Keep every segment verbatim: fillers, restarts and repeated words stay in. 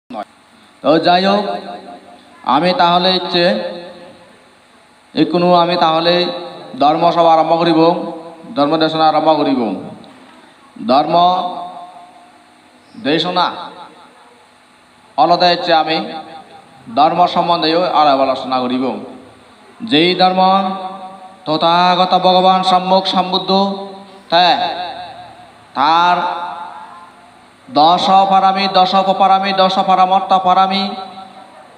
To jai hok, ami tahole icche ikkunu ami tahole dhormo sobha arombo guribong, dhormo desona arombo guribong. Dhormo desona olode icche ami dhormo sombondeyo alap alochona guribong. Jei dhormo Tothagoto Bhogoban Sammok Sambuddho te tar dosho parami, dosho upoparami, dosho paramortho parami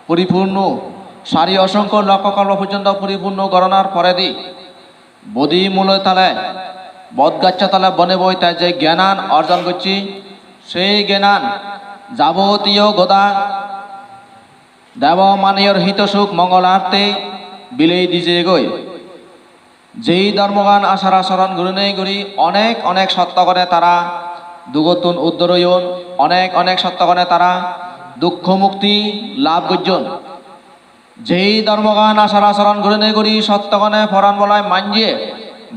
puripurno, sari osongkho lokkho kolpo porjonto puripurno goronar poredi bodhi mulo tole, bodgaccho tole bone boi te je gyanan orjon gocche, sei gyanan jabotiyo goda debo maniyor hito suk mongol arte bilei dijegoi. Jei dhormogan achar acharon gurinei guri onek onek sottogone tara dugottun uddor oyon, onek onek sottogone tara dukkho mukti lab gojjon. Jei dhormogan achar acharon gurinei guri sottogone poran bolai manje,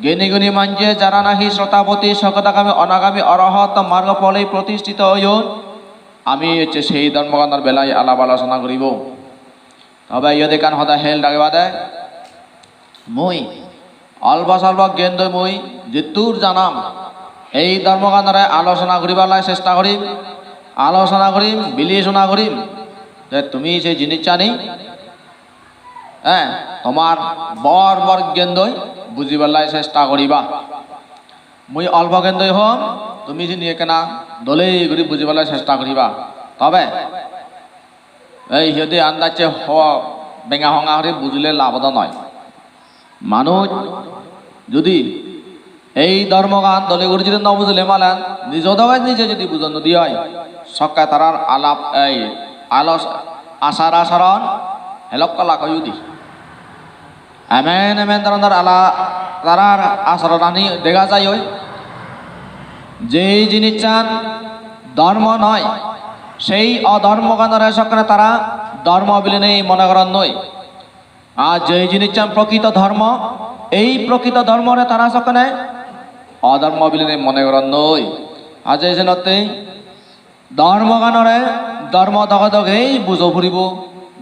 geni guni manje, jara nahi srotapoti, sogodagami, onagami, orohot margo phole protistito oyon, ami ecche sei dhormoganor belai alap alochona guribong. Tobe iyot ekkan hoda hel rageba de, mui olpo solpo gyan doi mui jittur janam, ei dhormoganore alochona guribar lai chesta gorim, alochona gorim, bilecona gorim. Te tumi sei jinissani, eh, tomar bor bor gyan doi bujibar lai chesta goriba. Mui olpo gyan doi hom, tumi sini ekkena dole guri bujibar lai chesta goriba. Tobe ei hiyedi andacche ho benga honga guri bujile lab odo noi. Manuj judi ei dhormogan dole guri judi no bujile malen, nijo doge nije judi bujon nodi oi, sokke tarar alap, ei alos, achar acharon helok kolak oi udi. Emen emen dhoronor ala, tarar acharonani dega jai oi. Jei jinissan dhormo noi, sei odhormoganore sokkene tara dhormo bilinei mone goron noi. Ar jei jinissan prokito dhormo, ei prokito dhormore tara sokkene odhormo bilinei mone goron noi. Ar jei senotte dhormoganore dhormo doge dogei bujo puribo,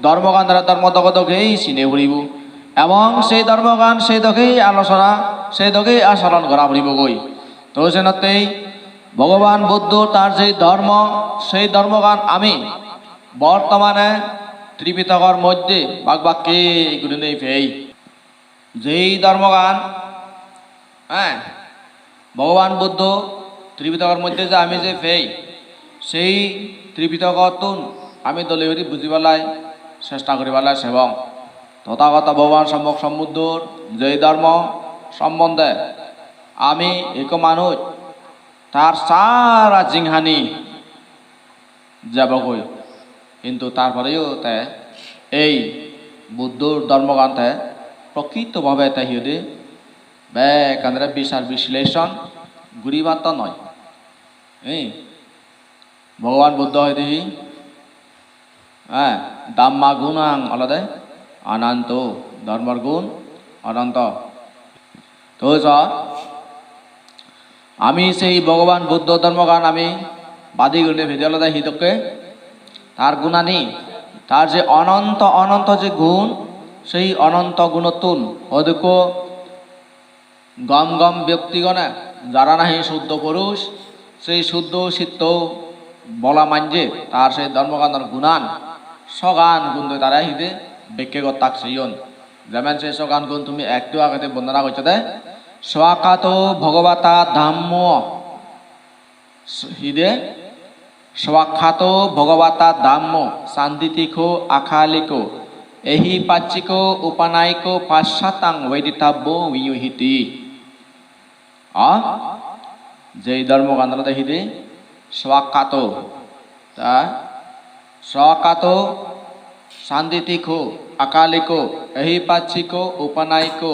dhormoganore dhormo doge dogei sine puribo, ebong sei dhormogan sei dogei alochona, sei dogei acharon gora puribogoi. To senottei Bhogoban Buddho tar jei dhormo, sei dhormogan ami bortomane Tripitokor moddhe bak bakke gurinei pei. Jei dhormogan, eh, Bhogoban Buddho Tripitokor moddhe je ami je pei, sei Tripitokottun ami dole guri bujibar lai chesta guribar lai sebong. Tothagoto Bhogoban Sammok Sambuddhor jei dhormo sombonde ami ekko manuj tar sara jinghani jebogoi. Hintu tar poreyo te ei Buddhor dhormogan te prokrito bhabe te hi hoide bekkanore bichar bisleshon guribatte noi. Ei Bhogoban Buddho hoide hi? Eh, dhamma gunang olode ananto, dhormor gun ononto. To so, ami sei Bhogoban Buddho dhormogan ami badi gurinei pede olode hi dokke? Tar gunani, tar je ononto ononto je gun, sei ononto gunottun hodukko gom gom byoktigone, jara nahi suddho purush, sei suddho chitto bola manje, tar sei dhormoganor gunan, sogan gundoi tara hide bekke gottak seyon. Jemen sei sogan gun tumi ektu agede bondona gocchode, "Svakkato Bhagavata Dhammo." S-, hide? "Svakkato Bhagavata Dhammo, sandiṭṭhiko akaliko, ehipassiko opanayiko paccattaṃ veditabbo viññūhīti." A? Jei dhormogan olode hide? Svakkato. Ta? Svakkato, sandiṭṭhiko, akaliko, ehipassiko, opanayiko,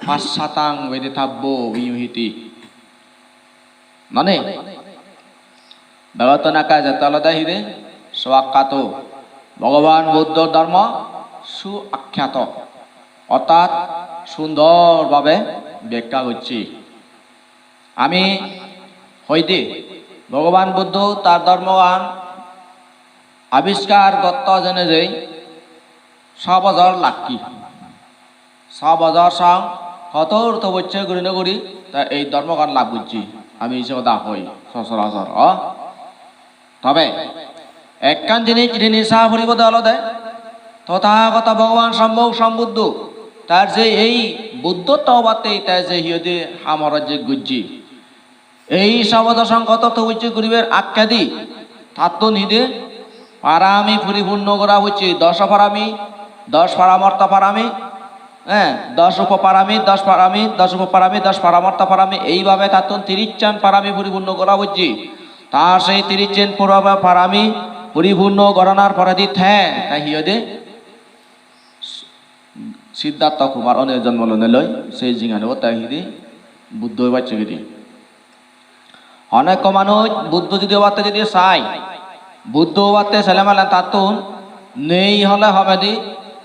paccattaṃ veditabbo viññūhīti. Mane, Bhagavatam ekka ejette olode hide? Svakkato. Bhogoban Buddhor dhormo suakkhato, ortat sundor bhabe byakya gocche. Ami hoide Bhogoban Buddho tar dhormogan Abiskar gotto jene jei so bojor laggi. So bojor song kotor topossya gurine guri te ei dhormogan lab gojje. Ami se hoda hoi sochorachor, o. Tobe ekkan jinis rini sa puribo de olode Tothagoto Bhogoban Sommok Sombuddho tar je ei Buddhotto obatte te je hi hoide ham horojje gojje. Ei so bojor song kotor topossya guribar akkedi tattun hide parami puripunno gora pocche, doso parami, dos paramortho parami, eh, dos upoparami, dos parami, dos upoparami, dos paramortho parami, eibabe tattun tirish chan parami puripunno gora pocche. Tar sei tirish chan pura-, parami puripunno goranar poredi te, te hi hoide? Siddhartha Kumar one jonmo lonei loi, sei jinghani obatte hidi Buddho obatte gidi. Onekko manuj Buddho judi obatte judi sai, Buddho obatte sele malen tattun nei hole homedi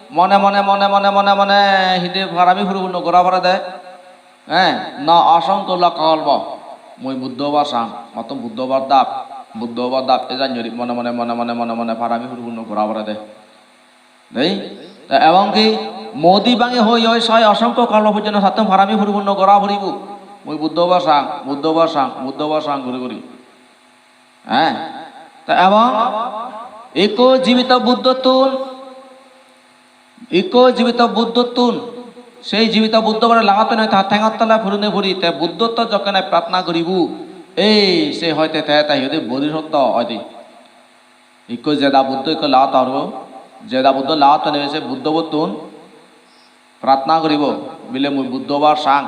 mone mone, mone mone, mone mone hidi parami puripunno gora porede, eh, no osongkho lokko kolpo. Mui Buddho obar sang, mottun Buddho obar dap, Buddho obar dap, e janyori mone mone, mone mone, mone mone parami puripunno gora porede. Dei? Te ebong ki modi bangi hoi hoi soi osongkho kolpo porjonto sattun parami puripunno gora puribo. Mui Buddho obar sang, Buddho obar sang, Buddho obar sang guri guri. Eh? Te ebong ikko jibito Buddhottun, ikko jibito Buddhottun, sei jibito Buddho bore lagattunei ta thengot tole purine puri, te Buddhotto jokkene pratna guribo, ei se hoite te, te hi hoide bodhisottva oide. Ikko jeda Buddho ikko lagot paribo, jeda Buddho lagot paribo se Buddhobottun pratna guribo, bile mui Buddho obar sang.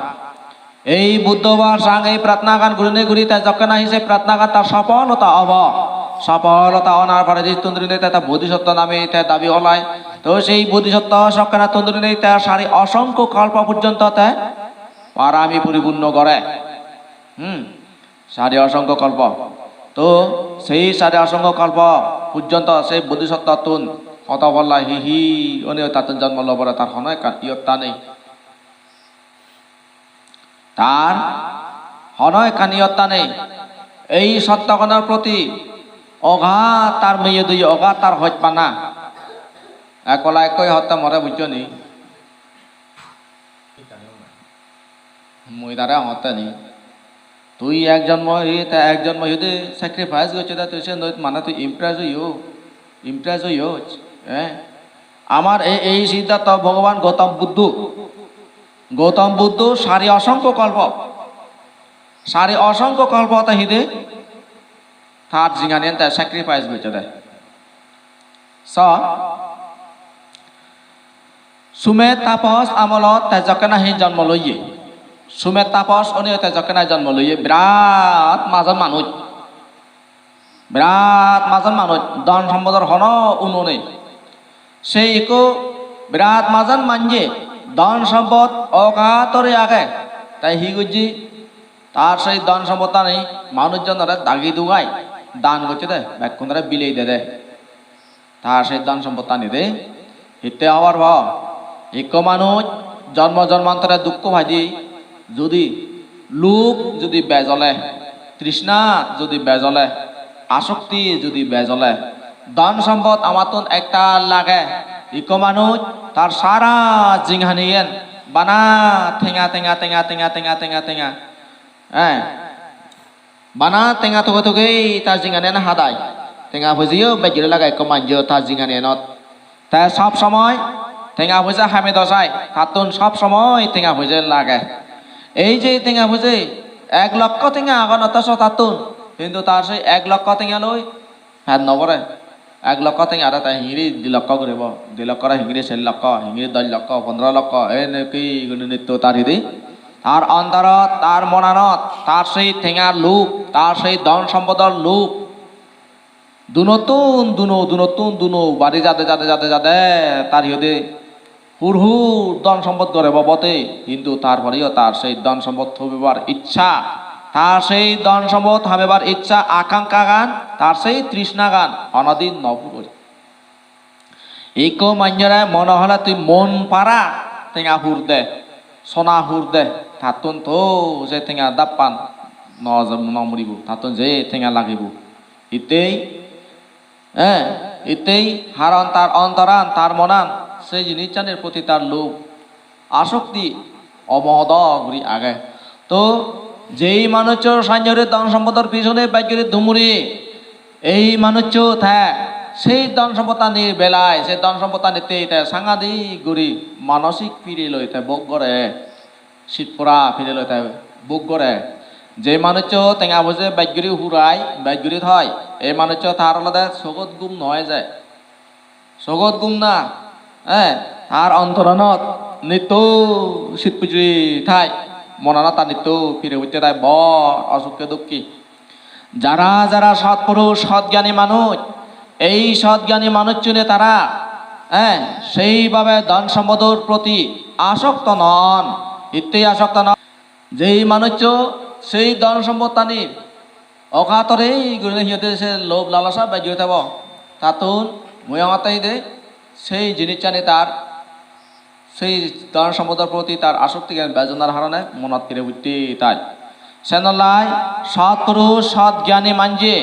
Ei Buddho obar sang ei pratnagan gurine guri te jokke nahi se pratnagan tar sopholota obo. Sopholota onar pore jittun durine te, te bodhisottva name te dabi olai. To sei bodhisottva sokkenattun durine te sari osongkho kolpo porjonto te parami puripunno gore. Hmm. Sari osongkho kolpo. To sei sari osongkho kolpo porjonto sei bodhisottvattun hoto polla hi hi onei tattun jonmo lo pore tar hono ekkan iyotta nei. Tar hono ekkan iyotta nei. Ei sottogonor proti ogat tar meye doye, ogat tar hojpana. Ekkola ekkoi hotte more bujjo ni. Mui tare hongotte ni. Tui ek jonmo hi, te ek jonmo hi de sacrifice gocche de, tui sen mane tui impress oiyo, impress oiyo, eh? Amar ei, ei Siddhartha Bhogoban Gautam Buddho, Gautam Buddho sari osongkho kolpo, sari osongkho kolpo te hi de tar jinghaniyan te sacrifice gocche de. So, Sumet Tapos amolot te jokke nahi jonmo loye. Sumet Tapos oneyo te jokke nahi jonmo loye. Birat majon manuj. Birat majon manuj. Dhon sombodor hono uno nei. Se ikko birat majon manje. Dhon sombod ogator age. Te hi gojje? Tar sei dhon somboddani manujjonore dagi dugai dan gocche de. Bekkunore bilei dede. Tar sei dhon sompottani de. Hitte hobar po? Ikko manuj jonmo jonmantore dukko paide, judi lub judi bej ole, trishna judi bej ole, asokti judi bej ole, dhon sompot amattun ektal lage. Ikko manuj tar sara jinghaniyen bana tenga, tenga, tenga, eh, Bana tenga toge toge ta jinghaniyan hadai. Tenga pojeyo bej guri lage ekko manjo ta jinghaniyanot. Te sob somoi tenga poje hame dojai, tattun sob somoi tenga poje lage. Ei je tenga poje ek lokko tenga agon othoso tattun, hintu tar sei ek lokko tenga loi pet no bore. Ek lokko tenga aro te hingiri di lokko guribo, di lokkore hingiri ser lokko, hingiri dosh lokko, pondro lokko, ei niki guri nitto tar hidi. Tar ontorot, tar monanot, tar sei tengar lub, tar sei dhon sompodor lub. Dunottun duno, dunottun duno, bari jade, jade, jade, jade, tar hi hoide hur hur dhon sompot gorebo bote, hintu tar poreyo tar sei dhon sompot thobibar iccha, tar sei dhon sompot habebar iccha, akankhagan, tar sei trishnagan honodin no puroi. Ikko manjore mone hole tui mon para tenga hur de, sona hur de, tattun to se tenga dappan no, no muribo, tattun je tenga lagibo. Hittei Eh, ittei haron tar ontoran, tar monan, se jinissanir proti tar lub, asokti omohodo guri age. To jei manuccho sanjore dhon sompodor pisone bej guri dumuri, ei manuccho te sei dhon sompottanir belai, se dhon sompottanittei te sangadik guri manosik pire loi te bhog gore, sit pora pire loi te bhog gore. Je manuccho tenga poje bej guri hurai, bej guri thoi, ei manuccho tar olode sogot gum no eje. Sogot gum na, eh, tar ontoranot nitto sit pujuri thai, monanot tar nitto pire utte thai bor osukke dukke. Jara jara sotpurush, sotgyani manuj, ei sotgyani manuchchune tara, eh, seibhabe dhon sompodor proti asokto non. Hittei asokto non? Jei manuccho sei dhon sompottani okatore gurinei hi hoide se lob lalasa bej guri thebo, tattun mui hongotte hi de sei jinissani tar, sei dhon sompodor proti tar asoktigan bejonar harone monot pire utte thai. Senollai sotpurush, sotgyani manje,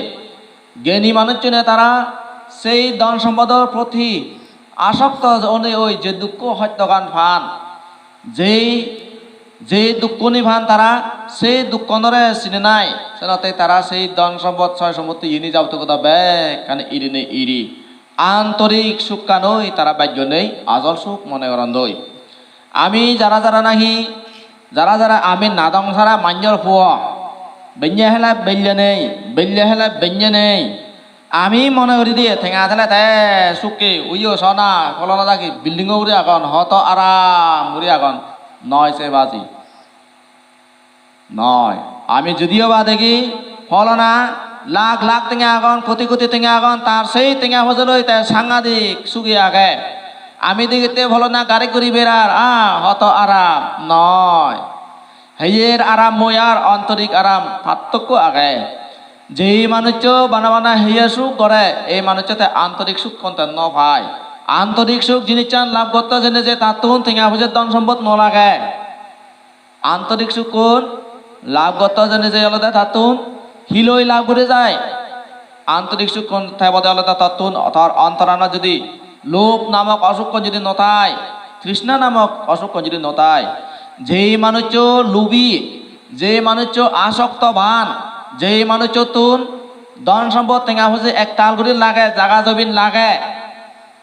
gyani manuchchune tara sei dhon sompodor proti asokto onei oi je dukko hostogan pan, jei, jei dukkoni pan tara sei dukkonore sine nai, senotte tara sei dhon sompod, soy sompotti, yeni jabottiyo hoda bekkani irinei iri antorik sukkanoi tara bej gonei ajol suk mone gorondoi. Ami jara jara nahi, jara jara ami nadong sara manjor puo, benne hele belle nei, belle hele benne nei. Ami mone guri diye tenga thele te sukke, uyo sona, pholona dagi building-o ugure agon, hoto aram guri agon. Noi se baji. Noi. Ami judiyo ba degi, pholona lakh lakh tenga agon, koti koti tenga agon, tar sei tenga pojoloi te sangadik sugi age. Ami degitte pholona gari guri berar, ah, hoto aram. Noi. Heyer aram moi ar antorik aram pattokko age. Jei manuccho bana bana heyer suk gore, ei manuccho te antorik sukkon te no pai. Antorik suk jinissan lab gotto jene je tattun tenga poje dhon sompot no lage. Antorik sukkun lab gotto jene je olode tattun hiloi lab guri jai. Antorik sukkun tebode olode tattun tor ontoranot jodi lobh namok osukkun jodi no thai, trishna namok osukkun jodi no thai, jei manuccho lubi, jei manuccho asoktoban, jei manucchottun dhon sompot tenga poje ektal guri lage, jaga jobin lage,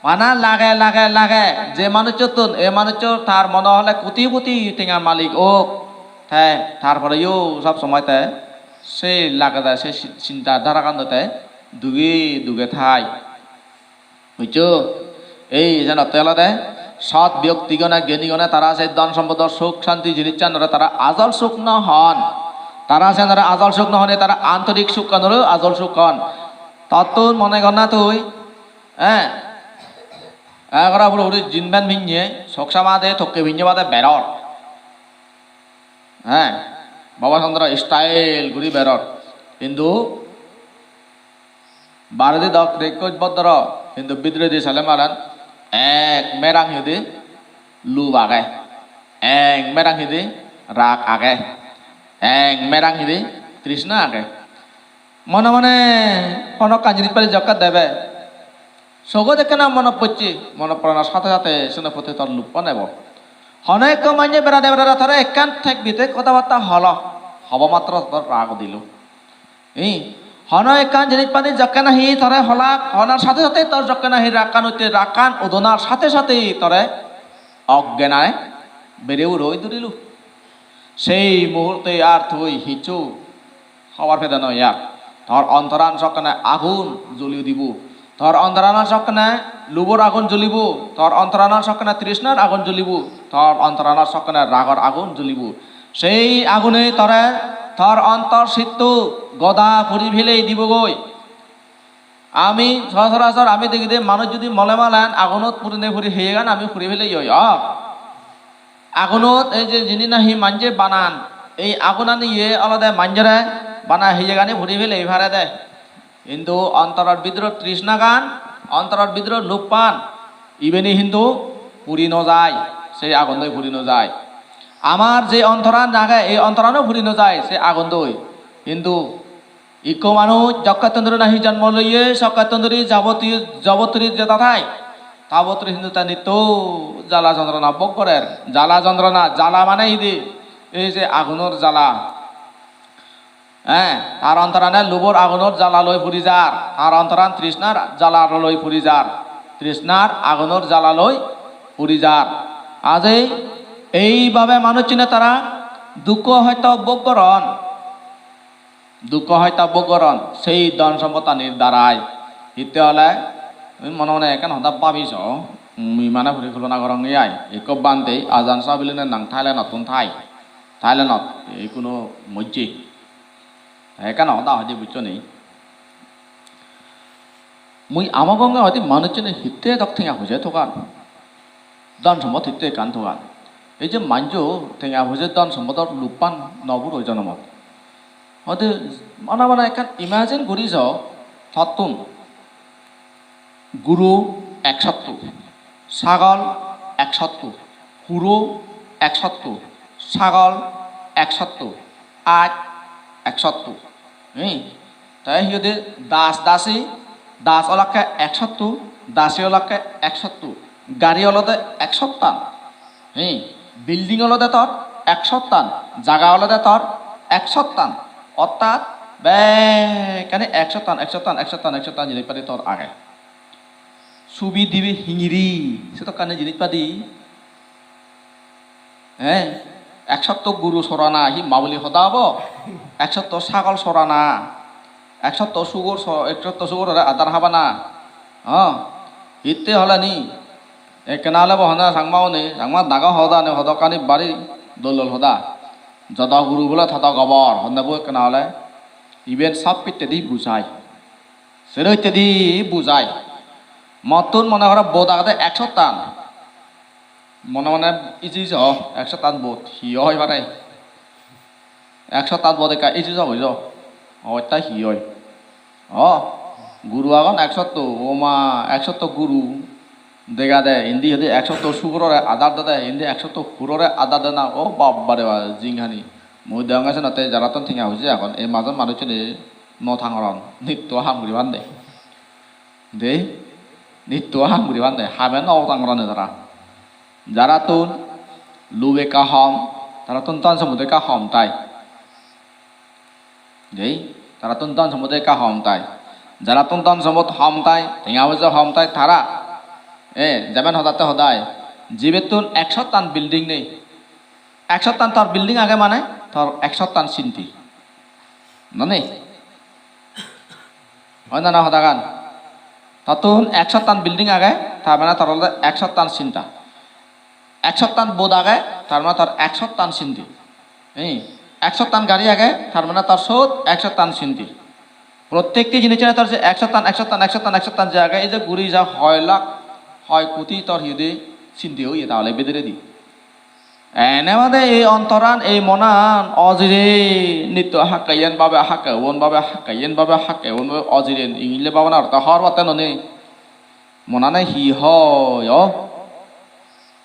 bana lage, lage, lage, je manucchottun, ei manuccho tar mone hole koti koti tengar malik ok, te tar poreyo sob somoi te sei lage de, sei si-, sinta dharagan te duge duge thai. Bujjo? Ei jenotte olode sot byoktigune, gyanigune tara sei dhon sompodor suk santi jinissanore tara ajol suk no hon. Tara senore ajol suk no hone, tara antorik sukkanore ajol suk hon. Tottun mone gor na tui, eh? Egora puro puri jeans pant pinne, soksa bade, tokke pinne bade beror. Eh? Baba Chandra style guri beror. Hintu baredi dok rekkoj bodoro, hintu bidiredi sele malen ek merang hidi lub age, ek merang hidi rag age, ek merang hidi trishna age. Mone mone hono ekkan jinis pari jokke debe, sogot ekkena monot pocche, monot poranor sathe sathe seno proti tor lubban ebo. Hono ekko manje berade berade tore ekkan thek bitek hoda batta holo, hobo matro tor rag udilo. Hi? Hono ekkan jinis pani jokke nahi tore holak, honar sathe sathe tor jokke nahi ragkan utte, ragkan udonar sathe sathe tore oggyane bere uro oi durilo. Sei muhurte ar tui hissu hobar pede noi ar. Tor ontoran sokkene agun juli udibo. Tor ontoranor sokkene lubor agun julibo, tor ontoranor sokkene trishnar agun julibo, tor ontoranor sokkene ragor agun julibo. Sei agune tore tor ontor sitto goda puri pelei dibogoi. Ami sochorachor ami degide manuj judi mole malen agunot purine puri heyegan ami puri pelei oi. O. Agunot ei je jini nahi manje banan, ei agunani ye olode manjore bana hiyegani puri pelei parede. Hintu ontoror bidire trishnagan, ontoror bidire lubban, ibeni hintu puri no jai, sei agundoi puri no jai. Amar je ontoran age, ei ontorano puri no jai, sei agundoi. Hintu Ikko manuj jokkettun dhuri nahi jonmo loye, sokkettun dhuri jabotiyo, jabotiyo jeda thai, tabotiyo hintu te nitto jala jontrona bhog gorer. Jala jontrona, jala mane hidi? Ei je agunor jala. Eh, tar ontorane lubor agunor jala loi puri jar, tar ontoran trishnar jala loi puri jar, trishnar agunor jala loi puri jar. Ajei eibhabe manuchchune tara dukko hosto bhog goron. Dukko hosto bhog goron sei dhon sompodanir darai. Hitte hole, tumi mone mone ekkan hoda bhabi so, mui mane porikolpona gorong ai. Ekko bhante Ajahn Chah biline nang Thailandottun thai. Thailandot, ei kuno mojje. Te ekkan hoda hoide, bujcho ni? Mui amagonge hoide manuchchune hitte edok tenga poije togan, dhon sompot hitte ekkan togan. Ei je manjo tenga poije dhon sompodor lubhan no puro jonomot. Hoide bana bana ekkan imagine guri so, tottun guru ek sotto, sagol ek sotto, huro ek sotto, sagol ek sotto, aj ek sotto. Hi? Te hi hoide, das dasi, das olakke ek sotto, dasi olakke ek sotto, gari olode ek sottan. Hi? Building olode tor ek sottan, jaga olode tor ek sottan. Ortat bekkani ek sottan, ek sottan, ek sottan, ek sottan jinis padi tor age. Subi dibi hingiri, sedokkani jinis padi. Eh, ek sotto guru sorana hi mabuli hoda obo? Ek sotto sagol sorana, ek sotto sugor so-, ek sotto sugorore adar habana. Oh, hitte hole ni? Ekkena hole bo honna Changma une, Changma daga hoda ne hodokkani bari dol dol hoda. Jodo guru bole todo gobor, honne bo ekkena hole. Iben sob hittedi bujai. Sero hittedi bujai. Mottun mone horo bod agede ek sottan. Mone mone iji so, ek sottan bod hi oi pare? Ek sottan bod ekka iji so, bujo. Obosta hi oi? O, guru agon ek sotto, o ma, ek sotto guru. Dega de, indi hoide ek sotto sugorore adar dede, indi ek sotto hurore adar dena, o babba re baba, jinghani. Mui degonge senotte jarattun tenga poije agon, ei majon manuchchune no tangoron, nitto ham guri bande. De, nitto ham guri bande, hame no tangoron tara. Jarattun lub ekka hom, tarattun dhon sompot ekka hom tai. Dei, tarattun dhon sompot ekka hom tai. Jarattun dhon sompot hom tai, tenga poije hom tai, tara, eh, jemen hodatte hodai, jibettun ek sottan building nei. Ek sottan tor building age mane, tor ek sottan sinti. Nonei? Oi na, na hodagan? Tottun ek sottan building age, tar mane tor olode ek sottan sinta. Ek sottan bod age, tar mane tor ek sottan sinti. Ei, ek sottan gari age, tar mane tor sot ek sottan sinti. Prottekti jinisore tor je ek sottan, ek sottan, ek sottan, ek sottan je age, ei je guri ja hoi lakh, hoi koti tor hi hoide sinti oye tahole bidiredi. Ene bade ei ontoran, ei monan ojire nitto hakke iyen babe, hakke ubon babe, hakke iyen babe, hakke ubon babe, ojire ingille babana ortho hobor patte nonei. Monane hi hoi, o?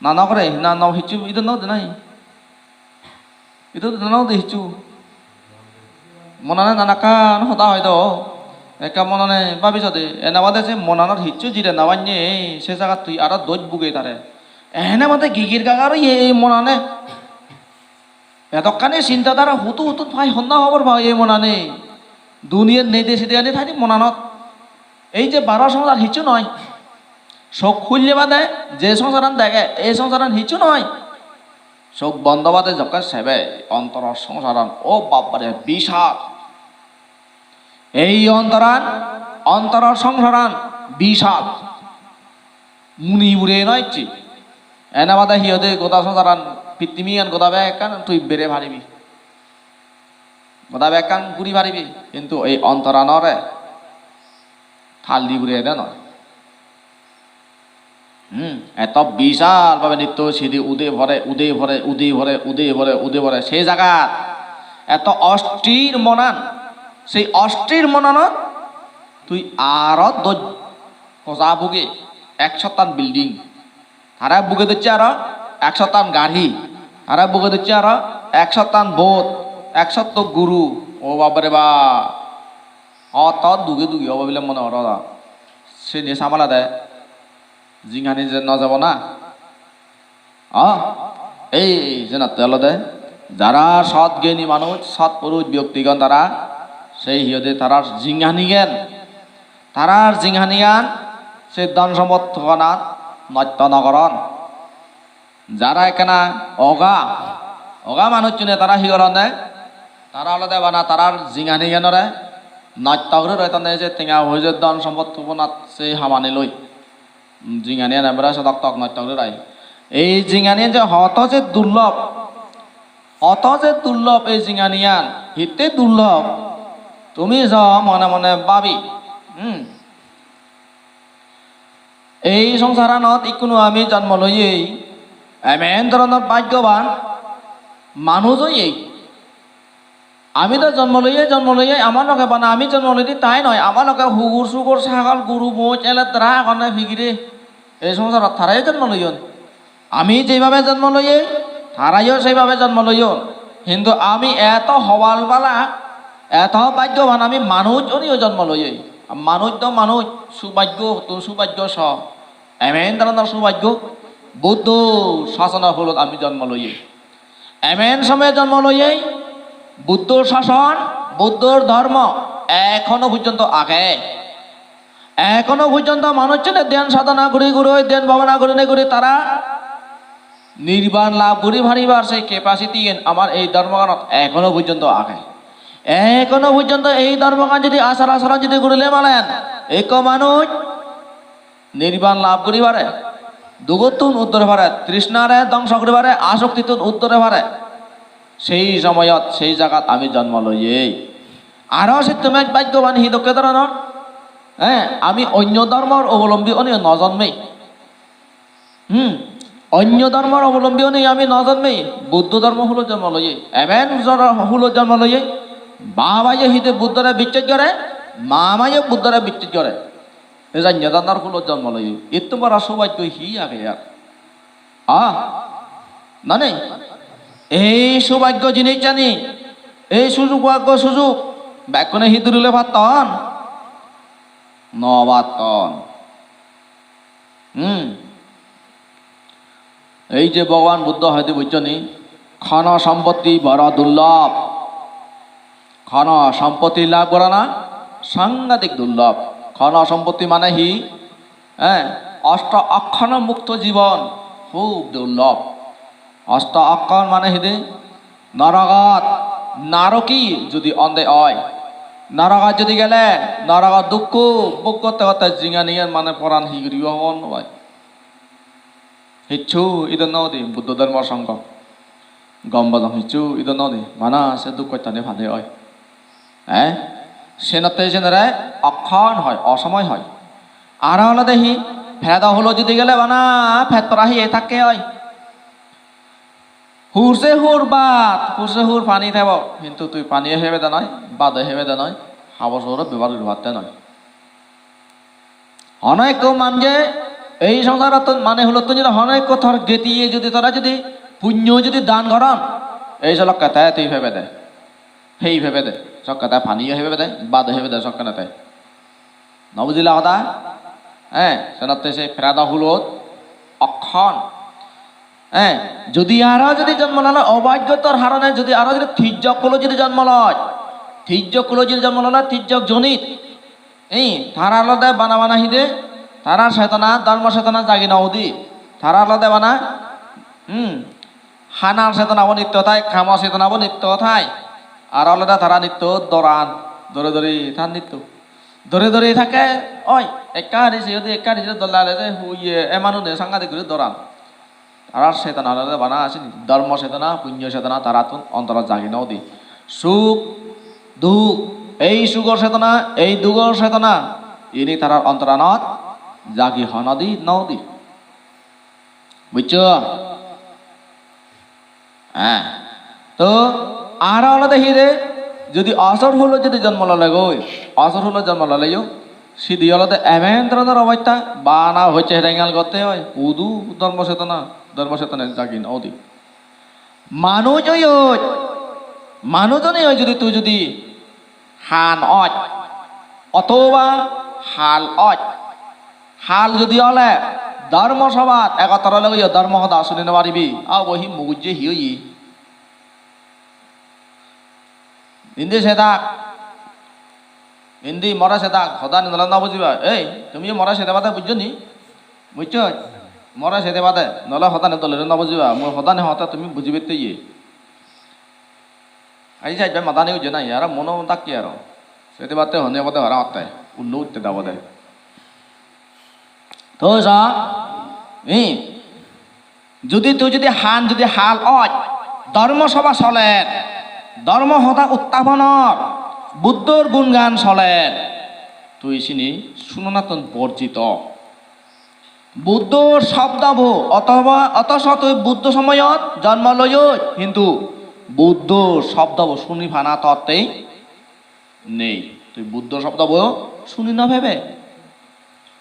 Na nw gore, na nw hissu idu nw de nahi? Idu nw de hissu. Monane nanakkan hoda hoi do. Ekka monane babi sode, ena bade se monanot hissu jire nw panye, se jagat tui aro doj buge tare. Ene bade gigir gagar oye ei monane. Edokkani sinta dara hutu hutun pai, honna hobor pai ei monane. Duniyar nede sede ani thani monanot. Ei je baro songsar hissu noi. Sok hulle bade je songsaran dege, ei songsaran hissu noi. Sok bondo bade jokke sebe, ontoror songsaran, o babare, bisal. Ei ontoran, ontoror songsaran bisal. Muni ure noi icche. Ene bade hi hoide goda songsaran, pittimiyan goda bekkan tui bere paribi. Goda bekkan guri paribi. Hintu ei ontoranore thalli ure ede noi. Hmm, eto bisal bhabe nitto sidi ude pore, ude pore, ude pore, ude pore, ude pore. Se jagat eto osthir monan, sei osthir monanot tui aro doj poja buge, ek sottan building, tare buge docche aro ek sottan gari, tare buge docche aro ek sottan bod, ek sotto guru, o babare bab. Hoto dugi dugi obo bile mone gorot. Sini samalade jinghani je no jabo na. Ah, ei jenotte olode jara sot geni manuj, sot puruj byoktigon tara, sei hi hoide tarar jinghanigan, tarar jinghanigan se dhon sompottigunattun nosto no goron. Jara ekkena oga, oga manuchchune tara hi goronde? Tara olode bana tarar jinghaniganore nosto guri roitonde, se tenga poije dhon sompottigunattun se hamani loi. Jinghaniyan ekbare sodok tok nosto guri rai. Ei jinghaniyan je hoto je durlob, hoto je durlob ei jinghaniyan, hitte durlob? Tumi so mone mone babi. Hmm. Ei songsaranot ikkunu ami jonmo loyei, emen dhoronor bhagyoban manuj oyei. Ami do jonmo loyei, jonmo loyei, ama loge bana ami jonmo loyei tai noi, ama loge hugur, sugor, sagol, goru, moj, eledra agonne pigire. Ei songsarot tarayo jonmo loyon. Ami jeibabe jonmo loyei, tarayo seibabe jonmo loyon. Hintu ami eto hobal bala, eto bhagyoban ami manuj oneyo jonmo loyei. Manuj do manuj, subhagyo, tun subhagyo so. Emen dhoronor subhagyo, Buddho sasonor hulot ami jonmo loyei. Emen somoye jonmo loyei, Buddhor sason, Buddhor dhormo ekhono porjonto age. Ekhono porjonto manuchchune dhyan sadhana guri guri, dhyan bhabana gurinei guri tara nirban labh guri paribar se capacity-gan amar ei dhormoganot ekhono porjonto age. Ekhono porjonto ei dhormogan jodi achar acharon jodi gurile malen, ekko manuj nirban labh guri pare, dugottun uddore pare, trishnare dhongso guri pare, asoktittun uddore pare. Sei somoyot, sei jagat ami jonmo loyei. Aro sittun bej bhagyoban hi dokke dhoronor? Eh, ami onyo dhormor obolombi oneyo no jonmei. Hmm. Onyo dhormor obolombi oneyo ami no jonmei. Buddho dhormo hulot jonmo loyei. Emen jor hulot jonmo loyei. Babayo hide Buddhore bichchej gore, mamayo Buddhore bichchej gore. Ei janye dhoronor hulot jonmo loyei. Ittu boro subhagyo hi age ar? Ah? Nani? Ei subhagyo jinissani, ei sujug bhagyo sujug, bekkune hi durile patton? No patton. Hmm. Ei je Bhogoban Buddho hoide bujjoni, dhono sompotti boro durlob. Dhono sompotti labh gorana sangadik durlob. Dhono sompotti mane hi? Eh, osto okkhon mukto jibon hub durlob. Osto okkhon mane hide? Norogot, naroki jodi onde oi, norogot jodi gele, norogot dukko bhog gotte gotte jinghaniyan mane poran hi guribo hobor no pai. Hissu idu no di Buddho dhormo songho. Gom bojong hissu idu no di. Bana se duk hottani pani oi. Eh? Senotte senere okkhon hoi, osomoy hoi. Aro olode hi? Pedo hulot jodi gele bana pet pora hiye thakke oi. Hur se hur bhat, hur se hur pani thebo. Hintu tui paniyo hebede noi, bhado hebede noi, habor suboro bebohar guribatte noi. Hono ekko manje ei songsarottun mane hulottun jodi hono ekko tor getiye jodi tara jodi punyo jodi dan goron, ei solokke te tui pebede. Hei pebede. Sokke te paniyo hebede, bhado hebede sokke te. No bujila hoda? Eh, senotte se pedo hulot okkhon. Eh, jodi aro jodi jonmo lole obhagyotor harone jodi aro jodi tijjok hulot jodi jonmo loi, tijjok hulot jodi jonmo lole tijjok jonit. Ei, tara olode bana bana hide, tara chetona, dhormo chetona jagi no udi. Tara olode bana, hmm, hanar chetona bo nitto thai, kamo chetona bo nitto thai. Aro olode tara nitto doran, dore dore than nitto. Dore dore thakke, oi, ekka hari siyot, ekka hari siyot dole dale je, hu iye, emanune sangadik guri doran. Tarar chetona olode bana sini, dhormo chetona, punyo chetona tarattun ontorot jagi no udi. Suk, duk, ei sugor chetona, ei dugor chetona, ini tarar ontoranot jagi honodi no udi. Bujcho? Eh. To aro olode hi de? Jodi osor hulot jodi jonmo lole goi, osor hulot jonmo loleyo, sidi olode emen dhoronor obosta, bana hocche herengal gotte oi, hudu dhormo chetona, dhormo chetona jagi no udi. Manuj oyot, manuj onei oi jodi tui jodi han oi, Othoba hal oj. Hal jodi ole dhormo sobhat egottor ole goi dhormo hoda suni no paribi. Aa, obo hi mugujje hi oye? Indi sedak. Indi more sedak. Hodani nole no bujiba. Ei, tumi more sede bade bujjo ni? Bujjo? More sede bade. Nole hodani dole no bujiba. Mui hodani hote tumi bujibette ye. Ai jai jai madani ujje na, aro mono dakki aro. Sede batte hone obode para otte. Ullo utte dabode. To sa, eh, judi tui judi han judi hal oj, dhormo sobha soler, dhormo hoda uttapon or, Buddhor gungan soler, tui sini sunonattun borjito. Buddho sobdobo, othoba, othoso tui Buddho somoyot jonmo loyoj, hintu Buddho sobdobo suni pana tottei nei. Tui Buddho sobdobo suni no pebe.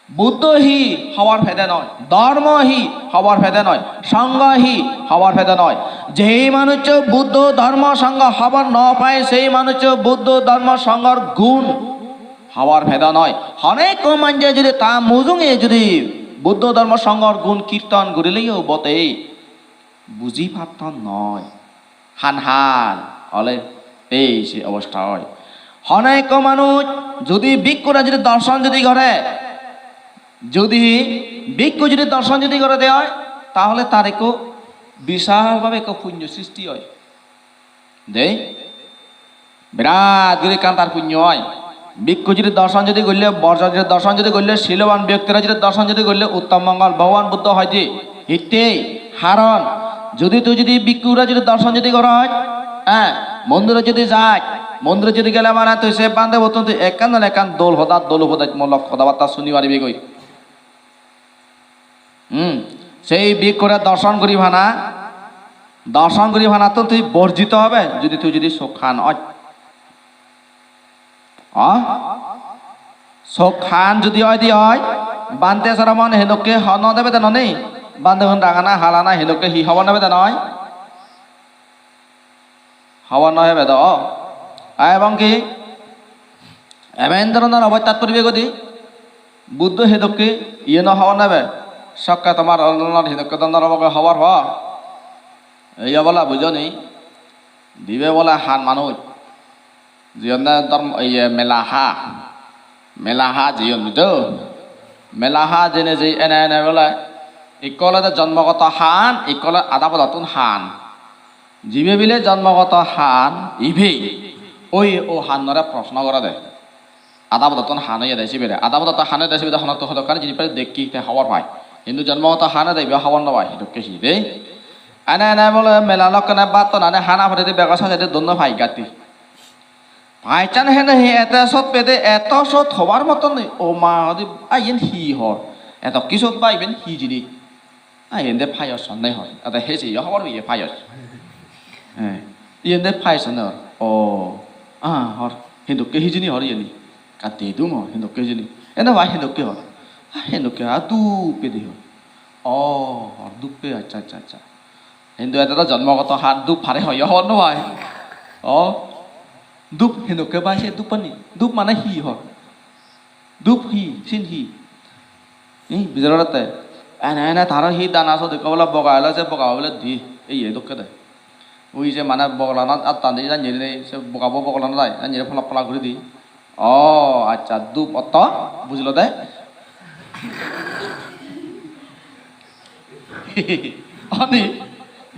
Buddho hi hobor pede noi, dhormo hi hobor pede noi, songho hi hobor pede noi. Jei manuccho Buddho dhormo songho hobor no pai, sei manuccho Buddho dhormo songhor gun hobor pede noi. Honekko manje judi ta mujunge judi Buddho dhormo songhor gun kirton gurileyo botei buji patton noi. Han han ole ei se obosta oi. Honekko manuj judi bhikkhura judi dorson judi gore, judi bhikkhu judi dorson judi gore de oi, tahole tar ekko bishal bhabe ekko punyo sristi oi. Dei? Birat guri ekkan tar punyo oi. Bhikkhu judi dorson judi golle, borjo judi dorson judi golle, siloban byaktire judi dorson judi golle, uttom mongol Bhogoban Buddho hoide. Hittei? Haron, judi tui judi bhikkhura judi dorson judi goroj, eh, mondiro judi jaj, mondiro judi gele mane tui se bhante bottun tui ekkan nole ekkan dol hoda, dol upodej mulok hoda batta suni paribi goi. Hmm. Sei bhikkhure dorson guri pana, dorson guri panattun tui borjito obe, judi tui judi sok han oj. O? Sok han judi oi di oi, bhante soromon hedokke hon no debe de noni? Bhante hun rangana halana hedokke hi hobor nebe de noi? Hobor no pebe do. Ebong ki? Emon dhoronor obostat poribe godi. Buddho hedokke iye no hobor nebe. Sokke tomar olonor hedokke dhoronor obo hobor po. Ei obola bujoni. Dibe bole han manuj. Jiyon na dhormo, iye, mela ha. Mela ha jiyon bujo. Mela ha jene je ene ene bole. Ikko olode jonmogoto han, ikko olode ada podottun han. Jibe bile jonmogoto han, ibe oi o hannore proshno gorede. Ada podottun han oyede sibere. Ada podottun han oyede sibere honotto hodokkani jinis pare dekki te hobor pai. Hintu jonmogoto han oyede ibe hobor no pai. Hidokke hi de? Ene ene bole mela lokkene batton ane hana poredi bego sajedi don no pai gatti. Paichan hene hi ete sot pede eto sot hobar moton nei. O ma hodi a iyen hi hor? Eto ki sot ba iben hi jinis? A, iyen de payos honne hor. Ade heje yo hobor peye payos. Eh, iyen de payos honne hor. O, a, hor. Hindokke hijeni hor iyeni. Katte dum hor, hindokke hijeni. Ene bai hindokke hor. A, hindokke a dup pede hor. O, hor dup pe, accha, accha, accha. Hintu ede do jonmogoto han dup pare hoye hobor no pai. O, dup hindokke bai se dup pani. Dup mane hi hor? Dup hi, sin hi? Hi, bidirot te. Ene, ene, taro hi dana sot ekko bole boga elo, se boga bole di. Ei, ei dokke de. Ui se mane bogolanot attan di, jani re, se bogabo bogolanot ai, jani re pholak pholak guri di. O, accha, dup otto, bujilo de. Oni,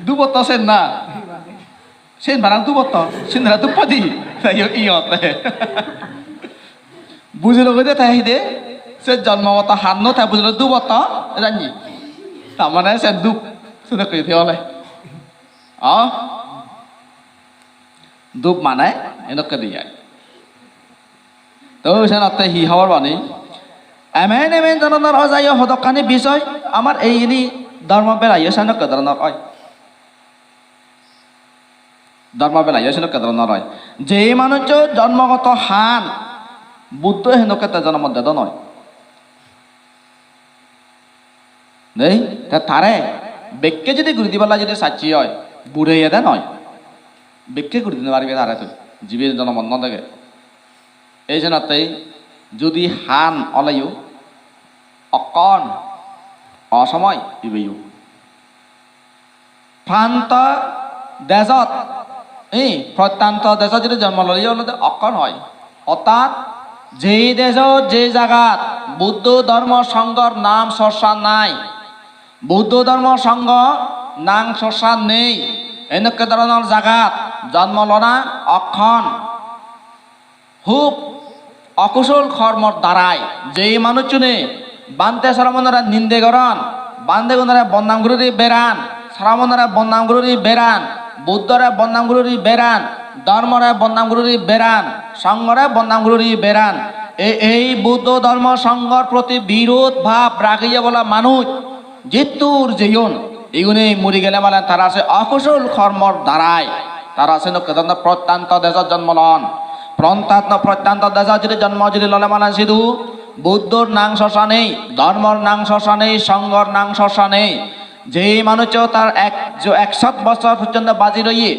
dup otto sen na. Sen parang dup otto, sen dara dup padi. Tayo iyot. Bujilo goi de te hi de, se jonmogoto hanno te bujilo dup otto, janni. Ta mane sen dup, sen dokke te ole. O? Dup mane, endokke de ai. To sen otte hi hobor pani? Emen emen dhoronor ojayo hodokkani bisoy, amar ei ini dhormo belayo sen dokke dhoronor oi. Dhormo belayo senokke dhoronor oi. Je manuccho jonmogoto han, Buddho henokke te jonomot dedo noi. Nei, te tare bekke jodi guri diballa jodi sacche oi, bureyede noi. Bekke guri dine paribe tare tui, jibe jonomot no dege. Ei senottei Judi han oleyo okkon, osomoi ibeyo. Pranto dejot, ei, prottanto dejot judi jonmo loleyo olode okkon oi. Ortat jei dejot, jei jagat Buddho dhormo songhor nam chorcha nai, Buddho dhormo songho nang chorcha nei, enokke dhoronor jagat jonmo lona okkon. Hub okusol kormor darai jei manuchchune bhante sramonore ninde goron, bhantegunore bodnam guri beran, sramonore bodnam guri beran, Buddhore bodnam guri beran, dhormore bodnam guri beran, songhore bodnam guri beran. Ei, ei Buddho dhormo songhor proti birod bhab ragiye bola manuj jittur jeyon, igune muri gele mane tara se okusol kormor darai tara senokke dhoronor prottanto dejot jonmo lon. Prottanto, prottanto dejot judi jonmo judi lole mane sidu Buddhor nang chorcha nei, dhormor nang chorcha nei, songhor nang chorcha nei. Jei manuccho tar ek, jo-, ek shot bochor porjonto baji roye,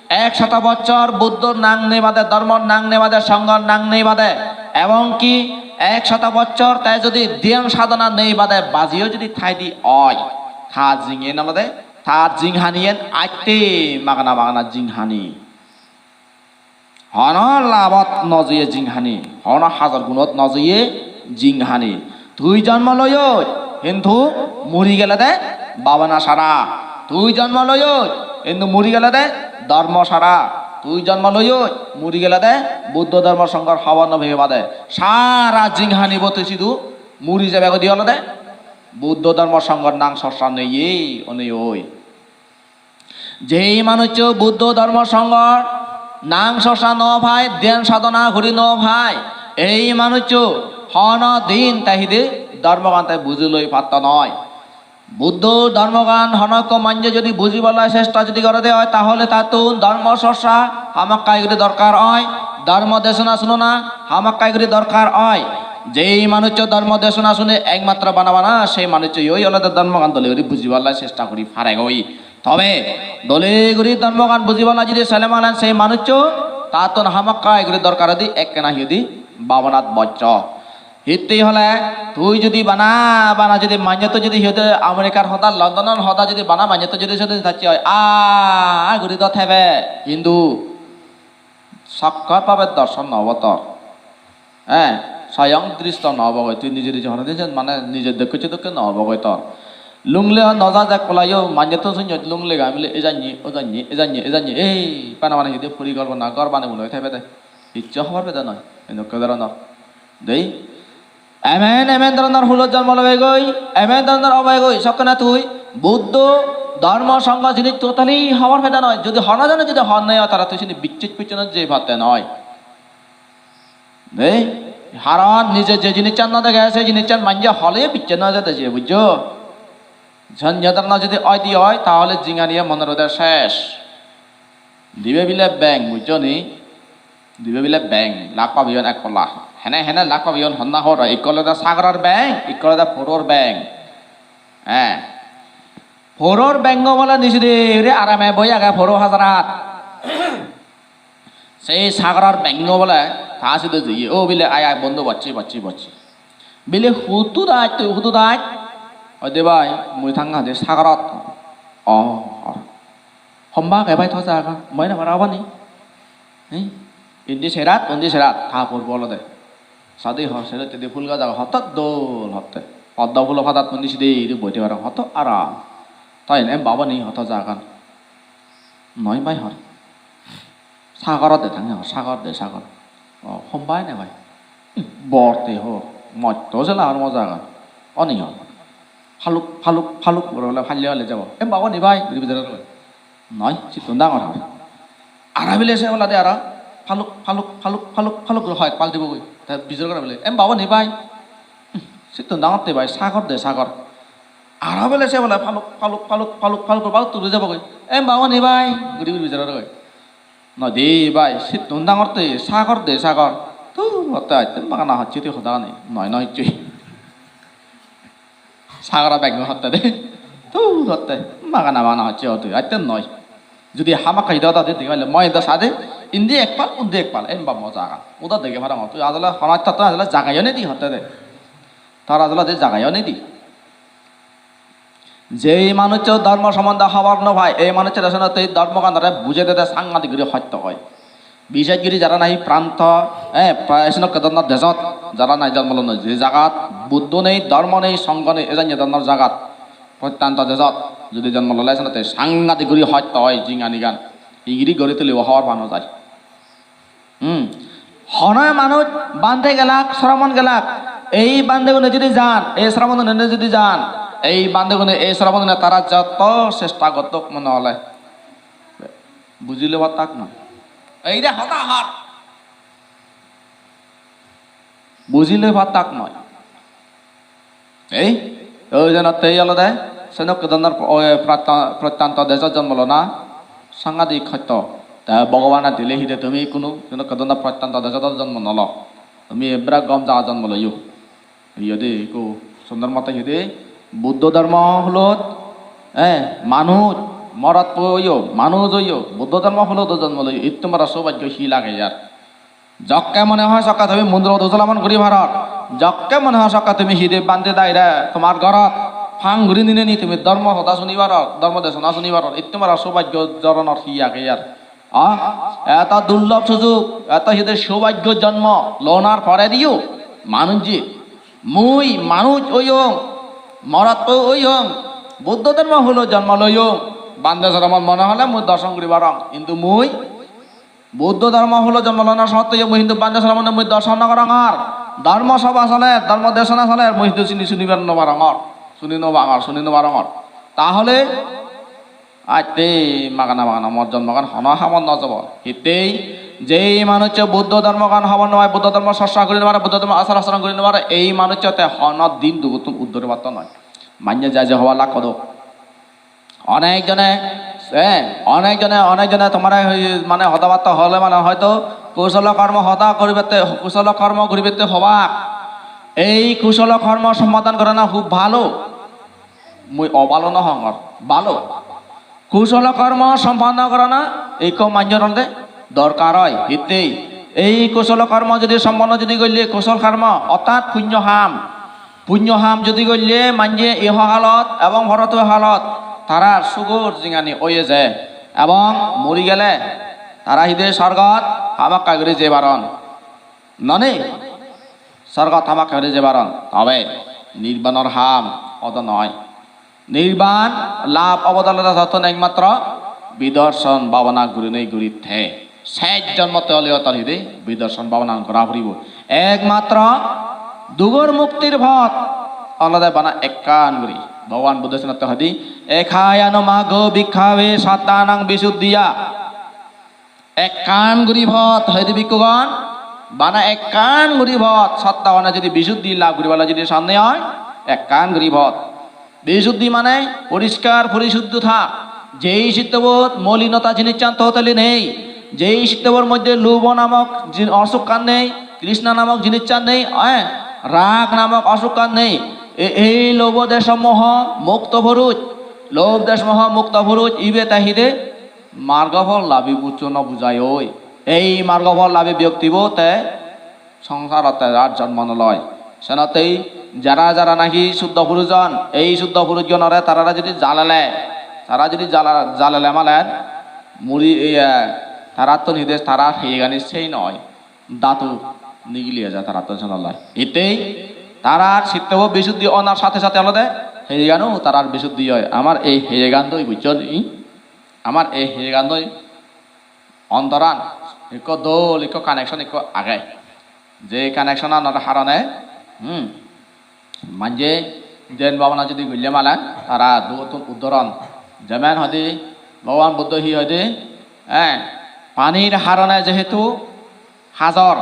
ek shoto bochor Buddhor nang nei bade, dhormor nang nei bade, songhor nang nei bade, ebong ki ek shoto bochor te judi dhyan sadhona nei bade bajiyo judi thaide oi, ta jinghan olode, ta jinghaniyan atte magana magana jinghani. Hono labot no jeye jinghani, hono hajor gunot no jeye jinghani. Tui jonmo loyoj, hintu muri gelede bhabana sara. Tui jonmo loyoj, hintu muri gelede dhormo sara. Tui jonmo loyoj, muri gelede Buddho dhormo songhor hobor no pebe bade. Sara jinghani bo tui sidu muri jebe goi di olode Buddho dhormo songhor nang chorcha neye onei oi. Jei manuccho Buddho dhormo songhor nang chorcha no pai, dhyan sadhona guri no pai, ei manuccho hono din te hide dhormogan te buji loi patto noi. Buddho dhormogan hono ekko manje jodi bujibar lai chesta jodi gorede oi, tahole tattun dhormo chorcha hamakkai guri dorkar oi, dhormo desona sunona hamakkai guri dorkar oi. Jei manuccho dhormo desona sune ekmatro bana bana, sei manuccho yoi olode dhormogan dole guri bujibar lai chesta guri paregoi. Tobe dole guri dhormogan bujibar lai jodi sele malen sei manuccho tattun hamakkai guri dorkar oi di ekkena hi hoide bhabonat boccho. Hittei hole tui jodi bana bana jodi manjottun jodi hi hoide Americar hoda, Londonor hoda jodi bana manjottun jodi sodi thacche oi, a, a guri do thebe, hintu sokkot bhabe dorson no obo tor. Eh, soyong dristo no obo goi, tui nije nije honodin sen mane nije dekkoche dokke no obo goi tor. Lungle no ja jak polayo, manjottun sunyot lungle ga mile ejanni, ojanni, ejanni, ejanni, ei, bana bana hi hoide porikolpona, ghor bane bune thebe de. Icche hobor pede noi, enokke dhoronor. Dei, emen emen dhoronor hulot jonmo lobegoi, emen dhoronor obegoi, sokkene tui Buddho, dhormo, songho jinis totally hobor pede noi. Jodi hono jone jodi hon nei, tara tui sini bicches picchonot jei patte noi. Dei, haron nije je jinissan no dege, se jinissan manje hole bicches no jede je, bujjo? Jonmo dhoronor jodi oide oi, tahole jinghaniye monor ode ses. Dibe bile beng, bujjo ni? Dibe bile beng, lak pabiyon ek polla. Hene hene lak pabiyon honna hor, ikko olode sagoror beng, ikko olode poror beng. Eh. Poror bengo bole nijede guri arame boi age poro hajarat. Sei sagoror bengo bole ta sidu jeye, "O," bile, "ai, ai, bondhu, bocchi, bocchi, bocchi." Bile, "Hudu daj, tui hudu daj?" "Oi de bhai, mui thang hade sagorot." "O, hor." "Homba age bhai to jaga? Mui no para obo ni?" Hi? Indi serat, undi serat, ta porbo olode. Sadi hor, sero hittedi phul gaj agon, hoto dol hotte. Poddo phulo padat undi sidi iri boide parong, hoto aram. Ta iyen em babo ni hoto jagan? Noi bhai hor. Sagor de thange hor, sagor de, sagor. O, hombai ne bhai. Bor te hor, motto sela hor mo jagan. Oni hor. Phaluk, phaluk, phaluk guri ole palle palle jabo. Em babo ni bhai, guri bidire guri. Noi, sittun dangor hor. Aro bile se oboladi aro phaluk, phaluk, phaluk, phaluk, phaluk guri hoyek pal dibogoi. Te bijor gore bile, "Em babo ni bhai?" "Sittun dangor te bhai, sagor de, sagor." Aro bile se bole phaluk, phaluk, phaluk, phaluk, phaluk guri phaluk tuli jabogoi. "Em babo ni bhai?" guri guri bijor gore. "Noi de bhai, sittun dangor te, sagor de, sagor." Tu hotte atte magana hocche tui hodagani. Noi, noi hocche. Sagoro bengo hotte de. Tu hotte magana magana hocche o tui. Atte noi. Judi hamakkai do do de dega gele, moi do sade. Indi ek pal, undi ek pal, ei bammo jaga. Udo dege parongor. Tui ajole honat totto ajole jagayo nei di hotte de. Tar ajole de jagayo nei di. Jei manuccho dhormo sombonde hobor no pai, ei manucchore senotte dhormoganore bujei dede sangadik guri hosto oi. Bishesh guri jara nahi pranto, eh, pra-, senokke dhoronor dejot jara nahi jonmo lonno, je jagat Buddho nei, dhormo nei, songho nei, ejanye dhoronor jagat, prottanto dejot judi jonmo lole senotte sangadik guri hosto oi jinganigan. Hingiri guri tulibo hobor pa no jai. Hmm. Hono manuj bhante gelak, sramon gelak, ei bhantegune judi jan, ei sramonune judi jan, ei bhantegune, ei sramonune tara jotto chesta gottok mone hole buji lobar tak noi. Ei de hoda hor. Buji lobar tak noi. Ei, oi jenotte ei olode senokke dhoronor, oi, pratta-, prottanto dejot jonmo lona sangadik hosto. Te Bhogobane dile hide tumi hono senokke dhoronor prottanto dejot jonmo no lo. Tumi ebbara gom jagat jonmo loyo. Iyot ekku sundor mote hide Buddho dhormo hulot, eh, manuj, morot oyo, manuj oyo, Buddho dhormo hulot jonmo loyo. Ittu mara sobhaggo hi lage ar? Jokke mone hoi sokke tumi mondirot ujolamon guri paror. Jokke mone hoi sokke tumi hide bhante daire tomar gorot phang guri nineni tumi dhormo hoda suni paror, dhormo desona suni paror. Ittu mara sobhaggo joronor hi age ar? A? Eto durlob sujug, eto hide sobhaggo jonmo lonar pore diyo manujje mui manuj oyong, morot oyong, Buddho dhormo hulo jonmo loyong, bhante sramon mone hole mui dorson guri parong. Hintu mui Buddho dhormo hulo jonmo lonar sotte mui hintu bhante sramone mui dorson no gorongor. Dhormo sobha soler, dhormo desona soler, mui hintu sini sunibar no parongor, suni no pangor, suni no parongor. Tahole atte magana magana mor jonmogan hono hamot no jabo. Hittei jei manuccho Buddho dhormogan hobor no pai, Buddho dhormo chorcha guri no pare, Buddho dhormo achar acharon guri no pare, ei manuccho te hono din dugottun uddor obatte noi. Manye jai jai hobar lakko dok. Onek jone, eh, onek jone, onek jone tomare hoi, mane hoda batta hole mane hoito kusolo kormo hoda guribatte, kusolo kormo guribatte hobak. Ei kusolo kormo sompadon gorana hub bhalo. Mui obhalo no hongor, bhalo. Kusolo kormo sompanno gorana ikko manjor olode dorkar oi. Hittei ei kusolo kormo jodi sompanno jodi golle, kusol kormo ortat punyo ham, punyo ham jodi golle manje iho halot ebong poroto halot tarar sugor jingani oye je ebong muri gele tara hide sorgot hamakkai guri jei paron. Noni? Sorgot hamakkai guri jei paron. Tobe nirbanor ham odo noi. Nirban lab obode olode tottun ekmatro bidorson bhabona gurinei guri the. Sej jonmotte oleyo tor hide bidorson bhabona gora puribo. Ekmatro dugor muktir pot olode bana ekkan guri. Bhogoban Buddho senotte hoide, "Ekhayanumaggo bhikkhave sattanang visuddhiya." Ekkan guri pot, hoide bhikkhugon, bana ekkan guri pot, sottogone jodi bisuddhi lab guribale jodi sanne oi, ekkan guri pot. Bisuddhi mane poriskar porisuddho tha, jei sittobot molinota jinissan totally nei, jei sittobor moddhe lobho namok jin-, osukkan nei, trishna namok jinissan nei, eh, rag namok osukkan nei, e-, ei lobho desho moho mukto puruj, lobh desh moho mukto puruj, ibe te hide margo phol labi buccho no bujai oi. Ei margo phol labi byoktibo te songsarot te ar jonmo no loi. Senottei jara jara nahi suddho purujon, ei suddho purujjonore tarare jodi jalele, tara jodi jala-, jalele malen, muri, iye, tarattun hide tarar heyegani sei noi. Dhatu nigili eje tarattun senottei. Hittei tarar sittobo bisuddhi onar sathe sathe olode heyegano tarar bisuddhi oi. Amar ei heyegan doi bujjon i? Amar ei heyegan doi ontoran ikko dol, ikko connection ikko age. Je connection anor harone, hmm, manje dhyan bhabona jodi golle malen, tara dugottun uddoron. Jemen hoide Bhogoban Buddho hi hoide, eh, panir harone jehetu hajor,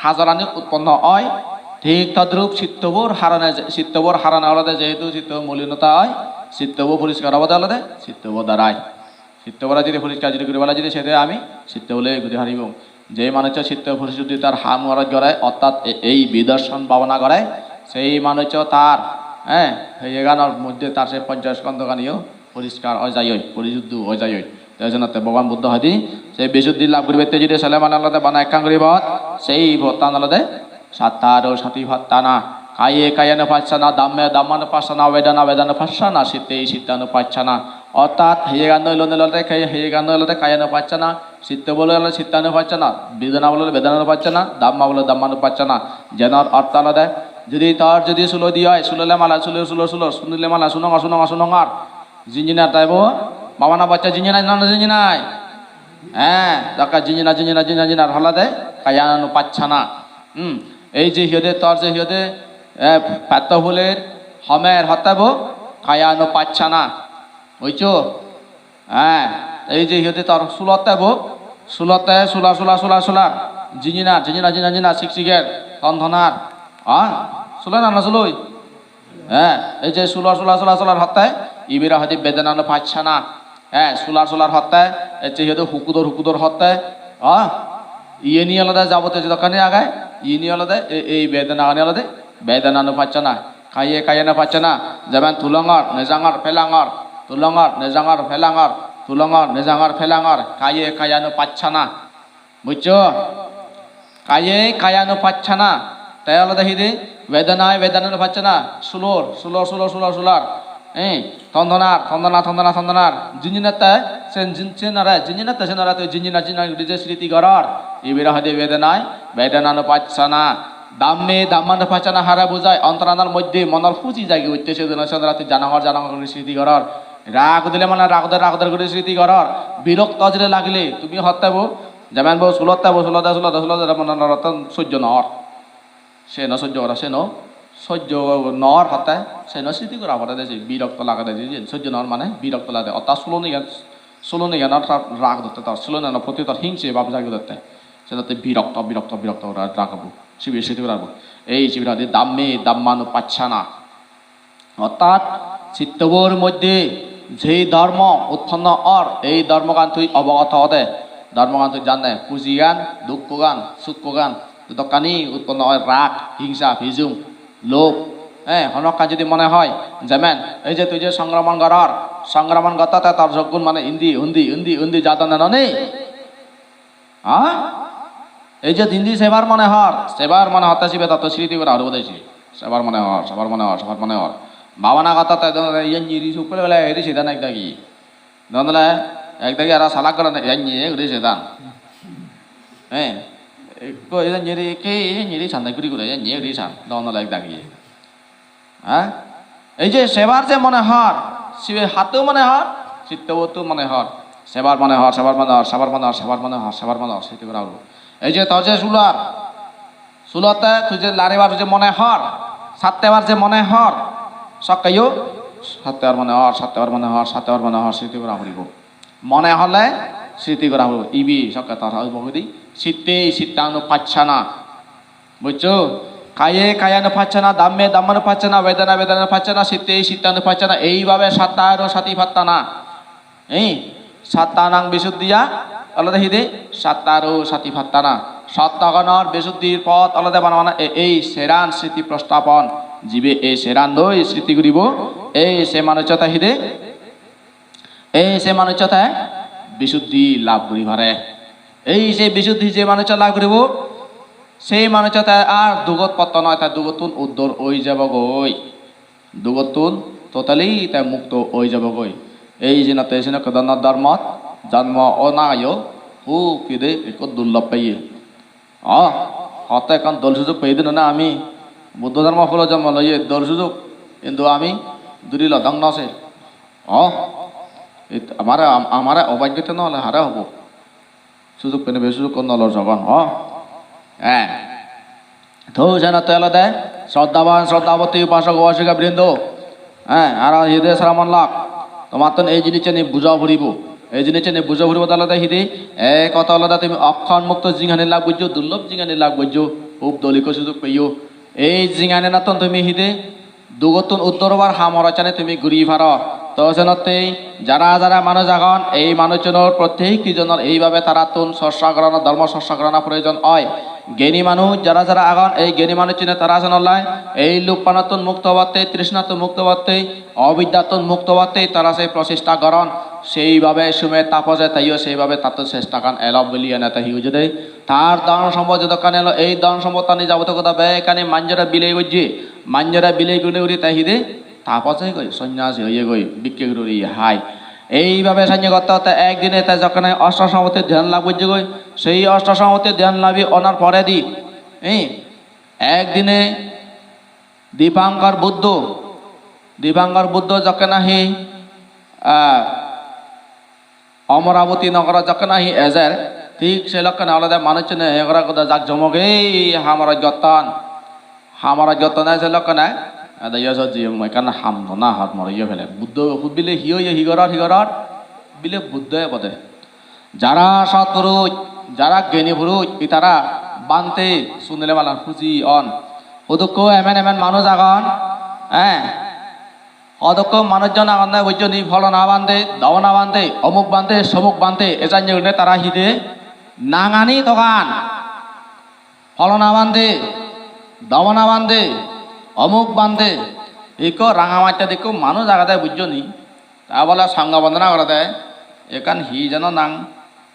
hajorani utponno oi, thik todrup sittobor harone je-, sittobor harone olode jehetu sittobo molinota oi, sittobo poriskar obode olode sittobo darai. Sittobore jodi poriskar jodi guribale jodi sede ami sitto bole guri paribong. Je manuccho sitto porisuddhitar ham goroj gore, ortat e-, ei bidorson bhabona gore, sei manuccho tar, eh, heyeganor moddhe tar se ponchoskondhoganiyo poriskar oi jaioi, porisuddho oi jaioi. Te senotte Bhogoban Buddho hoide, se bisuddhi lab guribatte judi sele mane olode bana ekkan guri pot, sei pottan olode satta aro satipattana. Kaye kayanupassana, dhamme dhammanupassana, vedana vedananupassana, chitte chittanupassana. Ortat heyegan olode, heyegan olode kayanupassana, chitte bole olode chittanupassana, vedana bole olode vedananupassana, dhamma bole dhammanupassana. Jenor ortho olode, judi tor judi sulo di oi, sulole mala sulo, sulo, sulo, sunile mala sunongor, sunongor, sunongor. Jinjina taibo, baba na baccha jinjinai, na na jinjinai? Eh, dakka jinjina, jinjina, jinjina, jinjina, holode, kayanupassana. Hmm, ei je hiyode, tor je hiyode, eh, petto huler, homer hotte bo, kayanupassana. Buijcho? Eh, ei je hiyode tor sulotte bo, sulotte, sula, sula, sula, sula. Jinjina, jinjina, jinjina, jinjina, sik siker, ton tonar. Ah, suloi na na suloi? Eh, ei je sular, sular, sular, sular hotte, ibere hoide vedananu pachchana. Eh, sular, sular hotte, ei je hoide hukudor, hukudor hotte. Ah, iyeni olode jabotiyo jedokkani age, iyeni olode ei, ei vedanagani olode vedananu pachchana. Kaye, kayanu pachchana. Jemon tulongor, nejangor, pelangor, tulongor, nejangor, pelangor, tulongor, nejangor, pelangor. Kaye, kayanu pachchana. Buijcho? Kaye kayanu pachchana. Te olode hidi? Vedanai vedananu pachchana. Sulor, sulor, sulor, sulor, sulor. Eh, tondonar, tondona, tondona, tondonar. Jinjinette, sen jin-, senore, jinjinette senore tui jinjina, jinjina guri je sriti goror. Ibere hoide vedanai vedananu pachchana. Dhamme dhammanu pachchana hare bujai? Ontoranor moddhe monor huji jagi utte, sedona senore tui janangor, janangor guri sriti goror. Rag udile mane rag uder, rag uder guri sriti goror. Birokto jire lagile tumi hotte bo, jemon bo sulotte bo, sulode, sulode, sulode, mane norottun sojjo nor. Se no sojjo gora, se no sojjo nor hotte, se no sriti gora pore de se, birokto lagede je, sojjo nor mane birokto lagede. Orthat sulonigan, suloniganor tar rag udotte, tar suloniganor proti tar hingse bhab jagi udotte. Senotte birokto, birokto, birokto gora rag obo. Sibe sriti gora obo. Ei sibe hoide dhamme dhammanu pachchana. Orthat chittobor moddhe jei dhormo utponno or, ei dhormogan tui obogoto ode, dhormogan tui jane, hujigan, dukkogan, sukkogan, jodokkani utponno oi rag, hingsa, pijum, lobh, eh, honokkan jodi mone hoi, jemon ei je tui je songkromon goror, songkromon gotte tor jokgun mane indi, undi, undi, undi jadonne noni? Ha? Ei je indi sebar mone hor, sebar mone hotte sibe totto sriti gora puribo de sibe. Sebar mone hor, sebar mone hor, sebar mone hor. Bhabana gotte te don ole iyen niri suk pele pele eri sedan ek dagi. Don ole ek dagi aro salak gorone iyen niye guri sedan. Eh, ekko iyen niri, ekko iyen niri sande guri guri iyen niye guri san. Don ole ek dagi. Ha? Ei je sebar je mone hor, sibe hatto mone hor, chittobotto mone hor. Sebar mone hor, sebar mone hor, sebar mone hor, sebar mone hor, sebar mone hor, sriti gora puribo. Ei je tor je sular, sulotte tui je laribar je mone hor, sattebar je mone hor, sokkeyo sattebar mone hor, sattebar mone hor, sattebar mone hor, sriti gora puribo. Mone hole sriti gora puribo. Ibe sokke tor hoibo hudi? Chitte chittanupassana. Buijcho? Kaye kayanupassana, dhamme dhammanupassana, vedana vedananu pachchana, chitte chittanupassana, eibabe satta aro satipattana. Ei sattanang visuddhiya olode hidi? Satta aro satipattana. Sattaganor visuddhir pot olode bana bana e-, ei seran sriti prostapon. Jibe ei seran loi sriti guribo, ei se manuccho te hidi? Ei se manuccho te bisuddhi lab guri pare. Ei se bisuddhi je manuccho lab guribo, sei manuccho te ar dugot potto noi, te dugottun uddor oi jebogoi. Dugottun totally te mukto oi jebogoi. Ei jenotte senokke dhoronor dhormot jonmo onayo hub hide ekko durlob peye. O, hotte ekkan dol sujog peye de noi ami. Buddho dhormo pholo jonmo loye dol sujog, hintu ami duri lodong no se. O, it-, amare, am-, amare obhagyotte no ole hare hobo? Sujog pene be sujog no lor jogon, o. Eh. To senotte olode, shraddhaban, shraddhaboti, upasok, upasika brindo. Eh, aro hide sramon lok. Tomattun ei jinissani buja puribo. Ei jinissani buja puribo olode hide, ek hoda olode tumi okkon mukto jinghani lab gojjo, durlob jinghani lab gojjo, hub dol ekko sujog peyo. Ei jinghani nattun tumi hide, dugottun uddor obar ham horojani tumi guri paro. To senottei jara jara manuj agon, ei manuchunor prottek dijonor eibabe tarattun chorcha gorana, dhormo chorcha gorana proyojon oi. Geni manuj jara jara agon, ei geni manuchune tara senollai ei lubpanottun mukto obatte, trishnattun mukto obatte, obidyattun mukto obatte tara se prochesta goron. Seibabe sume tapose teyo seibabe tattun sestakan elo bili ene te hi hoide. Tar dhon sompot jodokkani elo, ei dhon sompottani jabotiyo hoda bekkani manjore bilei gojje, manjore bilei guri guri te hide tapose goi, sonyasi oye goi, bikke guri guri hai. Eibabe sanye gotte gotte ekdine te jokkene osto sompotti dhyan lab gojje goi, sei osto sompotti dhyan labi onar poredi, eh, ekdine Dipankar Buddho, Dipankar Buddho jokke nahi, ah, Amaravati nogorot jokke nahi ejer, thik se lokkene olode manuchchune egora goda jak jomoge hamorot gotton, hamorot gotton se lokkene, ede yo sot jiye mui ekkan ham dona hot moro yo pele. Buddho hub bile hi oye, hi goror, hi goror? Bile Buddho ebode. Jara sotpuruj, jara geni puruj, itara bhante sunile malan huji on. Hudukko emen emen manuj agon, eh? Hodokko manuj jon agon de bujjoni, pholona bhante, dobona bhante, omuk bhante, somuk bhante, ejanye gurine tara hide nangani togan. Pholona bhante, dobona bhante, omuk bhante, ikko ranga macche ikko manuj agede bujjoni. Ta bole sangho bondona gorede, ekkan hi jeno nang,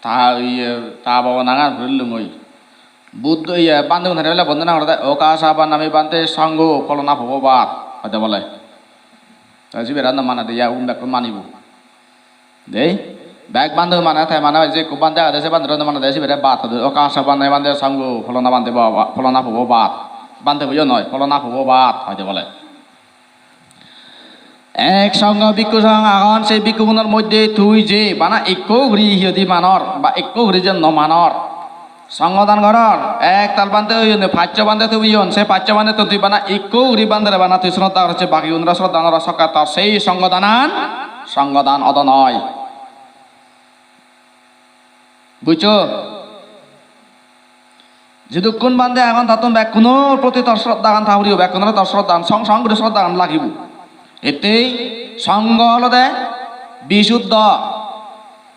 ta iye, ta babo nangan hurilungoi. Buddho iye, bhantegun hare bele bondona gorede, "Okasa bandami bhante sangho pholona pobo bat," hoide bole. Ta sibere no manade ya, un bekkun manibo. Dei, bek bhante mane, te mane je ekko bhante agede, se bhante no manade, sibere bat hoide, "Okasa bandami bhante sangho pholona bhante baba, pholona pobo bat." Bhante boyo noi, "Pholona pobo bat," hoide bole. Ek songho bhikkhu song agon, se bhikkhugunor moddhe tui je bana ekko guri hi hoide manor, ba ekko guri je no manor. Songho dan goror, ek tal bhante oyon, paccho bhante tubiyon, se paccho bhante tun tui bana ekko guri bhantere bana tui sroddha goror, se bagigunore sroddha nw goror, sokke tor sei songho danan, songho dan odo noi. Bujjo? Jidukkun bhante agon, tattun bekkunor proti tor sroddhagan ta puribo, bekkunore tor sroddhagan, song song guri sroddhagan lagibo. Ettei songho olode bisuddho.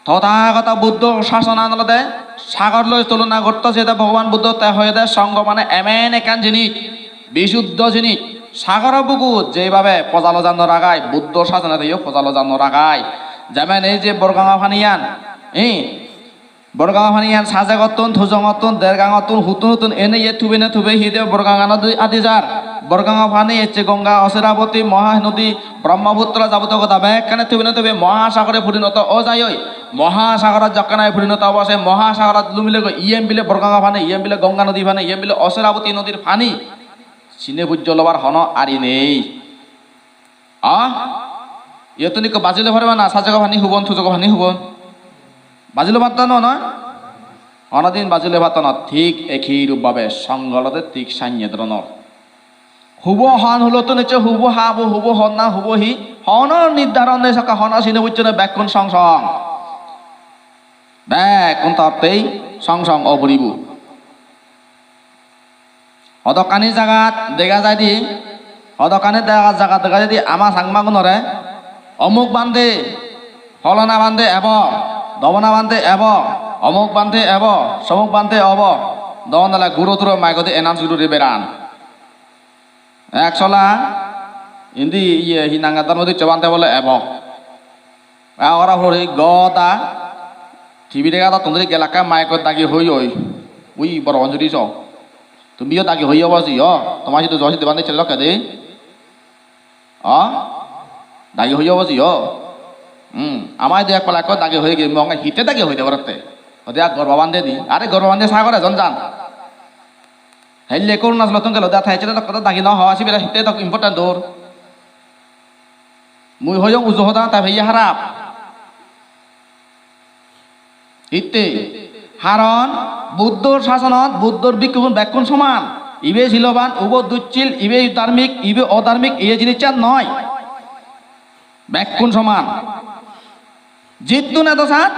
Tothagoto Buddho sasonan olode sagor loi tulona gotto, jede Bhogoban Buddho te hoyede songho mane emen ekkan jinis, bisuddho jinis. Sagoro bugut jeibabe pojalo jan no ragai, Buddho sasone teyo pojalo jan no ragai. Jemen ei je Borganga paniyan, eh, Borganga paniyan sajegottun, tujongottun, dergangottun, huttun huttun ene ye tubene tube hide Borganga nodi adi jar. Borganga pani ecche Gonga, Osiraboti, Mohanodi, Brahmaputra jabotiyo goda bekkani tubene tube Mohasagore porinoto o jai oi. Mohasagorot jokkene porinoto obo, se Mohasagorot lumile goi iyen bile Borganga pani, iyen bile Gonga nodi pani, iyen bile Osiraboti nodir pani. Sine pujjo lobar hono ari nei. Ah? Iyottun ikko baji loi pariba na, sajego pani hubon, tujogo pani hubon? Baji loi patta no, na? Honodin baji loi patta no, thik ekhi rup bhabe songho olode thik sanye dhoronor. Hubo hon hulottun ecche, hubo habo, hubo honna, hubo hi, hono nirdharon nei, sokke hono sine pujjo nei, bekkun song song. Bekkun tottei song song o puribo. Hodokkani jagat dega jaide, hodokkani dega, jagat dega jaide ama Changmagunore, "Omuk bhante, pholona bhante ebo, dobona bhante ebo, omuk bhante ebo, somuk bhante obo," don dale guro turo maigodi announce guri beran. Ek sola indi iye hi nang, Dharmadicca bhante bole ebo. Agora hori goda T V dega da tondri gelakka maikot dagi hoi hoi. Ui boro onjuri so. Tumiyo dagi hoi obo jiyo. Toma sidu jo sidu bhante chelo kede. O? Dagi hoi obo jiyo. Hmm, ama idu ek pala ekko dagi hoi gi, monge hitte dagi hoi de borotte. Ode ak gorba bhante di. Are gorba bhante sagore jon jan. Helle Arunachalottun gelo da, te ecche dokke do dagi no ho, sibere hitte dok important dor. Mui hoyong uju hoda, te peye harap. Hitte? Haron Buddhor sasonot Buddhor bhikkhugun bekkun soman. Ibe siloban, ubo dussil, ibe dharmik, ibe odharmik, iye jinissan noi. Bekkun soman. Jittun edo sat,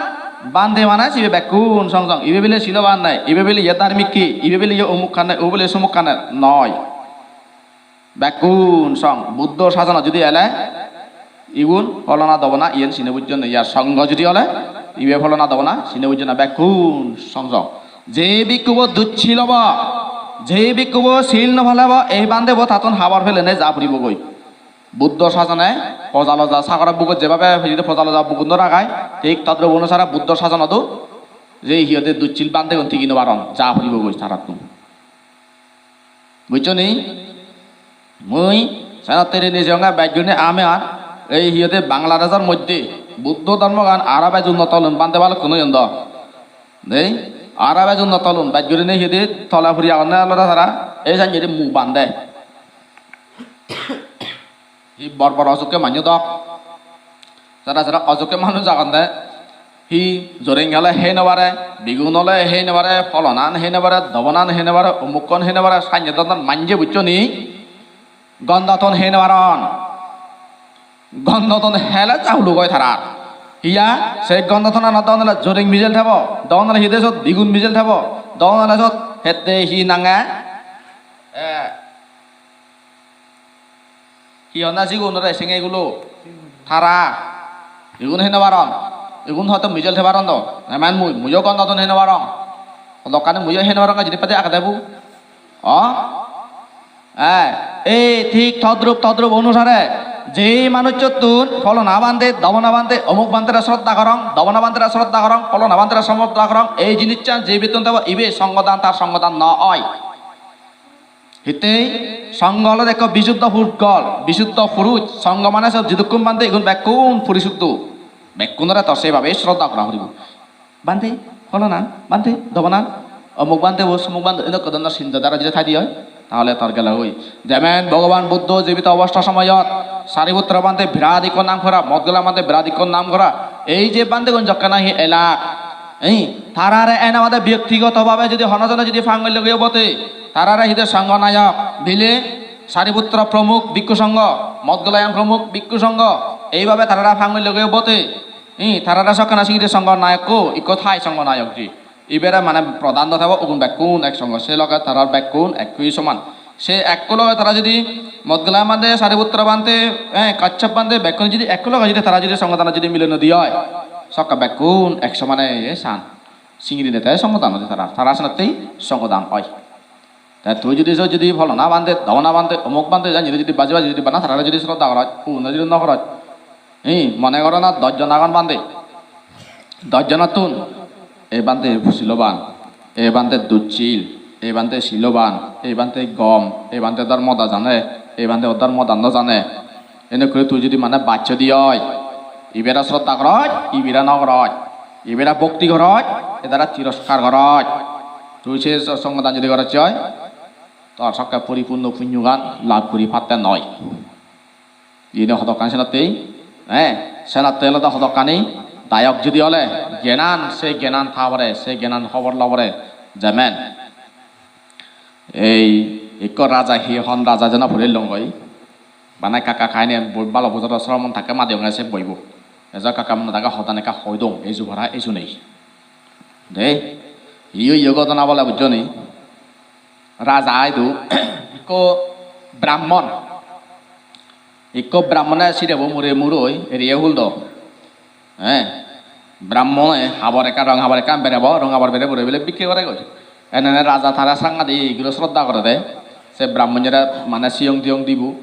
bhante mane sibe bekkun song song. Ibe bile siloban nei, ibe bile iye dharmik ki, ibe bile iye omuk kane, o bile somuk kane noi. Bekkun song. Buddho sasonot judi ele, igun pholona dobona, iyen sine bujjon nei. Ar songho judi ole, ibe pholona dobona, sine bujjon nei. Bekkun song song. Je bhikkhubo dussil obo, je bhikkhubo sil no palebo, ei bhantebo tattun habor pele nei ja puribogoi. Buddho sasone Pojaloja sagoro bugot jebabe hiyede Pojaloja bugun no ragai, thik todrup onusare Buddho sasonodo je hiyede dussil bhantegun tigi no paron, ja puribogoi tarattun. Bujjo ni? Mui senotte rini jeyonge bej gurinei ami ar ei hiyede Bangladeshor moddhe Buddho dhormogan aro bej unnoto olun, bhante balukkun oyon do. Dei, aro bej unnoto olun, bej gurinei hiyede tole puri agonne olode tara, ei sanjedi muk bhante. Hi bor bor osukke manjo dok. Sara sara osukke manuj agonde. Hi joreng ole hei no pare, bigun ole hei no pare, polonan hei no pare, dobonan hei no pare, umukkon hei no pare, sanye dodon manje bujjo ni? Gondoton hei no paron. Gondoton hele ja huluk oi tarar. Hiya, se gondoton ana don ole joreng mijel thebo, don ole hide sot bigun mijel thebo, don ole sot hette hi nange? Eh, Hi honna sigun ore senge gulo? Tara. Igun hei no paron. Igun hoito mijel thei paron do. Eman mui, muiyo gondoton hei no parong. Hodokkani muiyo hei no parong, jinis padi agede bu. O? Eh, ei thik todrup, todrup onusare je manucchottun pholona bhante, dobona bhante, omuk bhantere sroddha gorong, dobona bhantere sroddha gorong, pholona bhantere sroddha gorong, ei jinissan je bettun thebo, ibe songhodan, tar songhodan no oi. Hittei songho olode ekko bisuddho pudgol, bisuddho puruj. Songho mane sot jidukkun bhante igun bekkun purisuddho. Bekkunore to sebhabe sroddha gora puribo. Bhante, pholona, bhante, dobona, omuk bhante bo, somuk bhante, edokko dhoronor sinta dhara jodi thai de oi, tahole tor gelo goi. Jemen Bhogoban Buddho jibito obostha somoyot Sariputra bhante birat ikko nam gora, Modgola bhante birat ikko nam gora. Ei je bhantegun jokke nahi elak, ei, tarare ena bade byaktigoto bhabe jodi hono jone jodi pangol loge obote, tarare hide songho nayok bile Sariputra Promukh Bhikkhu Songho, Modgolayan Promukh Bhikkhu Songho, eibabe tarare pangol loge obote, ei, tarare sokkena singiri songho nayokko, ikko thai songho nayok ji. Ibere mane prodhan do thebo, ugun bekkun ek songho, se loge tarar bekkun ekkui soman. Se ekko loge tara jodi Modgola bhante, Sariputra bhante, eh, Kashyap bhante bekkun jodi ekko loge jodi tara jodi songhodana jodi mile nodi oi, sokke bekkun ek somane, eh, san. Singiri nete songhodan oi tara, tara senottei songhodan oi. Te tui jodi so jodi pholona bhante, dobona bhante, omuk bhante, jani jodi baji baji jodi bana tarare jodi sroddha goroj, ugun jodi no goroj. Hi, mone goro na dosh jon agon bhante. Dosh jonottun ei bhante siloban, ei bhante dussil, ei bhante siloban, ei bhante gom, ei bhante dhormo hoda jane, ei bhante o dhormo hoda no jane. Ene guri tui jodi mane baccho di oi, ibere sroddha goroj, ibere no goroj, ibere bhokti goroj, edare tiroskar goroj. Tui se so-, songhodan jodi goroj oi, tor sokke poripunno punyogan lab guri patte noi. Iyeni hodokkani senottei, eh, senottei olode hodokkani dayok judi ole gyanan, se gyanan ta pore, se gyanan hobor lo pore, jemen ei ikko raja, hi hon raja jeno puri longoi, bana ekka ekka kahini boi balo bojoro sromon takke madi onge se boibo. Ejo ekka ekka mone dage hodan ekka hoi dong, ei jubara eju nei. De, iyo iyo godona bole bujjo ni? Raja aidu, ikko brahmon, ikko brahmone sirebo mure muroi eriye huldo. Eh, brahmone habor ekkan, rong habor ekkan berebo, rong habor bere bere bile bikke gore goi. Enene raja tara sangadi guri sroddha gorede. Se brahmonore mane siyong tiyong dibo,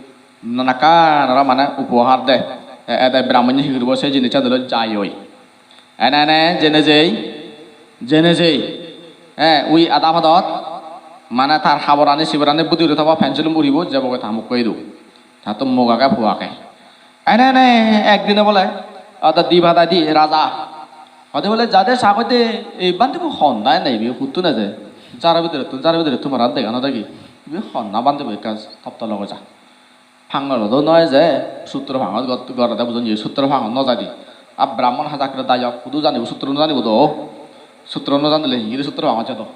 nanakkan aro mane upohar de. E-, ede brahmonye hi guribo, se jinissan dole jai oi. Ene ene jene jei, jene jei. Eh, ui ada padot, mane tar haborani siborani budi guri thabo, pensilun uribo, jebogoi ta mokko idu. Tattun mok age, pu age. Ene ene ekdine bole, ada di bada di raja. Hode bole, "Jade sagoide, ei bhante bo honna ene ibe, huttun eje? Jara bidirettun, jara bidirettun mara dega no degi. Ibe honna bhante bo ekka topto logo ja." Pangolo do noi je, sutro pangot got-, gorede bujon je, sutro pangot no jai de. A brahmon hajakkere dayok, hudu janibo, sutro no janibo do. Sutro no janile hi guri sutro pangot jado?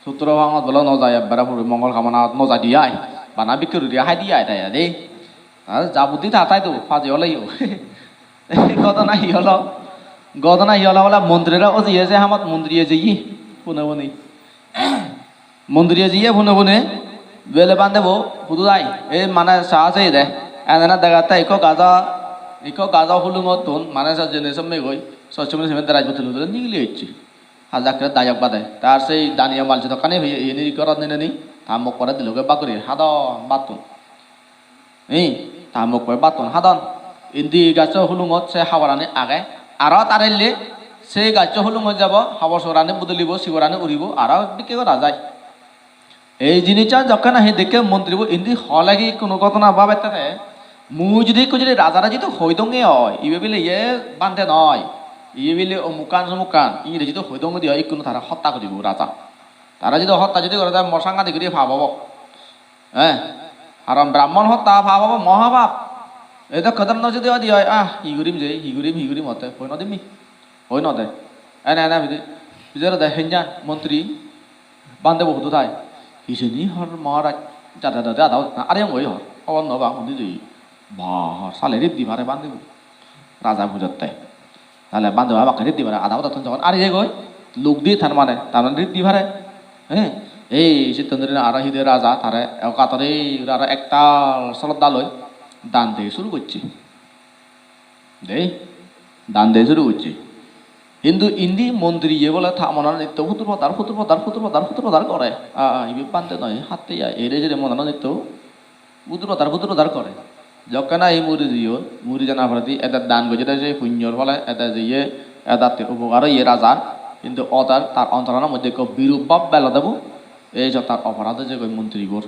Sutro pangot bole no jai, ebbare puri mongol kamonat no jai de ai. Bana bikkuri de hai de ai tai de. Ar ja buddhi ta tai do, paje ole yo. Godona hi olo? Godona hi olo bole, mondrire ojiye je hamot mondriye jeye. Pune pune. Mondriye jiye pune pune, bele bhante bo hudu jai? Ei mane sa se de. Enana degatte ikko gajo, ikko gajo hulungottun mane sa jene somme goi, sochchumne seme darai butulu butulu nigili ecche. Hajakkere dayok bade. Tar sei daniyo mal jodokkani hoye iyeni gorot nineni, ta mokkore diloge bagori hadon battun. Ei, Ta mokkoi battun hadon. Indi gaccho hulungot se haborani age. Aro tarelle se gaccho hulungot jabo, habor sorani budolibo, siborani uribo, aro bikke gora jai. Ei jinissan jokke nahi dekke montribo indi hole ki hono ghotona babette te, mui judi ekku judi rajare judi hoi donge oi, ibe bile iye bhante noi, iye bile omukkan somukkan, ingreji judi hoi donge di oi, ikkunu tara hotta guribo raja. Tara judi hotta judi gore, te mor sangadik guri pap obo. Eh, karon Brahmon hotta pap obo, mohapap. Ei dokke dhoronor judi oi di oi, ah, hi gurim je, hi gurim, hi gurim hotte, hoi no dim mi? Hoi no de. Ene ene bidi, bidi aro de henjan, montri, bhante bo hudu thai. Hijeni hor Maharaj, jade dade ada hot na, are oi hor, hobor no pang, hudu jeye. Ba, sale rit di pare bhante bo. Raja pujotte. Tale bhante bo hamakkai rit di pare, ada hodattun jogon are jegoi, luk di tar mane, tar mane rit di pare. He? Ei sittun dhuri aro hide raja, tare ekatore aro ektal sroddha loi dan de suru gocche. Dei, dan de suru gocche. Hintu indi montri ye bole ta monanot nitto putur padar, putur padar, putur padar, putur padar gore. Ah, ah, ibe bhante noi, hatte ai, ere jere monanot nitto putur padar, putur padar gore. Jokke nahi muri jeyon, muri jana poredi ede dan gojjede se punyor phole, ede jeye, edatte upokar oye rajar, hintu odar tar ontorano moddhe ekko birup bhab belode bu, ei je tar oporad oye goi montribor.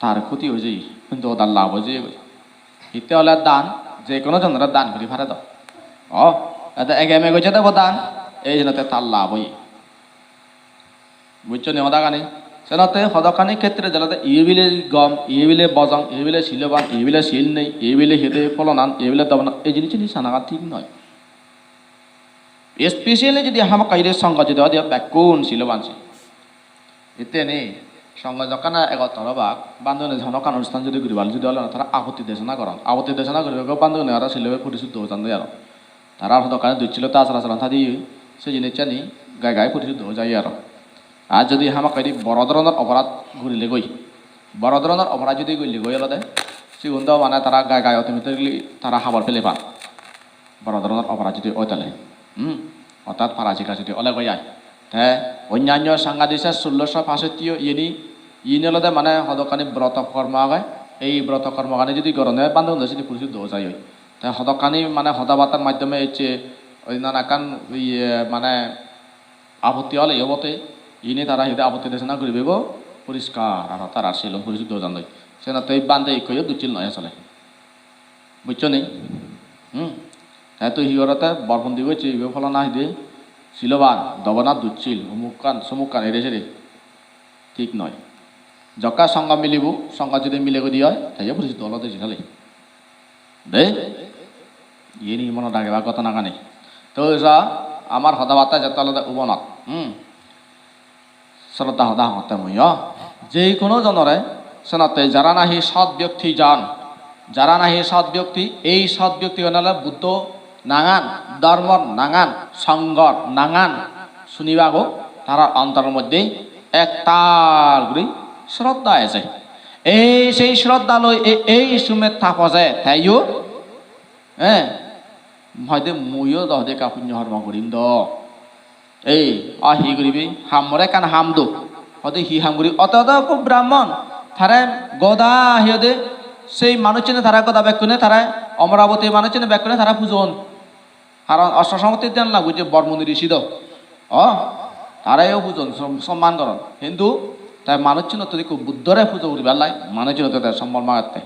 Tar khoti oi jeye, hintu odar lab oi jeye goi. Hitte ole dan, je hono jonore dan guri pare do. O, ede egeme gojje debo dan, ei jenotte tar lab oye. Bujcho ni hodagani? Senotte hodokkani khetre jelode iye bile gom, iye bile bojong, iye bile siloban, iye bile sil nei, iye bile hede pholonan, iye bile dobonan, ei jinissani sanagan thik noi. Especially jodi hamakkai jodi songho jodi ode bekkun siloban se. Itteni songho jokkana egottor obak, bhante gune hono ekkan onusthan jodi guribar jodi ole tara apotti desona goron. Apotti desona guribago bhante gune aro silo puri suddho ojan de aro. Tara hodokkani dussilota achar acharon thadi se jinissani gai gai puri suddho oi jai aro. Ar jodi hamakkai di boro dhoronor oporad gurile goi, boro dhoronor oporad jodi gurile goi olode sigun do mane tara gai gai automatically tara habor pele pan. Boro dhoronor oporad jodi oi tale, hmm, orthat parajika jodi ole goi ai, te onnanno sangadi se sulloso pasotti o iyeni, iyeni olode mane hodokkani broto kormo age, ei broto kormogani jodi gorone bhante gune sini puri suddho oi jai oi. Te hodokkani mane hoda battar maddhome ecche oi nanakkan iye mane apotti ole obote, iyeni tara hide apotti desona guribe go poriskar aro tarar silon puri suddho oi jandoi. Senotte bhante ikkoyo dussil noi asole. Bujcho ni? Hmm. Te tui hi gorotte bor pundi gocche, ibe pholona hide siloban, dobona dussil, umukkan, sumukkan, ere sere. Thik noi. Jokka songho milibo, songho jodi mile godi oi, te je porichito olode jisale. De? Iyeni monot rageba ghotona gani. To sa amar hoda batta jette olode ubonot. Hmm. Sroddha hoda hongotte mui, o. Je hono jonore senotte jara nahi sot byokti jon, jara nahi sot byokti, ei sot byokti gune ole Buddho nangan, dhormor nangan, songhor nangan sunibago, tarar ontoror moddhe ektal guri sroddha eje. Ei sei sroddha loi ei, ei sumet tapoje teyo, eh, hoide muiyo do hoide ekka punyo hormo gurim do. Ei, a hi guribi? Ham more ekkan ham do. Hoide hi ham guri? Oto oto ekko Brahmon. Tare goda hi hoide sei manuchchune tare goda bekkune tare Amaravati manuchchune bekkune tare pujon. Karon Osto Somotti den lagu je Bormuni Rishi do. O, tareyo pujon, som-, somman goron. Hintu te manuchchunottun ekko Buddhore pujo guribar lai, manuchchunottun te sombol magette.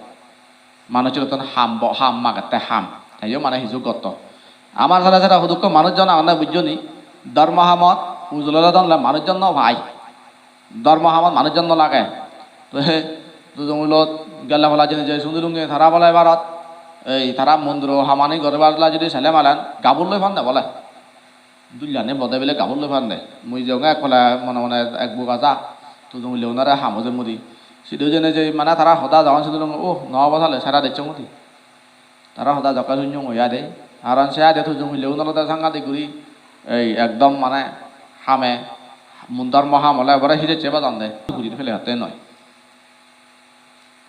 Manuchchunottun ham bo-, ham magette ham. Teyo mane hiju gotto. Amar sara sara hudukko manuchjon agonde bujjoni, dhormo hamot ujulore donle manuchjon no pai. Dhormo hamot manuchjon no lage. To he, Tujong Hulot gelle pala jeni je sundurunge tara bole barot. Ei tara mondiro hamani goribar la jodi sele malen gabur loi pande bole. Dullani bode bile gabur loi pande. Mui jeyonge ek pala mone mone ek buga ja. Tujong Hule unore hamo jemmudi. Sidu jene je mane tara hoda jokon sidu, oh, no obo sale sara dechchong udi. Tara hoda jokke sunyong oi ade. Aron se ade Tujong Hule un olode sangadik guri ei ekdom mane hame, mun dhormo ham ole ebore hijecche bajan de. Guri pele hatte noi.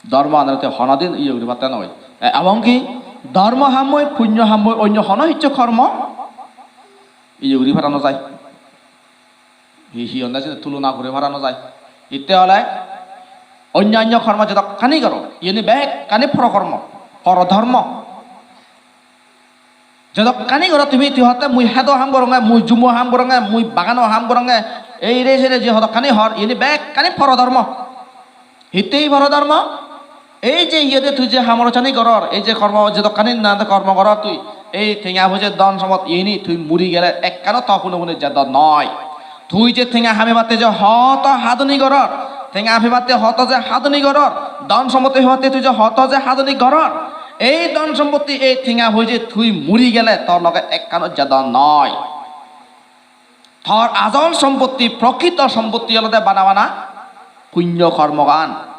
Dhormo anore te honodin iye guri patte noi. E-, ebong ki dhormo hammoi, punyo hammoi, onyo hono hicchu kormo iye guri para no jai. Hi, hi honde sini tulona guri para no jai. Itte ole Onnanno kormo jedokkani goro, iyeni bekkani porokormo, porodhormo. Jedokkani goro tumi, tui hotte mui hedo ham goronge, mui jumo ham goronge, mui bagano ham goronge, ei re se re je hodokkani hor, iyeni bekkani porodhormo. Hittei porodhormo? Ei je iyede tui je hamorojani goror, ei je kormo jedokkani na kormo goror tui, ei tenga poije dhon sompot iyeni tui muri gele ekkano to puno puno jadon noi. Tui je tenga hamebatte je hoto hadoni goror, tenga hamebatte hoto je hadoni goror, dhon sompotti hamebatte tui je hoto je hadoni goror, ei dhon sompotti, ei tenga poije tui muri gele tor loge ekkano jadon noi. Tor ajol sompotti, prokrito sompotti olode bana bana punyo kormogan.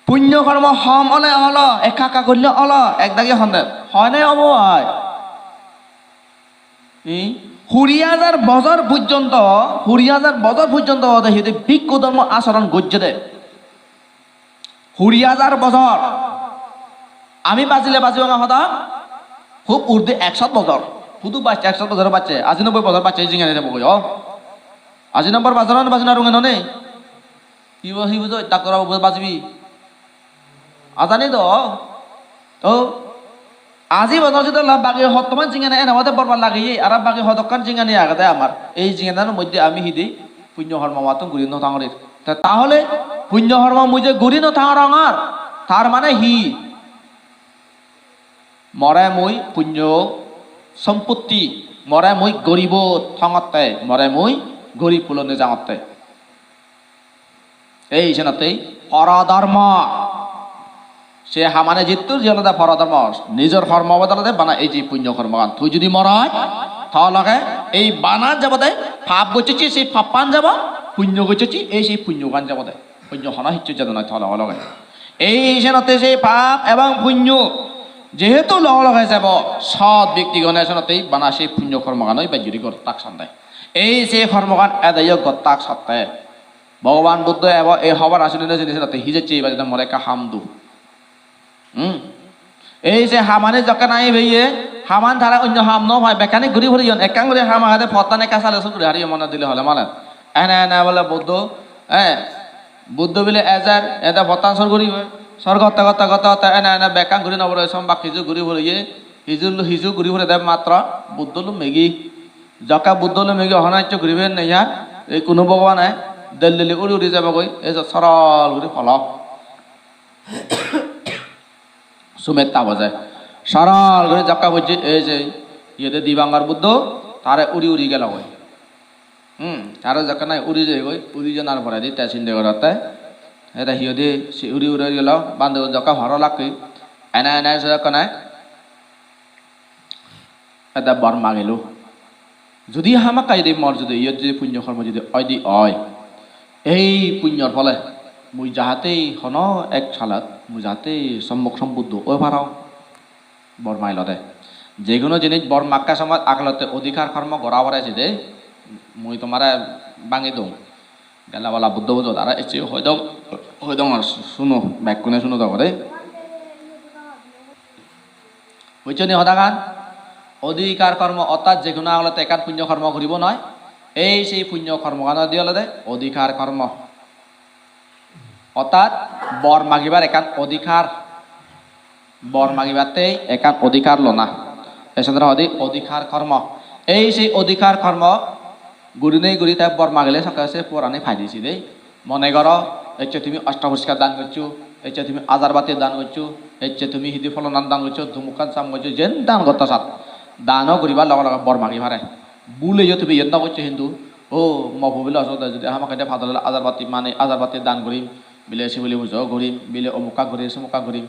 Punyo kormo hom ole olo, ekka ekka golle olo, ekdagi honde, hoi ne obo ai? Hi? Kuri hajar bojor porjonto, kuri hajar bojor porjonto ode hide bhikkhu dhormo achoron gojjede. Kuri hajar bojor. Ami bajile bajibonge hoda? Hub urde ekshot bojor. Hudu bacche, ekshot bojor bacche, aji nobboi bojor bacche, jinghani debogoi, o. Aji nombor bojor, bajina runge none? Hibo, hibo do, doctor babu bajibi. Ajani do. To, aji bojor jodi olo, bagi hottoman jinghani ene bade borbar lageye, aro bagi hodokkan jinghani agede amar. Ei jinghanir moddhe ami hidi punyo kormo mattun guri no tangori. Ta-, tahole punyo kormo mui je guri no tangorongor, tar mane hi? More mui punyo sompotti, more mui goribot tongotte, more mui gorib pulone jangotte. Ei senottei porodhormo. Se hamani jittur je olode porodhormo, nijor kormo obode olode bana ei je punyo kormogan. Tui jodi moroj, to loge ei bana jebode, pap gocchocchi, se pappan jebo, punyo gocchocchi, ei se punyogan jebode. Punyo hono hissu jadon noi to loge loge. Ei senotte se pap ebong punyo jehetu loge loge jebo, sot bektigune senotte bana se punyo kormogan oi bej guri gottak sande. Ei se kormogan edeyo gottak sotte. Bhogoban Buddho ebo ei hobor asile ne jeni senotte hijecche iba jadon more ekka ham do. Hmm. Ei je hamani jokke nahi peye, haman tara onyo ham no pai, bekkani guri puriyon, ekkan guri ham agede pottan ekka sale sur guri hariyo mone dile hole mane. Ene ene bole Buddho, eh, Buddho bile ejer, ede pottan sur guribo. Sur gotte gotte gotte gotte ene ene bekkan guri no pure, sombak hiju guri puriye, hiju hiju guri purede matro Buddho lumegi. Jokke Buddho lumegi hono hissu guribe nei ar, ei kuno bhogobane del deli uri uri jebogoi, ei je sorol guri polo. Sumetta boje. Sorol guri jokke bujje, ei je, iyede Dibangor Buddho, tare uri uri gelogoi. Hmm, tare jokke nahi uri jeyegoi, uri janar poredi te sinde gorotte, ede hi hoide, se uri uri gelo, bhante jokke horo lakke, ene ene se jokke nahi, ede bor magilo. Judi hamakkai judi mor judi iyot judi punyo kormo judi oide oi, ei punyor phole mui jahate hono ek salat mui jahate sommok sombuddho oi parong. Bor magilode. Jekono jinis bor makke somot agolotte odhikar kormo gora pore jede, mui tomare bangi dong. Gela bala Buddho pujot aro ecche hoi dong, hoi dong ar suno, bekkune suno dogode. Bujcho ni hodagan? Odhikar kormo, ortat je hono agolotte ekkan punyo kormo guribo noi. Ei sei punyo kormogan odi olode odhikar kormo. Ortat bor magibar ekkan odhikar. Bor magibatte ekkan odhikar lona. Ei sodre hodi odhikar kormo. Ei sei odhikar kormo gurinei guri te bor magile sokke se porani paide side. Mone goro, ecche tumi osto poriskar dan goccho, ecche tumi ajar batti dan goccho, ecche tumi hidi polonan dan goccho, dumukkan sam goccho, jen dan gotto sat. Dano guribar loge loge bor magi pare. Bhuleyo tumi iyen no goccho hintu, o mo pubile osode jodi hamakkai de padole ajar batti mane ajar batti dan gurim, bile sibuli pujo gurim, bile omukka gurim, somukka gurim.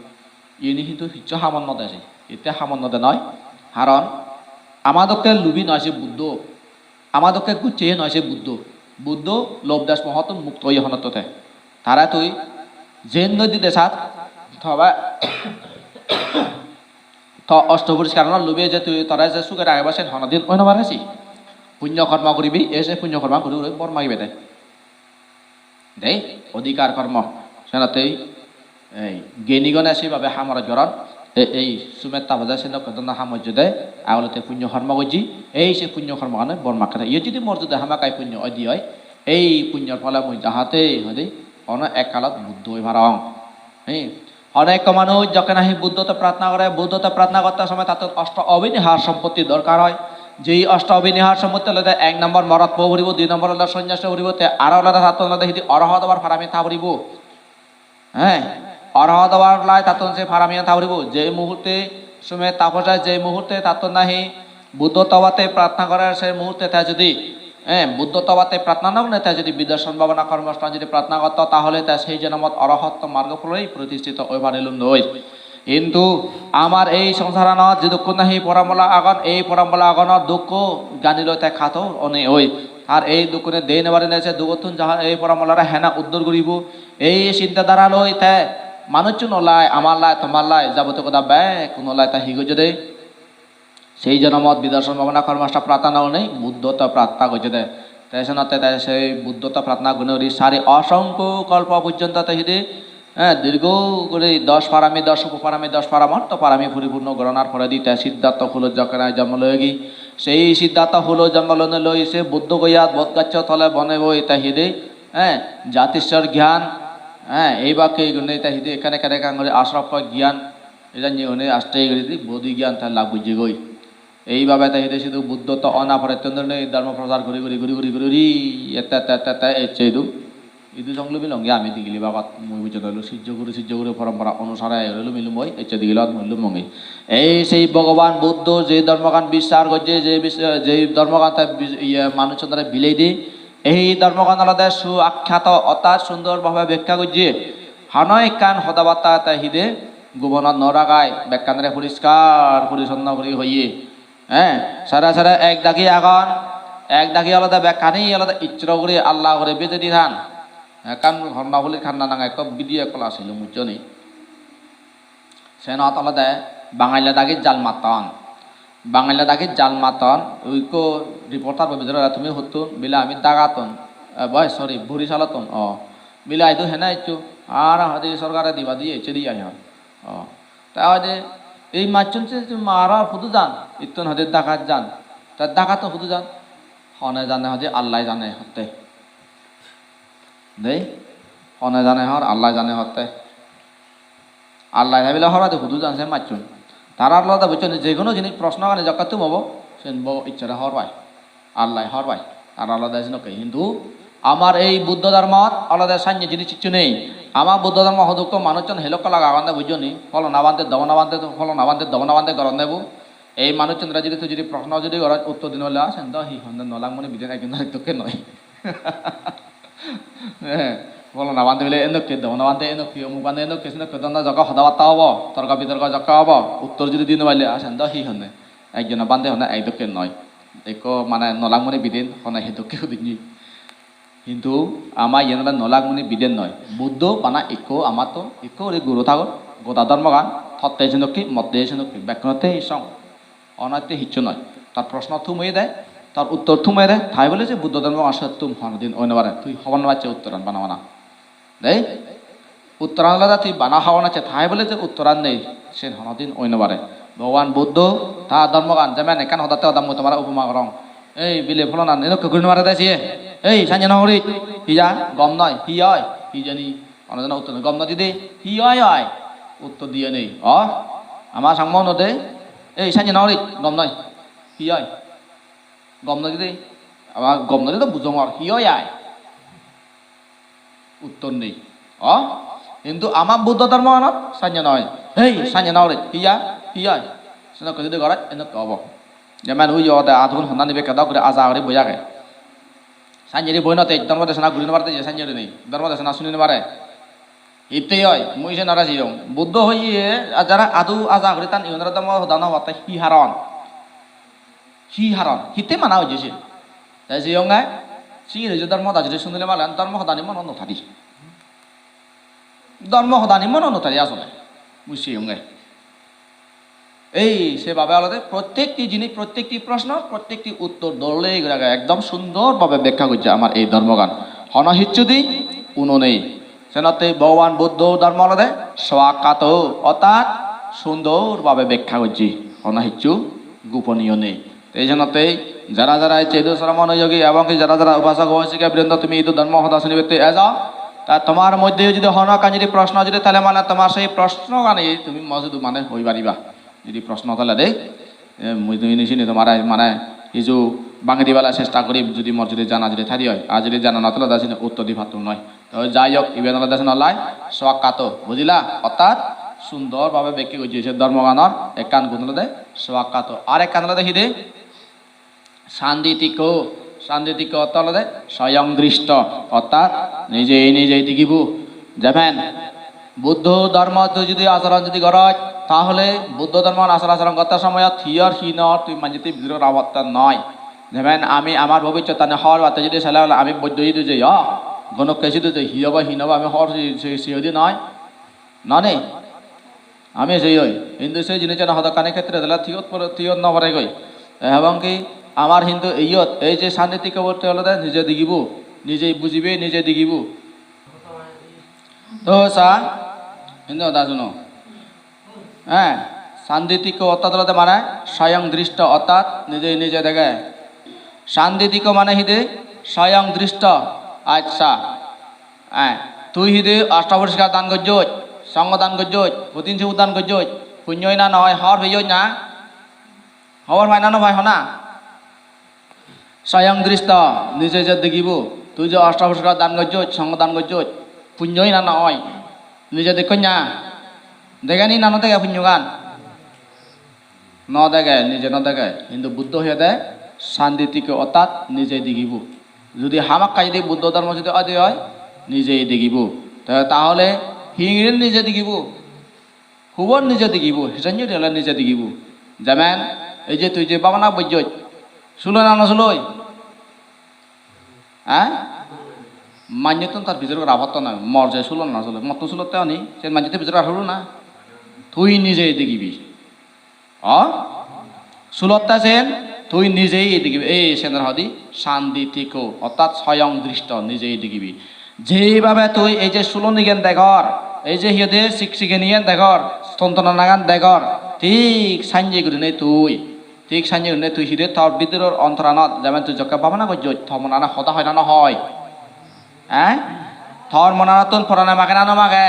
Iyeni hintu hissu hamot no de se. Itte hamot no de noi. Karon ama dokke lubi noi se Buddho. Ama dokke guccheye noi se Buddho. Buddho lobh desh mohottun mukto oye honotte te. Tare tui jen noi dide sat, tobe to osto poriskar no lubi je tui tore je suge ragebo sen honodin oi no pare si. Punyo kormo guribi, ei se punyo kormo guri guri bor magibe de. Dei, odhikar kormo. Senottei ei gyanigune sebabe hamorot goron. Ei, ei sumetta boje senokke dhoronor ham gojjede, agolotte punyo kormo gojji, ei se punyo kormogane bor makkede. Iyot jodi mor jodi hamakkai punyo oide oi, ei punyor phole mui jahate hoide Hono ekkalot Buddho oi parong. Hi? Hono ekko manuj jokke nahi Buddhotte prarthona gore, Buddhotte prarthona gotte somoy tattun osto obinihar sompotti dorkar oi. Jei osto obinihar sompotti olode ek nombor morot po puribo, dui nombor olode sonyas po puribo, te aro olode tattun olode hidi orohot obar parami tha puribo. He, orohot obar lai tattun se paramiyan tha puribo. Je muhurte sume taposa, je muhurte tattun nahi Buddhotte obatte prarthona gorer, se muhurte te jodi, he, Buddhotte obatte prarthona no gune te jodi bidarson bhabona kormosthan jodi prarthona gotto, tahole te sei jonomot orohotto margo pholoi protistito oi parilun noi. Hintu amar ei songsaranot jidukkun nahi porambola agon, ei porambola agonor dukko ganiloi te kator one oi. Ar ei dukkune dei no parine se dugottun jaha ei porambolare hena uddor guribo, ei sinta dhara loi te manuchchun olai, amar lai, tomar lai, jabotiyo goda bekkun olai te hi gojjede? Sei jonomot bidarson bhabona kormosthan prarthona gurinei Buddhotte prarthona gojjede. Te senotte te sei Buddhotte prarthona gurinei guri sari osongkho kolpo porjonto te hide, eh, dirgho guri dos parami, dos upoparami, dos paramartho parami puripurno goronar poredi te Siddhartho kulo jokkene jonmo loyegi. Sei Siddhartho kulo jonmo loinei loi se Buddho goyat bodgaccho tole bone boi te hide, eh, jatiswar gyan, eh, ei bakke gurinei te hide ekkan ekkan ekkan guri asrokko gyan Ejanni hone aste guri di bodhi gyan ta lab gojjegoi. Eibabe te hide sidu Buddho to ona porettun dhorine dhormo prochar guri guri guri guri guri guri ette ette ette ette ecche idu. Idu song lumi longe ami digili bagot mui bujjodon olo sijjo guru sijjo guru porompora onusare olo lumi lumoi ecche digili bagot mui lumonge. Ei sei Bhogoban Buddho je dhormogan bichar gojje, je bis-, je dhormogan te bis-, iye manuchunore bilei di, ei dhormogan olode suakkhato orthat sundor bhabe bekkha gojje. Hono ekkan hoda batta te hide gubonot no ragai, bekkanore poriskar porisonno guri hoye. He, sere sere ek dagi agon, ek dagi olode bekkani olode Issoro guri, Allah guri bejei di than. Ekkan Hornafulir Kanna nange ekko video ekko asilung, bujjoni. Senot olode Bangale dagi jal matton. Bangale dagi jal matton, ikko reporter bo bidire tumi huttun, bile ami Dhakattun, eh, boi, sorry, Borisalottun, o. Bile idu hene eccho, ar hoide sorkare diba diye, ecche diye ahi hon. O. Te hoide, ei macchun se, se maro hudu jan, ittun hoide Dhakat jan. Te Dhakattun hudu jan? Hone jane hoide, Allah jane hotte. Dei? Hone jane hor, Allah jane hotte. Allah te bile hor hoide hudu jan se macchun. Tarar lode bujchon je hono jinis proshno gani jokke tum obo, sen bo icchare hor pai. Allah hor pai. Tara olode senokke. Hintu amar ei Buddho dhormot olode sanye jinis hissu nei. Ama Buddho dhormo hodukko manuchchun helokko laga agonde bujjoni. Pholona bhante, domona bhante, pholona bhante, domona bhante goronde bu. Ei manuchchunore jodi tui jodi proshno jodi goroj, uttor dine bole, "Ah, sen do hi honde, nolak muni biden ekjon arekjokke noi." Eh, pholona bhante bile endokke, domona bhante endokke, omuk bhante endokke, sendokke dhoronor jokke hoda batta obo, torko bitorko jokke obo, uttor jodi di no palle, "Ah, sen do hi honde? Ekjono bhante honde ekdokke noi." Ekko mane nolak muni biden, hone hedokke hudinni. Hintu ama iyen ole nolak muni biden noi. Buddho bana ekko, amattun ekko guri guru thagon, goda dhormogan, totte senokke, motte senokke, bekkunotte song. Onotte hissu noi. Tar proshno thum oye de, tar uttor thum oye de, tai bole je Buddho dhormogan sottum honodin oi no pare. Tui hobor no pacche uttoran bana bana. Dei? Uttoran olode tui bana hobor no pacche, tai bole je uttoran nei, sen honodin oi no pare. Bhogoban Buddho ta dhormogan, jemon ekkan hodatte hoda mui tomare upoma gorong. Ei bile pholonan enokke guri no pare de siye. Ei, sanye no guri. Hiya? Gom noi. Hi oi? Hi jani? Hono jone uttor nei. Gom noi de. Hi oi oi? Uttor diye nei. O? Ama Changma no de. Ei, sanye no guri. Gom noi. Hi oi? Gom noi de. Ama gom noi de bujongor. Hi oi ai? Uttor nei. O? Hintu ama Buddho dhormoganot sanye noi. Hei, sanye noi. Hiya? Hi oi? Senokke jodi goroj, enokke obo. Jemon ui ode adun honna nibekke dok guri aja guri boi age. Sanye guri boi no te dhormo desona guri no pare de je sanye guri nei. Dhormo desona suni no pare. Hitte oi, mui sen aro siyong. Buddho hoye, a jara adu aja guri tan igunore dhormo hoda no hobatte hi haron? Hi haron? Hitte mana hoye sen? Te siyonge, singiri je dhormo hoda judi sunile malen, dhormo hodani mono no thadi. Dhormo hodani mono no thadi asole. Mui siyonge. Ei, sebabe olode prottekti jinis, prottekti proshno, prottekti uttor dole guri age, ekdom sundor bhabe bekkha gojje amar ei dhormogan. Hono hissu di uno nei. Senotte Bhogoban Buddho dhormo olode swakkato, orthat sundor bhabe bekkha gojje. Hono hissu goponiyo nei. Te senotte jara jara ecche idu sramon yogi ebong ki jara jara upasok upasika brindo tumi idu dhormo hoda sunibatte ejo, Ta tomar moddhe jodi hono ekkan jodi proshno jodi thale mane tomar sei proshnogani tumi mo sudu mane hoi pariba. Jodi proshno thale de, e, mui tumi sini tomare mane hiju bangi dibala chesta gorim, jodi mor jodi jana jodi thadi oi, ar jodi jana no thale de sini uttor di pattum noi. To jai hok, iben olode senollai swakkato, bujila? Orthat sundor bhabe bekke gojje se dhormoganor ekkan gun olode swakkato. Ar ekkan olode hi de? Sanditikko. Sanditikko ortho olode soyong dristo, orthat nijei nijei digibo. Jemen Buddho dhormo tui jodi acharon jodi goroj, tahole Buddho dhormo achar acharon gotte somoyot hi or hi no or tui manjete bidrok rabotte noi. Jemen ami amar bobissottani hor batte jodi sele ole ami Buddho jodi jei, o, gonokke sidu jei, hi obo hi no obo ami hor si, si, si odi noi. Noni? Ami sei oi. Hintu sei jinissan hodokkani khetre dole thiyot pore, thiyot no poregoi. Ebong ki amar hintu iyot ei je sanditikko bolte olode nije digibo, nije bujibe, nije digibo. To sa, hintu hoda suno. He, sanditikko orthat olode mane soyong dristo orthat nije nije dege. Sanditikko mane hi de? Soyong dristo. Accha. Eh, tui hi de osto poriskar dan gojjoj, songho dan gojjoj, hotin sibut dan gojjoj, punyo oi na noi, hobor peyoj na? Hobor pai na no pai hona? Soyong dristo, nije je digibo, tui je osto poriskar dan gojjoj, songho dan gojjoj, punyo oi na noi? Nije dekkoj na? Dege ni na no dege punyogan? No dege, nije no dege. Hintu Buddho hoyede sanditikko, orthat nije digibo. Jodi hamakkai jodi Buddho dhormo jodi ode oi, nije digibo. Te tahole hingiri nije digibo? Hubot nije digibo? Hijen jodi ole nije digibo. Jemen ei je tui je bhabana bojjoj, sulo na no suloi? He? Manjottun tar bidire rabotte noi, mor je sulo na no sulo, mottun sulotte oni, sen manjotte bidire ar hulo na? Tui nije digibi. O? Sulotte sen tui nijei digibi. Ei senor hodi sanditikko, orthat soyong dristo, nijei digibi. Jeibabe tui ei je sulonigan degor, ei je hi hoide siksigenigan degor, tontonanagan degor, thik sanye gurinei tui, thik sanye gurinei tui hi de tor bidire ontoranot, jemen tui jokke bhabana gojjoj, tor monane hoda hoi na no hoi? Eh? Tor monanottun porane mage na no mage?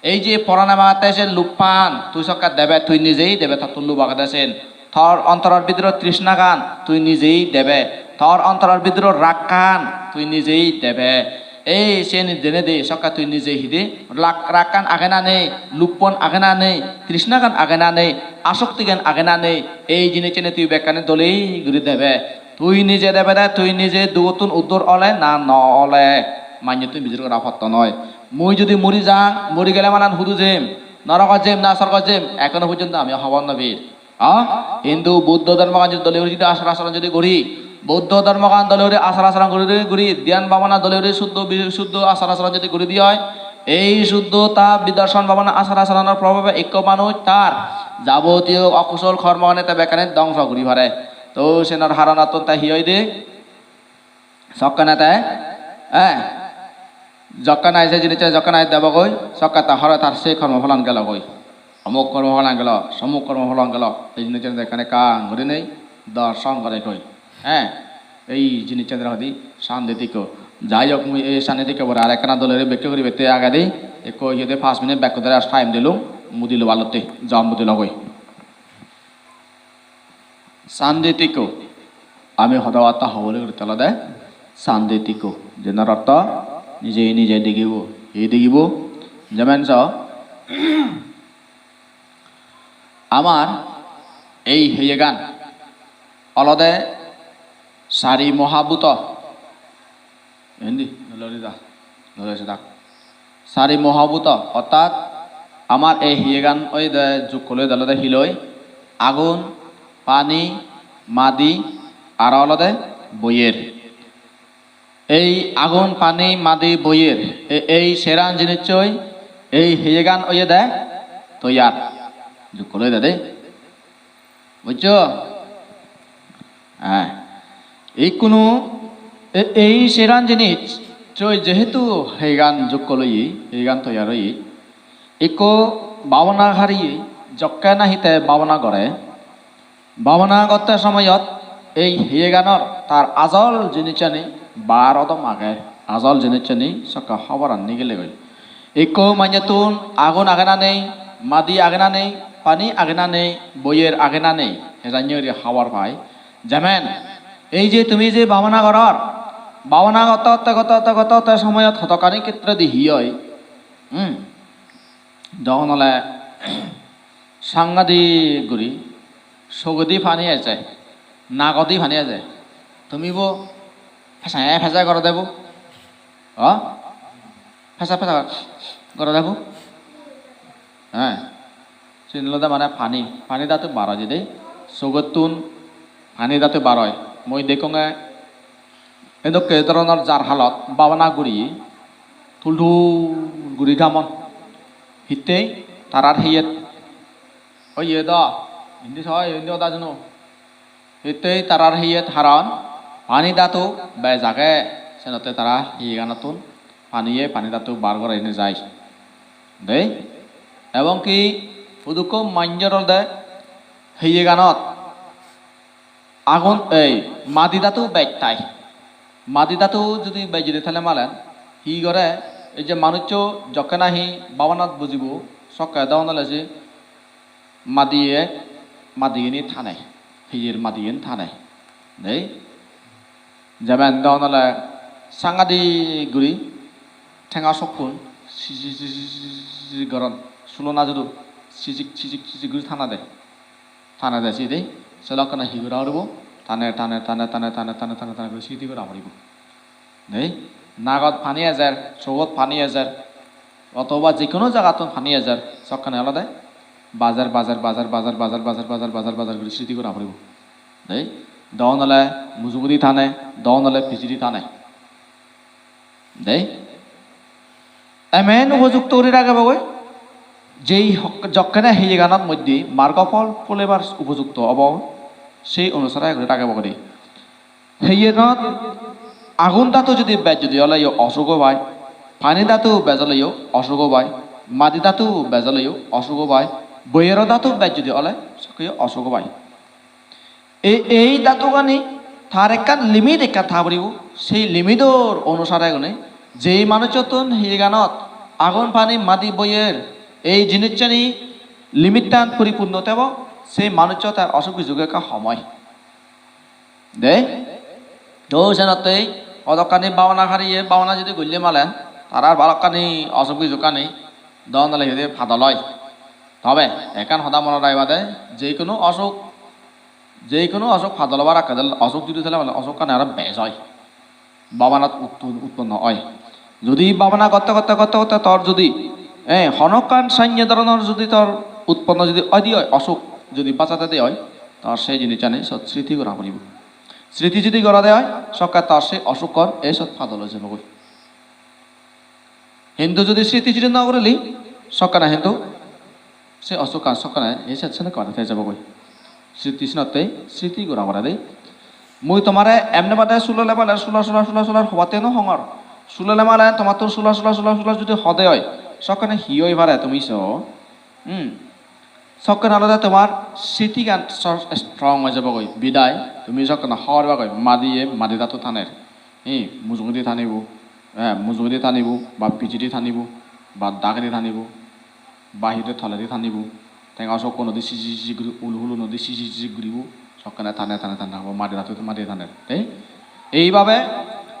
Ei je porane magette se lubhan, tui sokke debe, tui nijei debe, tottun lub agede sen. Tor ontoror bidire trishnagan, tui nijei debe. Tor ontoror bidire raggan, tui nijei debe. Ei seni denedi sokke tui nijei hi de, rak-, raggan age na nei, lubhon age na nei, trishnagan age na nei, asoktigan age na nei, ei jinisseni tui bekkani dole guri debe. Tui nije debe de, tui nije dugottun uddor ole na no ole, manjottun bidire gora potto noi. Mui jodi muri jang, muri gele manan hudu jem, norogot jem na sorgot jem, ekhono porjonto ami hobor no pei. A? Hintu Buddho dhormogan jodi dole guri jodi achar acharon jodi guri, Buddho dhormogan dole guri achar acharon guri, guri, dhyan bhabona dole guri suddho bi-, suddho achar acharon jodi guri di oi, ei suddho ta bidarshan bhabona achar acharonor probhabe ekko manuj tar jabotiyo okusol kormogani te bekkani dhongso guri pare. To senor haronattun te hi oide? Sokkene te, eh, jokke nahi se jinisse jokke nahi debogoi, sokke te hore tar se kormo pholan gelogoi. Omuk kormo pholan gelo, somuk kormo pholan gelo, ei jinisse ekkan ekkan gurinei dorson goregoi. Eh, ei jinisse hodi sanditikko. Jai hok, mui ei sanditikko bore arekkena dole guri bekke guri bette agedi, ekko iyede paanch minute bekko dore time dilung, mudi lobalotte, jom mudi logoi. Sanditikko. Ami hoda batta hobor guri tolode sanditikko. Jenor ortho nije nije digibo. Hi digibo? Jemen so, amar ei heyegan olode sari mohabhuto. Indi, lori da, lori sedak. Sari mohabhuto, orthat amar ei hiyegan oyede jukkol oyede olode hiloi, agun, pani, madi, aro olode boyer. Ei agun, pani, madi, boyer, e-, ei seran jinissoi ei hiyegan oyede toyar. Jukkol oyede de. Bujjo? Eh. Ikkunu e-, ei seran jinis, soi jehetu heyegan jukkol oye, heyegan toyar oye, ikko bhabona hariye jokke nahi te bhabona gore, bhabona gotte somoyot ei heyeganor tar ajol jinisani bar odom age. Ajol jinissani sokke hoboran nigilegoi. Ikko manjottun agun age na nei, madi age na nei, pani age na nei, boyer age na nei, hejannye guri hobor pai. Jemen, ei je tumi je bhabona goror, bhabona gotte gotte, gotte gotte, gotte gotte somoyot hodokkani khetredi hi oi? Hmm? Dogon ole sangadik guri sogodi pani eje, nagodi pani eje. Tumi bo pese pese gorode bo. Ha? Pese pese gorode bo. He. Siyen olode mane pani, pani datu bar oi jede. Sogottun pani datu bar oi. Mui dekkonge edokke dhoronor jar halot bhabana guri tul tul guri jamon. Hittei tarar hiyet. Oye do, indi so, indi oda juno. Hittei tarar hiyet haron pani datu bej age, senotte tara hiyeganottun paniye pani datu bar gore ene jai. Dei? Ebong ki hudukko manjor olode hiyeganot agun ei madi datu bej tai. Madi datu judi bej judi thele malen hi gore, ei je manuccho jokke nahi bhabonat bujibo, sokke dogon ole se madiye, madigini tane, hiyer madiyen tane. Dei? Jeben dogon ole sangadik guri tenga sokkun siji siji siji goron, sulo najudo sijik sijik sijik guri tanade. Tanade sidi, se lokkene hi gora poribo? Tane, tane, tane guri sidi gora poribo. Dei, nagot pani ejer, sogot pani ejer, otoba je hono jagattun pani ejer, sokkene olode bajar, bajar, bajar guri sidi gora poribo. Dei, dogon ole mujungedi tane, dogon ole pijedi tane. Dei? Emen upojukto guri ragebogoi, jei hok-, jokkene heyeganot moddhe margo phol pholebar upojukto obo, sei onusare guri ragebogoi de. Heyenot agun dhatu judi bej judi oleyo osuk obai, pani dhatu bej oleyo osuk obai, madi dhatu bej oleyo osuk obai, boyero dhatu bej judi ole sokkeyo osuk obai. Ei, ei dhatugani tar ekkan limit ekkan tha puribo. Sei limit-or onusare gune jei manucchottun heyeganot agun, pani, madi, boyer ei jinissani limit-tan puripurno tebo, sei manuccho tar osuk bisuk ekka hom oi. De? To senottei hodokkani bhabona hariye bhabona judi golle malen, tarar balokkani osuk bisukkani dogon ole hi hoide padol oi. Tobe ekkan hoda monot ragiba de, je hono osuk, je hono osuk padol obar akke de osuk judi thele malen osukkani aro bej oi. Bhabonat uttun-, utponno oi. Judi bhabona gotte gotte gotte gotte tor judi, eh, honokkan sanye dhoronor judi tor utponno judi oide oi, osuk judi bajade de oi, tor sei jinissani sot sriti gora puribo. Sriti judi gorade oi, sokke tor sei osukkan ei sot padol oi jebogoi. Hintu judi sriti judi no gorile, sokkene hintu se osukkan sokkene ei sat sene kore te jebogoi. Sriti sinotte sriti gora pore de. Mui tomare emne bade sulole bale sular, sular, sular, sular hobatte no hongor. Sulole male tomattun sular, sular, sular, sular judi hode oi, sokkene hi oi pare tumi so? Hmm. Sokkene olode tomar sritigan so-, strong oi jebogoi. Bidai tumi sokkene hobor pebagoi madiye madi dhatu taner. Hi, mujungedi tanibo, eh, mujungedi tanibo, ba pijedi tanibo, ba dagedi tanibo, ba hi hoide toledi tanibo. Tenga sokko nodi siji siji guri, ulu hulu nodi siji siji guribo. Sokkene tane, tane, tane, tane, madi dhatu, madi dhatu taner. Te eibabe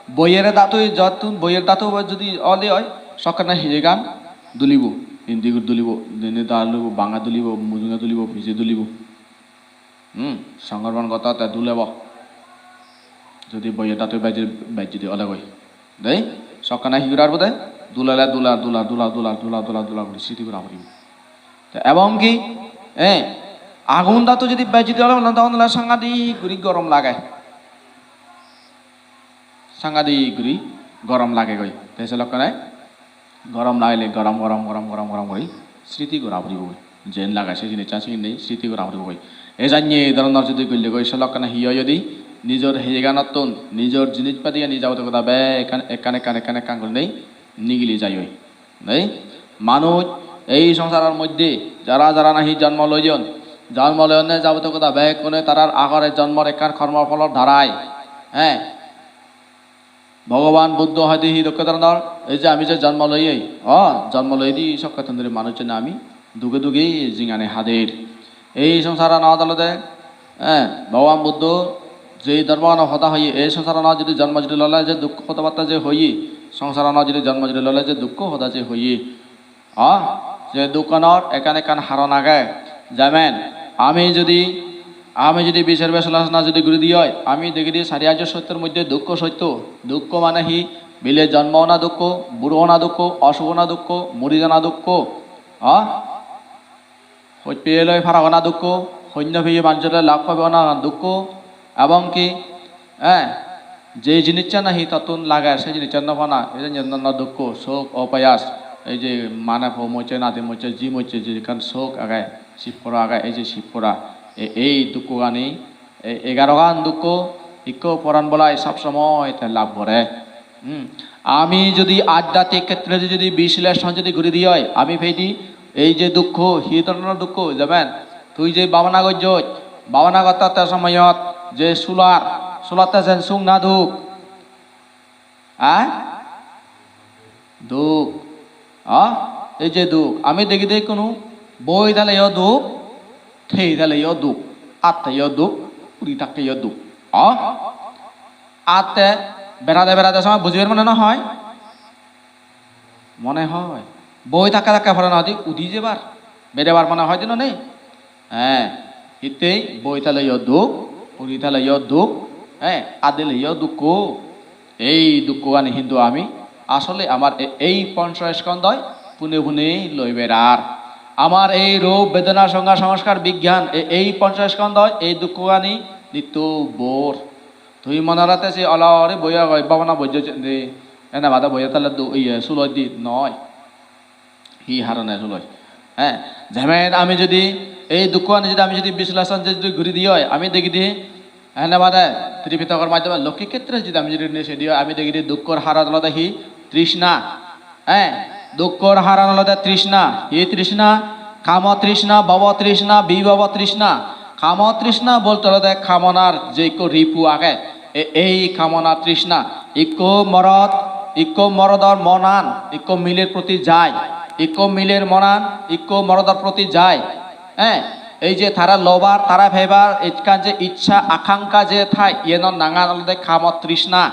boyere dhatu jottun, boyer dhatu judi ole oi, sokkene hiyegan dulibo, indi guri dulibo, dene dulibo, bange dulibo, mujunge dulibo, pije dulibo. Hmm, songkorban gotte te dulebo. Judi boyer dhatu bej, bej judi olegoi. Dei, sokkene hi gora puribo de? Dulele dular, dular, dular, dular, dular, dular, dular guri sriti gora puribo. Te ebong ki, eh, agun dhatu judi bej judi ole, mane dogon ole sangadik guri gorom lage. Sangadik guri gorom lagegoi. Te se lokkene gorom lagile gorom, gorom, gorom, gorom, gorom guri sriti gora puribogoi. Jen lage se jinissan siginei sriti gora puribogoi. Ejanye dhoronor judi goilegoi se lokkene hi oi judi nijor heyeganottun, nijor jinis padi ani jabotiyo goda bek ekkan, ekkan, ekkan, ekkan, ekkan gurinei nigili jai oi. Nei? Manuj ei songsaror moddhe jara jara nahi jonmo loyon, jonmo loyonne jabotiyo goda bekkune tarar agore jonmor ekkan kormo pholor darai, eh, Bhogoban Buddho hoide hi dokke dhoronor, ei je ami je jonmo loyei, o, jonmo loyedi sokkettun dhuri manuchchune ami duge duge jingani hader. Ei songsaranot olode, eh, Bhogoban Buddho je dhormoganor hoda hoye, ei songsaranot jodi jonmo jodi lole je dukko hoda batta je hoye, songsaranot jodi jonmo jodi lole je dukko hoda je hoye, ah, je dukkanor ekkan ekkan haron age. Jemen, ami jodi, ami jodi bichar bibesochona jodi guri di oi, ami degidi sari arjo sottor moddhe dukko sotto. Dukko mane hi? Bile jonmo ona dukko, buro ona dukko, osuk ona dukko, muri jana dukko, ah? Hoj peye loi para gona dukko, hoj no peye manjore lab pabe ona dukko, ebong ki, eh, je jinissan nahi tottun lager, se jinissan no pana, ei je nonno dukko, sok, opayas, ei je mane po mocche, nadi mocche, ji mocche, je ekkan sok age, sip pora age, ei je sip pora, e-, ei dukkogani, e-, egarogan dukko, ikko poran bolai sob somoi te lab gore. Hmm. Ami jodi adhyatmik khetre jodi bisleshon jodi guri di oi, ami peidi ei je dukko, hi dhoronor dukko, jemen tui je bhabana gojjoj, bhabana gotte somoyot je sular, sulatte sen suk na duk? Ah? Duk. Ah? Ei je duk, ami degide ikkunu boi thaleyo duk, thei thaleyo duk, atte yo duk, uri thakke yo duk. Ah? Atte berade berade somoi bujibar mone no hoi? Mone hoi. Boi thakke thakke pore no di udi jebar, berebar mone hoi di no nei? He, hittei boi thaleyo duk, uri thaleyo duk, he, adeleyo dukko. Ei dukkogani hintu ami asole amar e-, ei poncho skondhoi pune pune loi berar. Amar ei rup bedona songga songskar bigyan e-, ei poncho skondhoi ei dukkogani nitto bor. Tui monarate se olori boya goi bhabana bojjo de ene bade boya tale du iye suloi di noi. Hi harone suloi? He, jemen ami jodi ei dukko ani jodi ami jodi bisleshon jodi guri di oi, ami degidi ene bade Tripitokor maddhome Lokki Khetre jodi ami jodi nise di oi, ami degidi dukkor haron olode hi? Trishna. He, dukkor haron olode trishna. Hi trishna? Kamo trishna, bhobo trishna, bibhobo trishna. Kamo trishna bolte olode kamonar je ikko ripu age, e-, ei kamona trishna. Ikko morot, ikko morodor monan ikko miler proti jai, ikko miler monan ikko morodor proti jai. He, ei je tara lobar, tara pebar ekkan je iccha akankha je thai, iyenor nangan olode kamo trishna.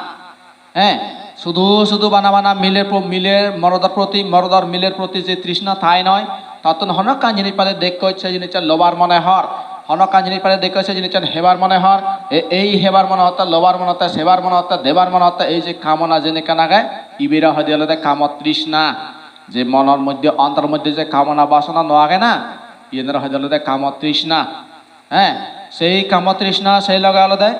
He, sudu sudu bana bana miler pro-, miler morodor proti, morodor miler proti je trishna thai noi, tattun honokkan jinis pale dekkoj se jinissan lobar mone hor, honokkan jinis pale dekkoj se jinissan hebar mone hor, e-, ei hebar mone hotte, lobar mone hotte, sebar mone hotte, debar mone hotte, ei je kamona jinissan age, ibere hoide olode kamo trishna. Je monor moddhe, ontor moddhe je kamona basona no age na, iyenore hoide olode kamo trishna. He, sei kamo trishna, sei loge olode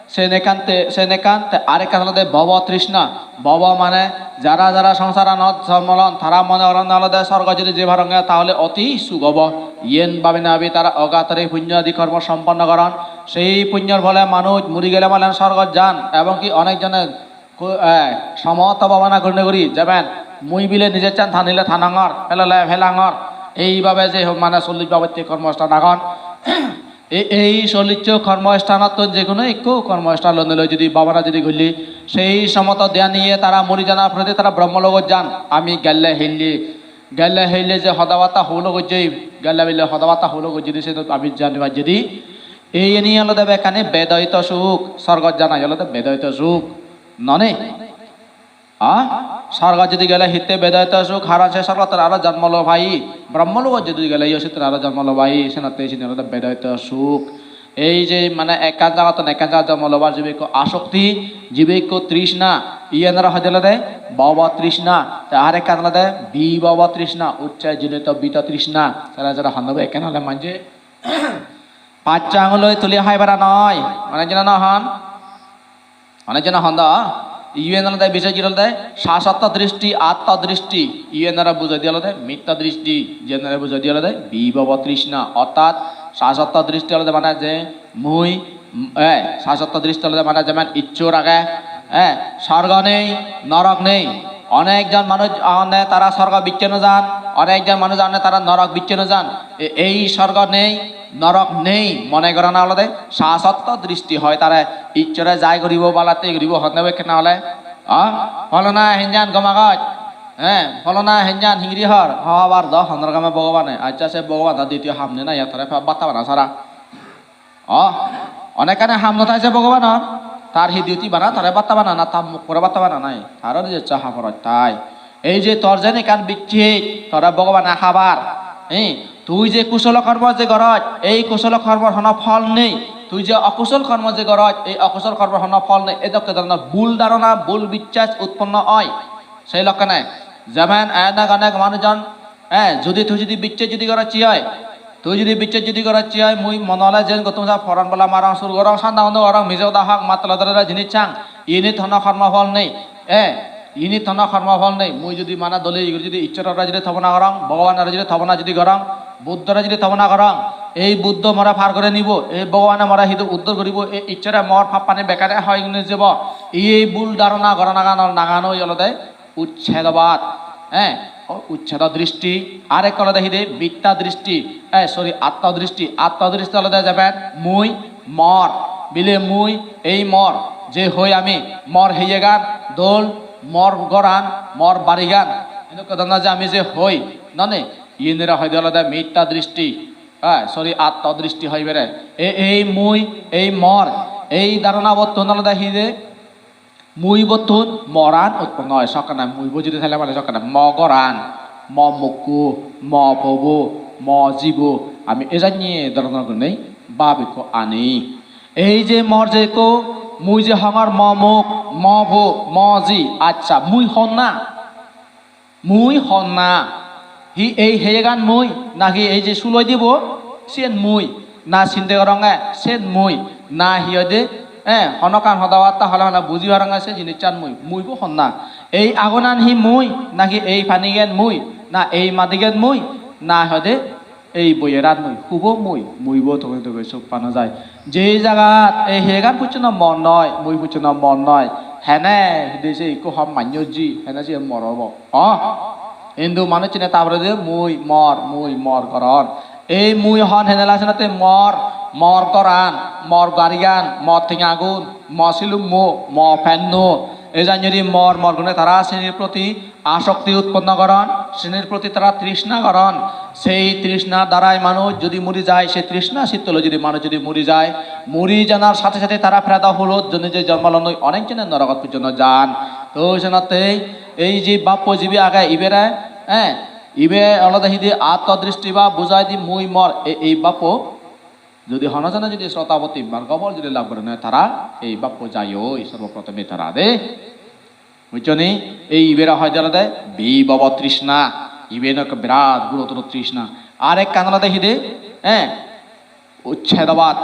sen ekkan te, sen ekkan te arekkan olode bhobo trishna. Bhobo mane jara jara songsaranot jonmo lon, tara mone goron olode sorgo jodi jei paronge tahole oti suk obo. Iyen babine babi tara ogatari punyo adi kormo somponno goron. Sei punyor phole manuj muri gele malen sorgot jan, ebong ki onek jone Ku-, eh, somoto bhabana gurinei guri, jemen mui bile nijessan tanile tanangor, pelele pelangor, eibabe je ho-, mane sollish babotte kormosthan agon. Ei, ei sollish kormosthanottun je hono ekko kormosthan lonei loi jodi bhabana jodi golle, sei somoto dhyan niye tara muri janar poredi tara Brahmalogot jan. Ami gelle hille, gelle hille je hodabatta hulo gojjei, gelle bile hodabatta hulo gojjei de, se ami janibar jedi. Ei eni olode bekkani bedoito suk, sorgot janai olode bedoito suk. Nonei? Ha? Sorgot jodi gele hitte bedoito suk, haron se sorgottun aro jonmo lo pai. Brahmalogot jodi gele yo sittun aro jonmo lo pai, senotte sini olode bedoito suk. Ei je mane ekkan jagattun ekkan jagat jonmo lobar jibe ekko asokti, jibe ekko trishna, iyen aro hoide olode bhobo trishna, te arekkan olode bibhobo trishna, ucche jinito bito trishna. Sara sara hondobe ekkan ole manje paccha anguloi tuli hai para noi. Mane jena no hon? Onek jone hon do, iyen olode bisoy jir olode sasotto dristi, atto dristi, iyen aro bujai di olode mitta dristi, iyen aro bujai di olode bibhobo trishna, ortat sasotto dristi olode mane je mui, eh, sasotto dristi olode mane jemen Issor age, eh, sorgo nei, norok nei. Onek jon manuj agonne tara sorgo bicche no jan, onek jon manuj agonne tara norok bicche no jan. E-, ei sorgo nei, norok nei mone gorana olode sasotto dristi hoi tare. Issore jai guribo, balatte guribo, honne bekkene ole Ah, pholona henjan gom agoj. Eh, pholona henjan hingiri hor. Hobar do honor game Bhogobane. Accha, se Bhogoban do ditiyo ham nei na, ya tore batta bana sara. Oh, onekkane ham no thai se Bhogobanor. Tar hi duty bana, tore batta bana na, ta muk pore batta bana nai. Taro nije cha ham orot thai. Ei je tor jen ekkan bicchej, tore Bhogobane habar. Eh, tui je kusol kormo je goroj, ei kusol kormor hono phol nei. Tui je okusol kormo je goroj, ei okusol kormor hono phol nei. Ei dokke dhoronor bul dharona, bul bichchas utponno oi. Sei lokkene, jemon onek onek manujon, eh, judi tui judi bicchej judi gorocchi oi, tui judi bicchej judi gorocchi oi, mui mone ole jen gottum sa poran bola marong, sur gorong, sanda undo gorong, mije hoda hok, mattola dore dore jinis sang, init hono kormo phol nei, eh, init hono kormo phol nei. Mui judi mane dole iguri judi Ishshorore judi tobona gorong, Bhogobanore judi tobona judi gorong, Buddhore judi tobona gorong, ei Buddho more par gore nibo, ei Bhogobane more hidu uddor guribo, ei Ishshore mor pappani bekkani hoi gune jebo, ei bul dharona goranaganor nangan oi olode Uchchedobad, eh, o-, uchchedo dristi, ar ekko olode hide mitta dristi, eh, sorry, atto dristi. Atto dristi olode jemon mui, mor, bile mui, ei mor, je hoi ami, mor heyegan, dol, mor goran, mor barigan, edokke dhoronor je ami je hoi, noni, iyenire hoide olode mitta dristi, eh, sorry, atto dristi hoi bere. E-, ei mui, ei mor, ei dharonabottun olode hide, muibottun moran utponno oi, sokkene muibo judi thele mane sokkene mo goran, mo mukku, mo pobo, mo jibo, ami ejanye dhoronor gurinei bab ikko ani. Ei je mor je ikko, mui je hongor mo muk, mo po, mo ji, accha, mui honna? Mui honna? Hi ei heyegan mui? Nahi ei je suloi dibo, siyen mui? Na sinde goronge, siyen mui? Na hi hoide, eh, honokkan hoda batta hole hone buji paronge, se jinissan mui? Muibo honna? Ei agonan hi mui? Nahi ei panigan mui? Na ei madigan mui? Na hoide ei boyeran mui? Hubo mui? Muibo toge toge suk pana jai. Jei jagat ei heyegan pujjono mor noi, mui pujjono mor noi, hene hide se ikko hom manjor ji, hene siyen mor obo? O, hintu manuchchune ta poredi mui, mor, mui, mor goron. Ei mui hon henela senotte mor, mor goran, mor garigan, mor tengagun, mo silummo, mo penno, ei janyori mor, mor gune tara sinir proti asokti utponno goron, sinir proti tara trishna goron. Sei trishna darai manuj judi muri jai, sei trishna sittole judi manuj judi muri jai, muri janar sathe sathe tara preto hulot jone je jonmo lonnoi, onek jone norogot pojjonto jan. To senotte ei je bappo jibe age ibere, eh, ibe olode hidi atto dristi ba bujai di mui mor, e-, ei bappo judi hono jone judi srotapotti margo phol judi lab gorone tara ei bappo jai oi sorboprothome tara de. Bujjoni? Ei ibere hoide olode bibhobo trishna. Iben ekko birat gurutor trishna. Ar ekkan olode hide, eh, uchchedobad.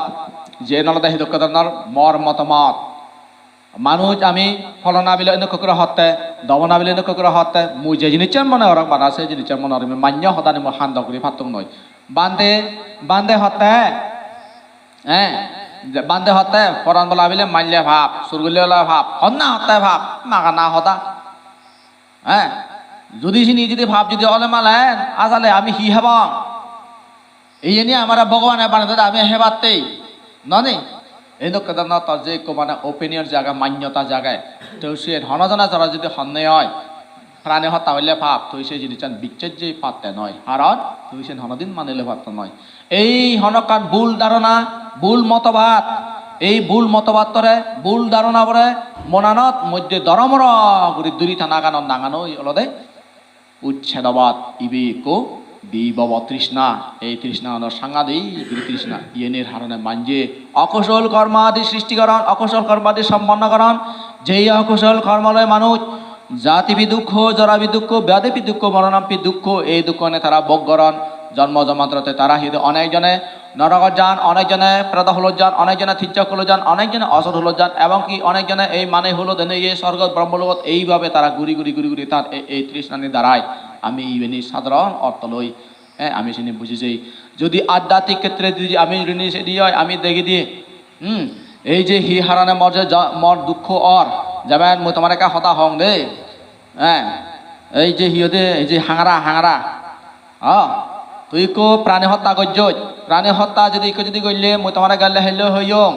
Jen olode hidokke dhoronor mor motomot. Manuj ami pholona bile enokko guri hotte, domona bile enokko guri hotte, mui je jinissan mone gorong bana se jinissan mone gorong, manjo hodani mui hando guri pattung noi. Bhante, bhante hotte, eh, bhante hotte, poran bola bile maille pap, sur gulle ole pap, honna hotte pap, magana hoda. Eh, judi sini judi pap judi ole malen, asole ami hi hebong? Iyeni amare Bhogobane banede ami hebatte, noni? Ei dokke dhoronor tor je ekko mane opinion jage, manyota jage, to siyen hono jone jora judi honne oi, prani hotta hoile pap, tui se jinissan bicchej je patte noi, karon tui siyen honodin manile patte noi. Ei honokkan bul dharona, bul motobad, ei bul motobattore, bul dharonabore monanot moddhe doromoro guri duri tanaganor nangan oi olode uchchedobad. Ibe ikko bibhobo trishna, ei trishna ano sangadik guri trishna. Iyenir harone manje okusol kormo adi srishti goron, okusol kormo adi somponno goron. Jei okusol kormo loi manuj jatipi dukkho, jorapi dukkho, byadhipi dukkho, moronampi dukkho, ei dukkhone tara bhog goron. Jonmo jonmantorot tara hide onek jone norogot jan, onek jone preto hulot jan, onek jone tijjok hulot jan, onek jone osur hulot jan, ebong ki onek jone ei mane hulot ene ye sorgot, Brahmo logot, eibhabe tara guri guri guri guri tar ei, ei trishnani darai. Ami ibeni sadharon ortho loi, eh, ami sini buji jei. Jodi adhyatmik khetre jodi ami rini sedi oi, ami degi di, hmm, ei je hi harone mor je ja-, mor dukkho or, jemon mui tomare ekka hoda hong de, eh, ei je hi hoide, ei je hangara, hangara, ah, tui ikko prani hotta gojjoj, prani hotta jodi ikko jodi golle, mui tomare gelle helle hoyong,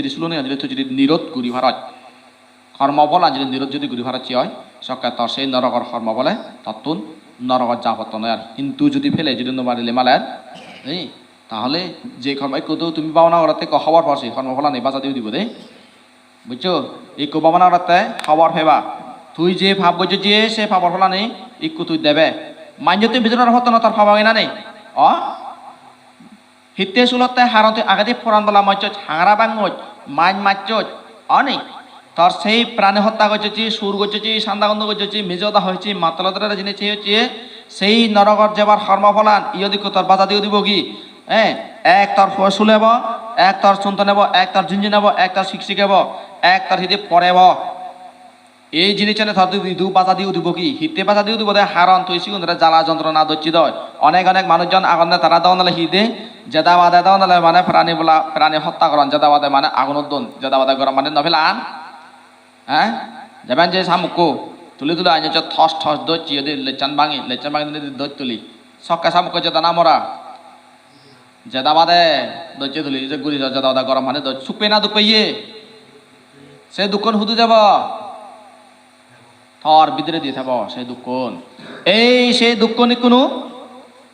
jodi suloni jodi tui jodi nirod guri paroj, hormo pholan jodi nirod jodi guri paroj oi, sokke tor sei norogor hormo phole tottun norogot ja potto noi ar. Hintu jodi pele jodi no parile male, ei, tahole je hormo ikko do tumi bhabana gorotte ikko hobor por sei hormo pholani bajadi udibo de. Bujjo? Ikko bhabana gorotte hobor peba. Tui je pap gojjoj je se papor pholani ikko tui debe. Manjottun bidiror potto noi tor pap aginani. O? Hitte sulotte haron tui agedi poran bola mojjoj, hangara bangoj, maj majjoj, oni? Tor sei prani hotta gojjoj, sur gojjoj, sanda gondo gojjoj, mijo hoda hojjoj, matolo dore jinis hojjoj, sei norogor jebar hormo pholan, iyot ikko tor bajadi udibo gi? Eh, ek tor po-, sulebo, ek tor sunto nebo, ek tor jinji nebo, ek tor siksik ebo, ek tor hidi porebo. Ei jinissani tor idu bajadi udibo ki? Hitte bajadi udibo de? Haron tui sigunore jala jontrona docchi doi. Onek onek manujjon agonde, tara dogondole hi de? Jeda bade dogondole mane prani bola, prani hotta goron, jeda bade mane agunot don, jeda bade gorom pani no pelan. Eh? Jeben je samukko tuli tuli anjoccho, thos thos docchi, iyot lechan bangi, lechan bangi dine doj tuli. Sokke samukko jeda na mora? Jeda bade docche tuli, je guri jeda bade gorom pani doj. Suk peye na duk peye? Se dukkon hudu jebo? Tor bidiredi thebo se dukkon. Ei se dukkon ikkunu,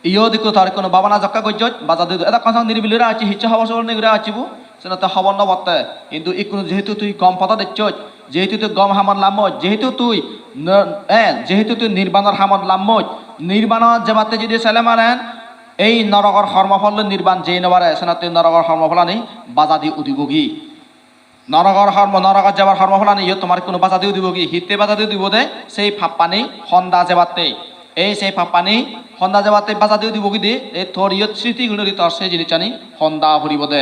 iyot ikku tor ikkunu bhabana jokke gojjoj, bajadi udibo. Edokkon song niribili guri acchi, hicchu hobor sobor nei guri acchibo, senotte hobor no potte. Hintu ikkunu jehetu tui gom podot ecchoj, jehetu tui gom hamot lammoj, jehetu tui n-, eh, jehetu tui nirbanor hamot lammoj, nirbanot jebatte jodi sele maren, ei norogor hormo phol loi nirban jei no pare, senotte norogor hormo pholani bajadi udibo gi? Norogor hormo, norogor jebar hormo pholani iyot tomar ikkunu bajadi udibo gi? Hitte bajadi udibo de? Sei pappani honda jebatte. Ei sei pappani honda jebatte bajadi udibo gi de? Ei tor iyot sriti guri tor sei jinissani honda puribo de.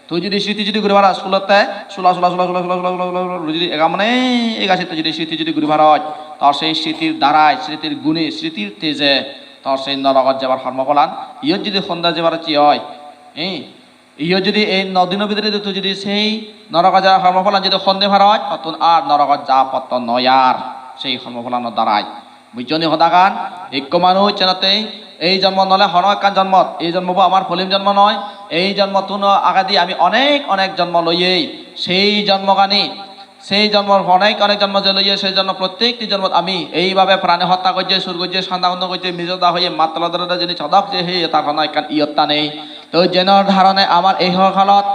Tui judi sriti judi guri paros, sulotte sula, sula, sula, sula, sula, sula, sula, sula, sula, judi ega mone ega sitte judi sriti judi guri paros, tor sei sritir darai, sritir gune, sritir teje tor sei norogot jebar hormo pholan, iyot judi honda jebar ecche oi, eh, iyot judi ei no dino bidire judi tui judi sei norogot jebar hormo pholan judi honde paros, tottun ar norogot ja potto noi ar sei hormo pholano darai. Bujjoni hodagan? Ikko manuj senotte ei jonmo nole hono ekkan jonmot, ei jonmobo amar poilim jonmo noi, ei jonmottun agedi ami onek onek jonmo loyei, sei jonmogani, sei jonmor onek onek jonmo je loyei, sei jonmo prottekti jonmot ami eibabe prani hotta gojje, sur gojje, sanda hondo gojje, mijo hoda hoye, mattola dore dore jinis hodok je heye, tar hono ekkan iyotta nei. To jenor harone amar ei ihohalot,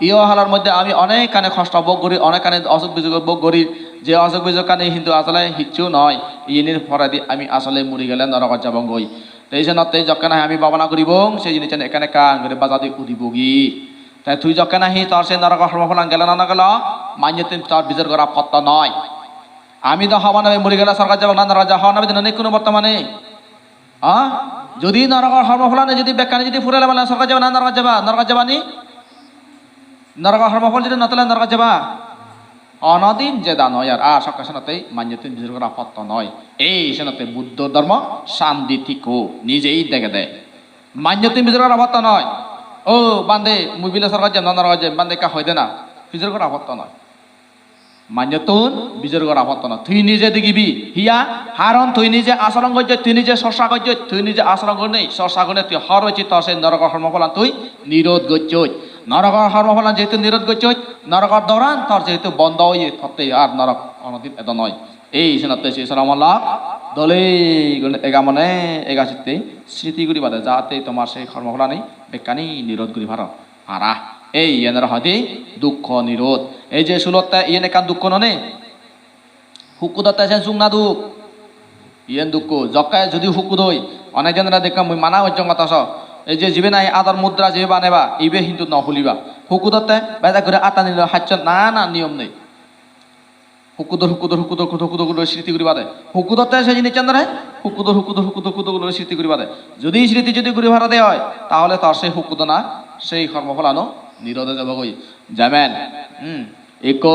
ihohalor moddhe ami onekkani hosto bhog guri, onekkani osuk bisuk bhog guri, je osuk bisukkani hintu asole hissu noi, iyenir poredi ami asole muri gele norogot jabongoi. Te senotte jokke nahi ami bhabana guribong, se jinissan ekkan ekkan guri bajadi udibogi. Te tui jokke nahi tor se norogo hormo pholan gelo na no gelo, manjottun tor bijor gora potto noi. Ami do hobor nw pei muri gele sorgot jabong na norogot jabong, hobor nw pei dinei ikkunu bortomane. Ha? Judi norogor hormo pholani judi bekkani judi purele mane sorgot jaba na norgot jaba? Norgot jaba ni? Norogor hormo phol judi no thele norgot jaba? Onodin jeda noi ar, ar sokke senotte manjottun bijor gora potto noi. Ei senotte Buddho dhormo sandi thikko nijei degede. Manjottun bijor gora potto noi. O bhante, mui bile sorgot jem na norgot jem, bhante ekka hoi de na. Bijor gora potto noi. Manjottun bijor gora potto noi. Tui nije digibi. Hiya? Haron tui nije asoron gojjoj, tui nije sorsa gojjoj, tui nije asoron gune, sorsa gune tui hor oichi tor se norogor hormo pholan tui nirod gojjoj. Norogor hormo pholan jehetu nirod gojjoj, norogor doran tor jehetu bondo oye, totte ar norok onodin edo noi. Ei senotte se soramolak dole gune ega mone ega sitte sriti guribade, jate tomar se hormo pholani bekkani nirod guri paro. Para. Ei iyen aro hoide dukko nirod. Ei je sulotte iyen ekkan dukko none? Hukkudotte sen suk na duk? Iyen dukko. Jokke judi hukkudoi, onek jonore dekkong mui mana gojjong otoso. Ei je jibe nahi ador mudra jibe baneba, ibe hintu no huliba. Hukkudotte bejak guri attani loi hacchon, na na niyom nei. Hukkudor, hukkudor, hukkudor, hukkudor, hukkudor sriti guribade. Hukkudotte se jinissan dore, hukkudor, hukkudor, hukkudor, hukkudor guri sriti guribade. Judi sriti judi guri parode oi, tahole tor sei hukkudona, sei hormo pholano nirode jabogoi. Jemen, hmm, ikko,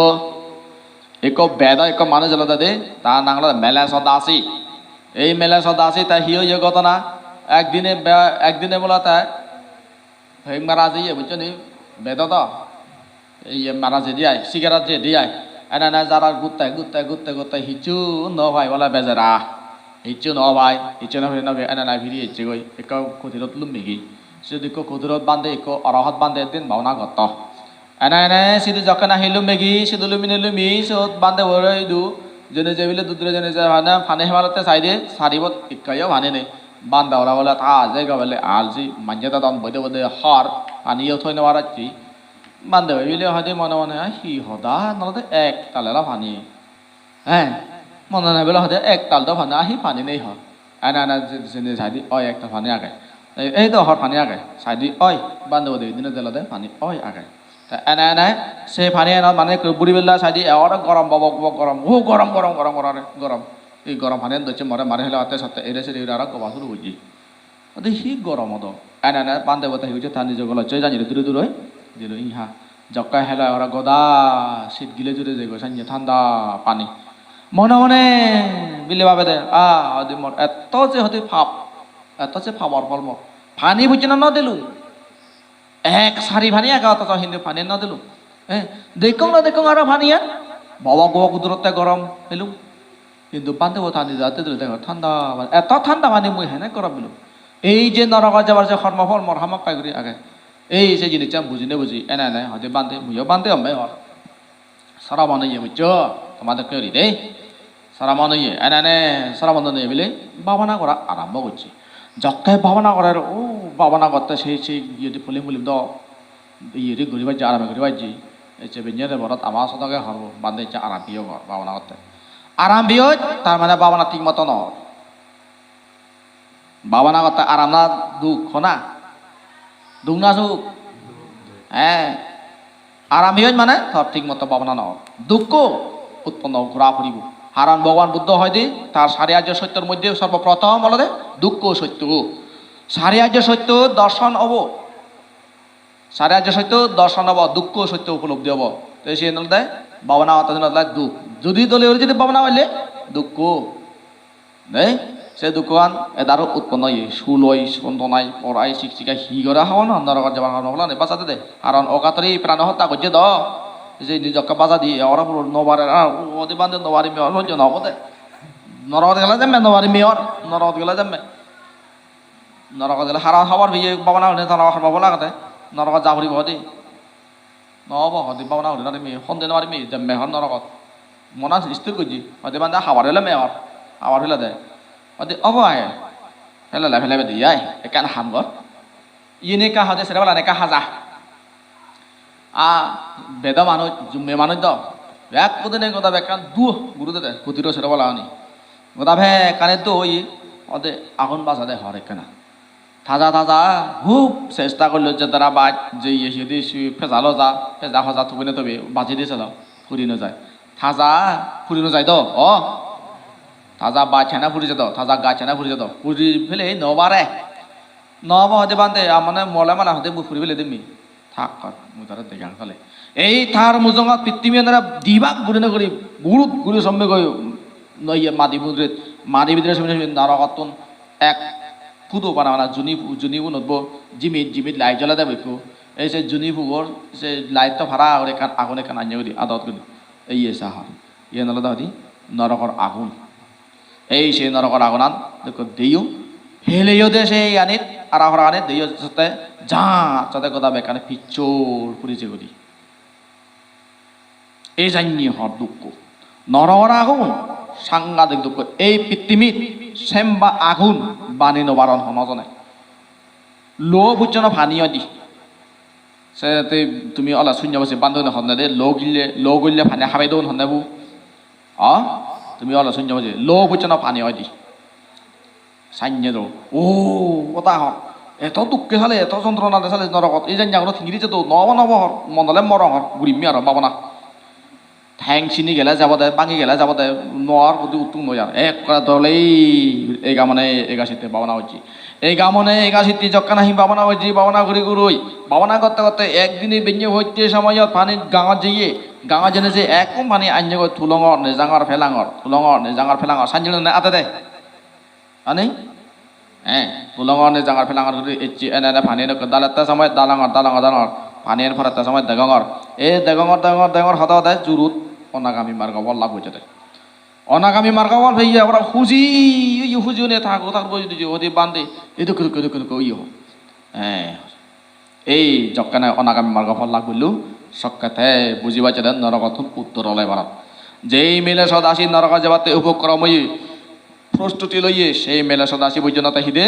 ikko bedo ikko manuj olode de, ta nang olode Meleso Dasi. Ei Meleso Dasi ta hi oye ghotona? Ekdine be-, ekdine bola ta Hei mara jeye, bujjo ni? Bedo do. Iye mara jedi ai, sigaret jedi ai. Ene ene jara gutte, gutte, gutte, gutte, hissu no pai bole bejara. Hissu no pai, hissu no piri no piri, ene ene piri ecche goi. Ekko kutirot lummegi. Siyot ekko kutirot bhante, ekko orohot bhante din bhabana gotto. Ene ene sidu jokke nahi lummegi, sidu lumine lumi, siyot bhante bore idu. Jene je bile dudure jene je pani, pani hebalotte saide, sari bot ekkayo pani nei. Bhante ora bole ta je gabele alji, manje dadon boide boide hor, paniyo thoi no paracche. Bhante bile hoide mone mone, "Ai, hi hoda, nolode ek talero pani." He, mone mone bile hoide ek tal do pani, ahi pani nei hor. Ene ene je-, jene saide, oi ektal pani age. Ei, ei do hor pani age, saide oi, bhante bode dine delode pani oi age. Te ene ene se pani enot mane ekko buri bela saide, e aro gorom, bobok bobok gorom, o gorom, gorom, gorom, gorom, gorom. Ei gorom paniyan docche more mare hela atte satte ere sere ere aro goba suru gojje. Ode hi gorom odo? Ene ene bhante bo te hi gojje ta nijo golosse jani re dure dure. Dilo iha. Jokke hela ora goda sit gile jure jegoi sanye thanda pani. Mone mone bile babede, ah, ode mor etto je hode pap, etto je papor phol mor. Pani bujjena no dilung. Ek sari pani age, otoso hintu pani no dilung. Eh, dekkong no dekkong aro paniyan. Bobok bobok udurotte gorom pelung. Hintu bhante bo tani jate dile degong thanda pani. Eto thanda pani mui hene gorom pelung. Ei je norokot jebar je hormo phol mor hamakkai guri age. Ei se jinissan buji ne buji ene ene hoide bhante, muiyo bhante omme hor. Sramon oye bujjo, toma dokke guri de. Sramon oye, ene ene sramon oye bile bhabana gora arambo gocche. Jokke bhabana gorer, o bhabana gotte sei sei iyedi pulim pulim do, iyedi guri bajje, arame guri bajje. Ecche benne de borot ama sodoge horbo, bhante ecche aram piyo gor, bhabana gotte. Aram piyoj, tar mane bhabana thik moto no or. Bhabana gotte aram na duk hona? Duk na suk? He. Aram hiyoj mane tor thik moto bhabana no or. Dukko utponno gora puribo. Haron Bhogoban Buddho hoide tar sari arjo sottor moddhe sorboprothom olode dukko sotto. Sari arjo sotto dorson obo. Sare arjo sotto dorson obo, dukko sotto upolobdhi obo. Te siyen olode bhabana gotte siyen olode duk. Judi dole guri judi bhabana golle dukko. Nei, se dukkoan edaro utponno oye, suloi, sontonai, porai, siksikkai hi gore hobor no, norogot jebar hobor no, bajade de. Karon ogatori prano hotta gojje do. Je nijokke bajadi, ora puro no parer, ar udi bande no parim, or hojje no obode. Norogot gele jemme no parim, or norogot gele jemme. Norogot gele hara hobor peye bhabana guri tara hormo bola agede. Norogot ja puribo hodi. No obo hodi bhabana guri no parim, honde no parim, jemme hor norogot. Mona isthir gojje, hodi bande habar hole me hor. Habar hole de. Hodi obo ai. Hele le hele bedi ai. Ekkan ham gor. Iyeni ekka hode sere bala ekka haja. A bedo manuj, jumme manuj do. Ek kudine goda bekkan duo guru dede, kutiro sero bala ani. Goda bekkani duo oye, ode agun bajade hor ekkena. Taja taja, hub chesta gorlo je tara baj, je iye siyedi si pejalo ja, peja hoja tubine tobe, baji di selo, puri no jai. Taja, puri no jai do, o. Taja baj hene puri jado, taja gaj hene puri jado, puri pele no bare. No obo hode bande, amane mole mala hode bu puri pele demi. Thak kar, mui tare degang tale. Ei tar mujungot pittibi anore dibak gurine guri, gurut guri somme goi, no iye madi bidire, madi bidire somme somme norogottun ek pudo bana bana juni, juni gunot bo jimit jimit light jolede bo ikko. Ei se juni pugor se light to para guri ekkan agun ekkan anye guri adot guri. Ei ye sahar. Iyen olode hodi norogor agun. Ei se norogor agunan dekko deyo, heleyo de se iyanit, ara horaganit deyo sotte ja, sotte goda bekkani picchor puri jegodi. Ei janye hor dukko. Norogor agun sangadik dukko. Ei pittimit semba agun bani no paron hono jone. Lo pucchono pani odi. Se te tumi ola sunyo bose bandone honne de, lo gille, lo gille pani habe don honne bu. A? Tumi ola sunyo bose, lo pucchono pani odi. Sanye do. O, oda hor. Eto dukke sale, eto jontrona de sale norogot. Ei janya guno thingiri jedo, nobo nobo hor. Mon ole morong hor. Gurimmi aro babona. Theng sini gele jabode, bangi gele jabode, no ar hudu uttung noi ar. Ekkore dole ega mone ega sitte babana gojje. Ega mone ega sitte jokke nahi babana gojje, babana guri guroi. Babana gotte gotte ekdine benne hotte somoyot pani gangot jeye. Gangot jene je ekkum pani annye goi tulongor, nejangor, pelangor, tulongor, nejangor, pelangor. Sanjil ne ate de. Ani? Eh, tulongor nejangor pelangor guri ecche ene ene pani ene ekko dalette somoy dalongor, dalongor, dalongor. Pani en porette somoy degongor. E degongor, degongor, degongor hoda hoda jurut onagami margo phol lab gojjede. Onagami margo phol peye ora huji, huji, huji une thago, thago, huji, huji, hodi bande. Eduk, eduk, eduk, eduk, oye ho. Eh, Ei jokkene onagami margo phol lab gullo, sokke te buji pacche de norogottun uttor ole parot. Jei mile sodasi norogot jebatte upokrom oye, prostuti loye, sei mile sodasi bujjono te hide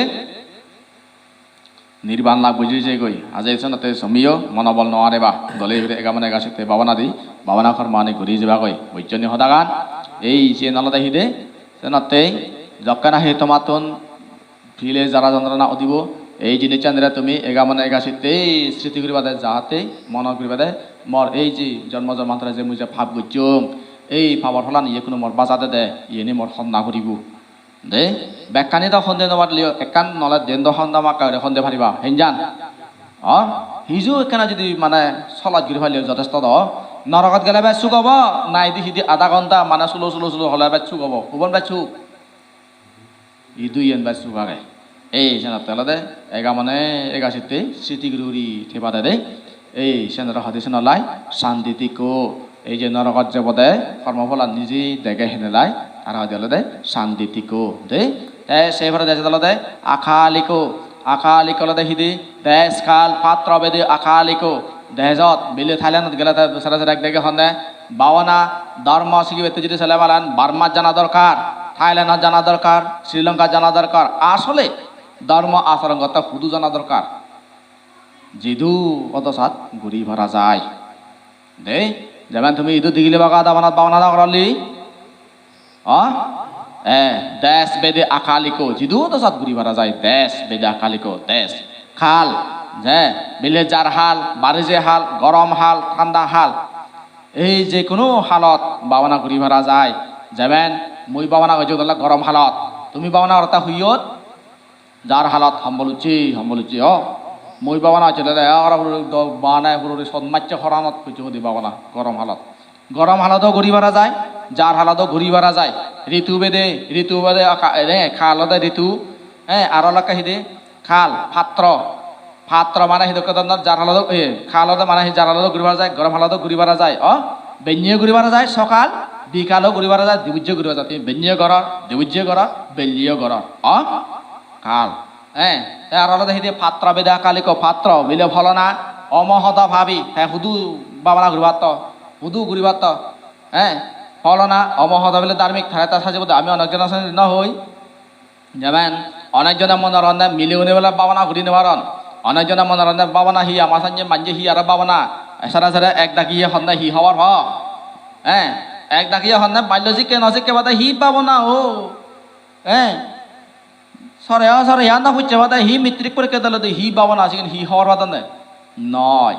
nirban lab buji jegoi. Aje isonotte somiyo monobol no areba. Dole guri ega mone ega sitte babana di, babana kormani guri jebagoi. Bujjoni hodagan? Ei siyen olode hide? Senotte jokke nahi tomattun pile jara jontrona udibo, ei jinissanire tumi ega mone ega sitte sriti guribade, jahate mone guribade, mor ei je jonmo jonmantore je mui je pap gocchong, ei papor pholani ye kuno mor bajade de, iyeni mor honna puribo. De, bekkani do honde no parleyo, ekkan nole den do honda makka guri honde pariba, henjan? O, hiju ekkana judi mane soloj guri parleyo jotesto do. Norogot gele bej suk obo, naidi hidi adha ghonta mane sulo sulo sulo hole bej suk obo, hubon bej suk? Idu iyen bej suk age. Ei senotte olode ega mone ega sitte sriti guri guri thebade de. Ei senore hoide senolai santi tikko. Ei je norogot jebode kormo pholan nije dege henelai, tara hoide olode santi tikko de. Te se pore dejede olode akaliko. Akaliko olode hidi? Dej kal patro bedi akaliko. Dejot bile Thailandot gele te sere sere ek dege honne, babana dhormo sigibette judi sele paran Burma jana dorkar, Thailandot jana dorkar, Sri Lanka jana dorkar. Asole dhormo acharon gotte hudu jana dorkar? Jidu odo sat guri para jai. De, jemon tumi idu digile baga dabanat babana no goroli. O? Eh, dej bede akaliko, jidu odo sat guri para jai, dej bede akaliko, dej. Kal, je, bile jar hal, barije hal, gorom hal, thanda hal. Ei je kuno halot babana guri para jai. Jemon mui babana gojjong dole gorom halot. Tumi babana gorota huiyot? Jar halot hombol ucche, hombol ucche, o. Mui babana chole de, aro hururi do bane hururi sot macche horanot kuchu hudi babana, gorom halot. Gorom halodo guri para jai, jar halodo guri para jai. Ritu bede, ritu bede aka-, ene, kal ode ritu, eh, aro lokke hide, kal, patro. Patro mane hidokke donnor jar halodo, eh, kal ode mane hi jar halodo guri para jai, gorom halodo guri para jai. O, bennye guri para jai, sokal, bikalo guri para jai, dibujje guri para jai. Tumi bennye goror, dibujje goror, belliyo goror. O, kal. Eh, te aro olode hidi patra beda kaliko patra bile pholona omohoda pabi, te hudu babana guribatto, hudu guribatto. Eh, pholona omohoda bile dharmik, tare ta sajibode ami onekjon asoni no hoi. Jemen onekjone mone horonne mile une bile babana guri no paron. Onekjone mone horonne babana hi ama sanye manje hi aro babana. Esara sara ek dagiye honne hi hobor po? Eh, ek dagiye honne ballo sikke no sikke bade hi babana o? Eh, sore o sore ya no pucche bade hi matric porikka dele de hi babana sigun hi hobor padonne? Noi.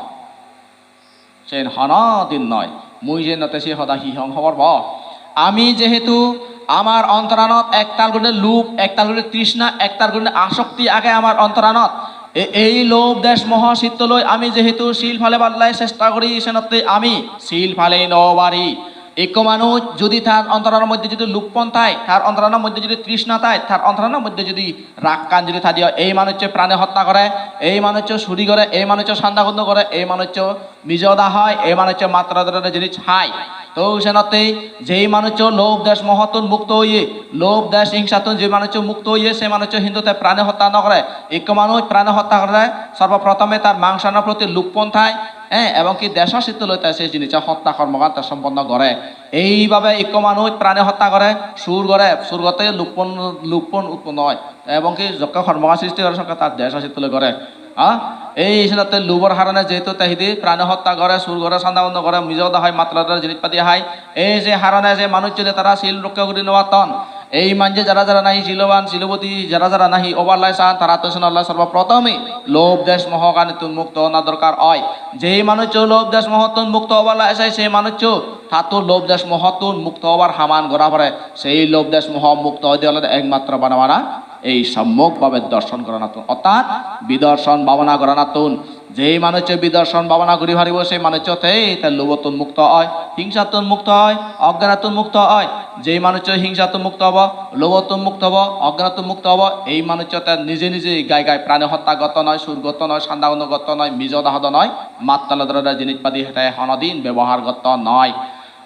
Sen hono din noi. Mui je note se hoda hi hong hobor po. Ami jehetu amar ontoranot ektal guri lub, ektal guri trishna, ektal guri asokti age amar ontoranot. E-, ei lobh desh moho chitto loi ami jehetu sil pale ballai chesta guri senotte ami sil pale no pari. Ekko manuj jodi tar ontoranor moddhe jodi luppon thai, tar ontoranor moddhe jodi trishna thai, tar ontoranor moddhe jodi rakkan jodi thai diyo, ei manuccho prani hotta gore, ei manuccho suri gore, ei manuccho sanda gundo gore, ei manuccho mijo hoda hoi, ei manuccho matro dore jinis hai. To senotte jei manuccho lobh desh mohottun mukto oye, lobh desh hingsattun jei manuccho mukto oye, se manuccho hintu te prani hotta no gore. Ekko manuj prani hotta gore, sorbo prothome tar mangsanor proti luppon thai, eh, ebong ki desho chitto loi te se jinischa hotta kormogan te somponno gore. Eibabe ekko manuj prani hotta gore, sur gore, sur gotte luppon, luppon utponno oi. Ebong ki jokke kormogan sristi gore sokke tar desho chitto loi gore. Ha? Ei senotte lubor harone jehetu te hidi prani hotta gore, sur gore, sanda gundo gore, mijo hoda hoi, matro dore jinis padi hai. Ei je harone je manucchune tara sil rokka guri no patton. Ei manje jara jara nahi siloban, siloboti, jara jara nahi obar lai san, tara to senolla sorbo prothome lobh desh mohoganittun mukto ona dorkar oi. Jei manuccho lobh desh mohottun mukto obar lai sai, sei manuccho tatto lobh desh mohottun mukto obar haman gora pore. Sei lobh desh moho mukto oide olode ekmatro bana bana ei sommok bhabe dorshon goranattun, orthat bidorshon bhabona goranattun. Jei manuccho bidorshon bhabona guri paribo, sei manuccho te, te lobhottun mukto oi, hingsattun mukto oi, oggenottun mukto oi. Jei manuccho hingsattun mukto obo, lobhottun mukto obo, oggenottun mukto obo, ei manuccho te nije nije gai gai prani hotta gotto noi, sur gotto noi, sanda gundo gotto noi, mijo hoda hodo noi, mattal dore jinis padi te honodin bebohar gotto noi.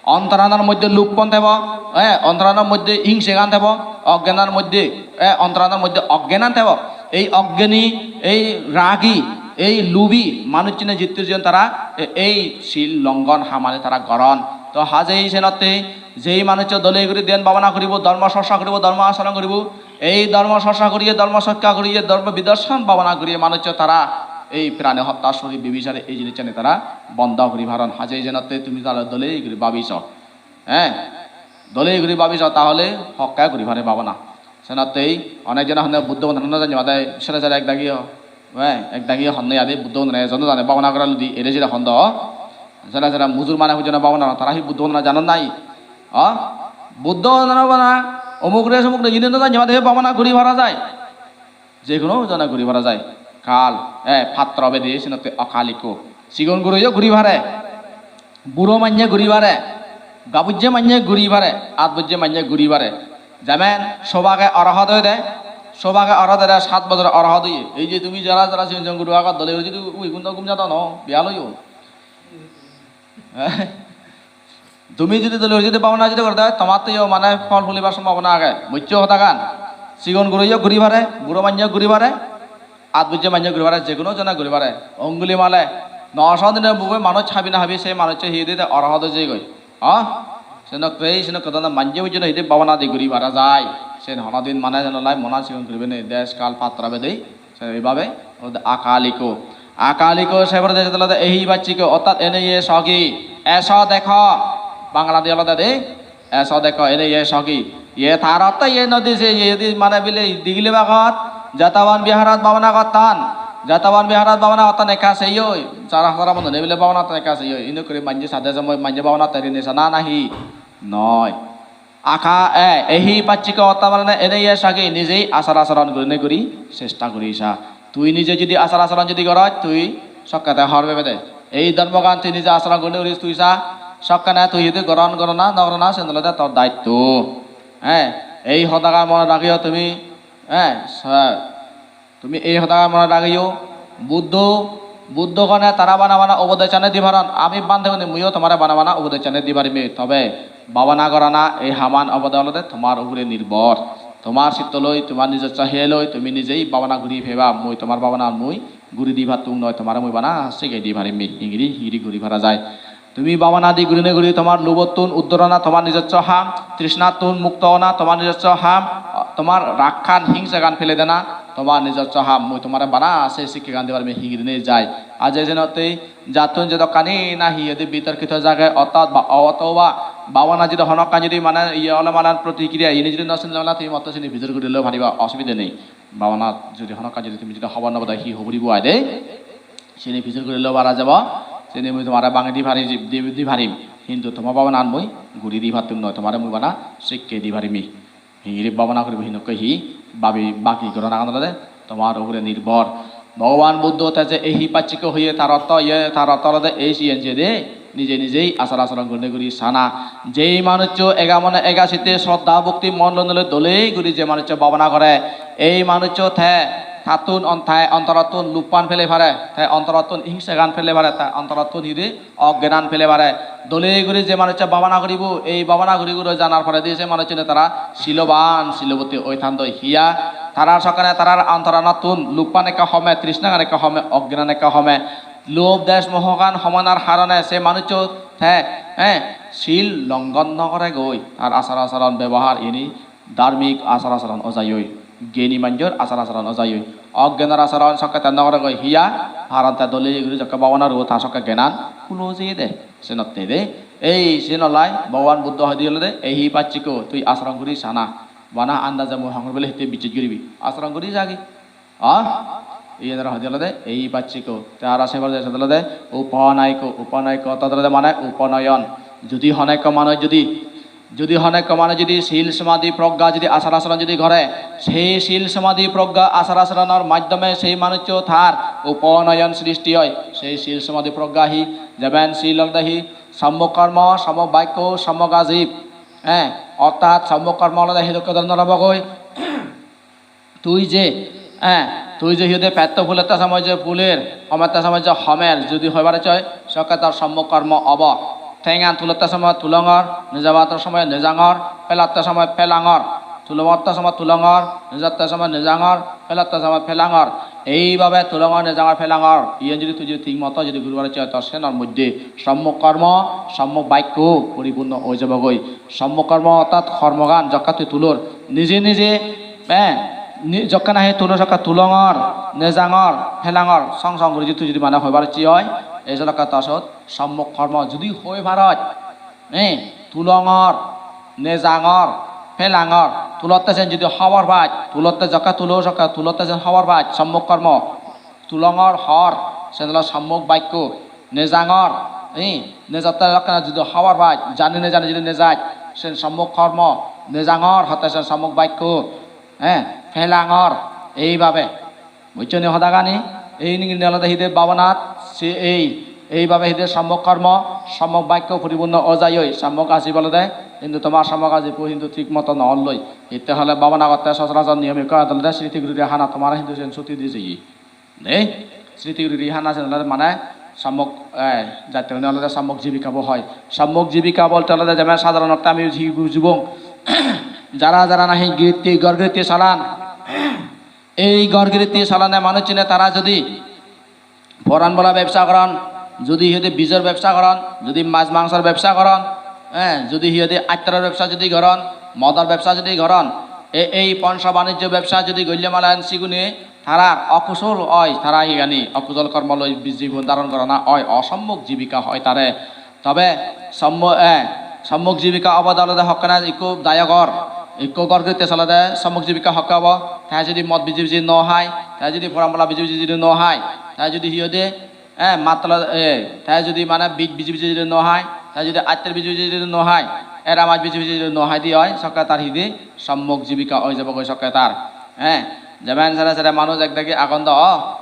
Ontoranor moddhe luppon thebo, eh, ontoranor moddhe hingsegan thebo, oggenar moddhe, eh, ontoranor moddhe oggenan thebo. Ei oggeni, ei ragi, ei lubi manuchchune jittur jiyon tara, e-, ei sil longon hamani tara goron. To hajei senotte jei manuccho dole guri dhyan bhabona guribo, dhormo chorcha guribo, dhormo acharon guribo, ei dhormo chorcha guriye, dhormo sokka guriye, dhormo bidorshon bhabona guriye manuccho tara ei prani hotta, suri bibisare ei jinissani tara bondo guri paron. Hajei jenotte tumi tale dole guri babiso. Eh? Dole guri babiso tahole hokke guri pare bhabona. Senottei onek jone honne Buddho bondona no janye bade sere sere ek dagi ho. Eh, ek dagi honne ade Buddho bondona ejon no jane bhabona gora ludi ere jira hondo. Sere sere mujur mane hujone bhabona tara hi Buddho bondona janon nai? Ha? Buddho bondona bana omuk re somuk re jine no janye bade bhabona guri para jai. Je hono jone guri para jai. Kal, eh, patro bede senotte okal ikko. Sigon guroyo guri pare. Buro manye guri pare. Gabujje manye guri pare. At bujje manye guri pare. Jemen sobage orohot oide, sobage orohot oide sat bojor orohot oye. Ei je tumi jara jara sigon sigon guro agot dole guri jodi ui gundo gum jadon o, biyal oyo. Tumi jodi dole guri jodi bhabona jodi gorode, tomatteyo mane phol phulibar sombhabona age. Buccho hodagan? Sigon guroyo guri pare, buro manye guri pare, at bujje manye guri pare, je hono jone guri pare. Onguli male, noso dine bube manuj habi na habi, se manuccho hi dide orohot oi jeyegoi. Ha? Senokke, senokke done manje bujje no hi de bhabona di guri para jai. Sen honodin mane jeno lai mona sigon guribe nei, desh kal patra bedei. Se eibabe olode akaliko. Akaliko se porede olode ehi bacciko, ortat ene ye sogi, eso dekho. Bangla di olode de, eso dekho, ene ye sogi. Ye tar ortho ye no di se, ye di mane bile digile bagot, Jetobon Biharot bhabona gotton. Jetobon Biharot bhabona gotton ekka seyoi. Sara sara bondhune bile bhabona gotton ekka seyoi. Ino guri manje sade somoi manje bhabona gotton rini sana nahi? Noi. Aka, e, ehi pacciko ortho mane ene ye sagi nijei achar acharon gurine guri chesta guri sa. Tui nije judi achar acharon judi goroj, tui sokkete hobor pebe de. Ei dhormogan tui nije acharon gurinei guris tui sa, sokkene tui judi goron gorona no gorona, sen olode tor daitto. He, ei hodagan mone ragiyo tumi, he, sa-, tumi ei hodagan mone ragiyo. Buddho, Buddho gone tara bana bana upodesh ani di paron, ami bhante gune muiyo tomare bana bana upodesh ani di parim. Tobe bhabana gorana ei haman obode olode tomar ugure nirbhor. Tomar sitto loi, tomar nijosso hiye loi, tumi nijei bhabana guri peba, mui tomar bhabana mui guri di pattung noi, tomare mui bana sigei di parim, hingiri hingiri guri para jai. Tumi bhabana di gurinei guri tomar lubottun uddor ona tomar nijosso ham, trishnattun mukto ona tomar nijosso ham, tomar rakkan hingsegan pele dena tomar nijosso ham, mui tomare bana se sikkegan di parim, hingiri nei jai. Aje jenotte jattun jedokkani nahi edi bitorkito jage, ortat ba, otoba bhabana judi honokkan judi mane iye ole mane protikriya ini judi no sinile mane tumi motto sini pijor guri loi pariba, osubide nei. Bhabana judi honokkan judi tumi judi hobor no pode hi hoboribo aide, sini pijor guri loi para jebo, sini mui tomare bangi di pari, di, di parim. Hintu toma bhabanan mui guri di pattum noi, tomare mui bana sikke di parim. Hingiri bhabana guribo, hinokke hi babi baki goron agon olode tomar ugure nirbhor. Bhogoban Buddho te je ehi pachchikko hoye tar ortho, iye tar ortho olode ei siyen je de nije nijei achar acharon gurinei guri sana. Jei manuccho ega mone ega sitte sroddha bhokti mon loi loi dole guri je manuccho bhabana gore, ei manuccho te tattun on-, te ontorottun luppan pele pare, te ontorottun hingsegan pele pare, te ontorottun hidi oggenan pele pare. Dole guri je manuccho bhabana guribo, ei bhabana guri guri janar poredi se manucchune tara siloban, silobotti oi tandoi. Hiya? Tarar sokkene tarar antoranattun luppan ekka home, trishnagan ekka home, oggenan ekka home. Lobh, desh, mohogan homanar harone se manuccho te, eh, sil longhon no goregoi. Tar achar acharon bebohar ini dharmik achar acharon ojayoi, gyani manjor achar acharon ojayoi. Oggenor acharon sokke te no goregoi. Hiya? Haron te dole guri jokke bhabana guribo, ta sokke gyanan hulo jeyede. Senotte de. Ei, sen olai Bhogoban Buddho hoide olode, ehi pachchikko, tui acharon guri sana. Bana andaje mui hongor bele hitte bijej guribi. Acharon guri jagi. Ah? Iyen aro hoide olode, ehi pachchikko. Te aro se porede olode, upanayiko, upanayiko, orthat olode mane upanayon. Judi hono ekko manuj judi Judi hono ekko manuj judi sil somadhi progga judi achar acharon judi gore, sei sil somadhi progga achar acharonor maddhome sei manuccho tar upanayon srishti oi. Sei sil somadhi progga hi? Jemon sil olode hi? Sommok kormo, sommok bakko, sommok ajib. Eh, orthat sommok kormo olode hidokke dhoronor obogoi? Tui je, eh, tui je hi hoide petto phulotte somoi je phuler, homette somoi je homer, judi hoibar icche oi, sokke tar sommok kormo obo. Tengan tulotte somoi tulongor, nejabatte somoi nejangor, pelatte somoi pelangor. Tulobatte somoi tulongor, nejatte somoi nejangor, pelatte somoi pelangor. Eibabe tulongor, nejangor, pelangor. Iyen judi tui judi thik moto judi guribar icche oi, tor senor moddhe sommok kormo, sommok bakko poripunno oi jebogoi. Sommok kormo orthat kormogan jokke tui tulor, nije nije Eh, ni-, jokke nahi tulo sokke tulongor, nejangor, pelangor, song song guri jidu judi mane hoibar icche oi, ei jolokke to sot sommok kormo judi hoi paroj, eh, tulongor, nejangor, pelangor, tulotte sen judi hobor paj, tulotte jokke tulo sokke tulotte sen hobor paj, sommok kormo, tulongor hor, sen olo sommok bakko, nejangor, eh, nejatte jokke judi hobor paj, jani nejani judi nejaj, sen sommok kormo, nejangor, hotte sen sommok bakko, Eh, pelangor, eibabe. Bujjoni hodagani? Ei nigini olode hide bhabonat, se ei, eibabe hide sommok kormo, sommok bakko poripunno ojayoi, sommok ajib olode, hintu tomar sommok ajibbo hintu thik moto no olloi. Hitte hole bhabona gotte sochorajor niyom ekko age olode sriti guri guri hana, tomare hintu sen suti di jeye. Nei, sriti guri guri hana sen olode mane sommok, eh, jatte mane olode sommok jibika bo hoi. Sommok jibika bolte olode jemon sadharon orthe ami ji bujibong. Jara jara nahi giritti, ghor giritti salan. Ei ghor giritti salane manuchchune tara judi poran bola bebsa goron, judi hi hoide bijor bebsa goron, judi maj mangsor bebsa goron, eh, judi hi hoide attaror bebsa judi goron, modor bebsa judi goron, e-, ei ponso banijjo bebsa judi golle malen sigune tarar okusol oi, tara higani okusol kormo loi bi-, jibon dharon gorana oi, osommok jibika hoi tare. Tobe sommo-, eh, sommok jibika obode olode hokkene ikko dayogor, ikko ghor giritte solode sommok jibika hokke obo. Te judi mod biji biji no hai, te judi porambola biji biji judi no hai, te judi hi hoide, eh, mattola, eh, te judi mane bij biji biji judi no hai, te judi attor biji biji judi no hai, era maj biji biji judi no hai di oi, sokke tar hidi sommok jibika oi jebogoi sokke tar. Eh, Jemon sere sere manuj ek dagi agon do, o,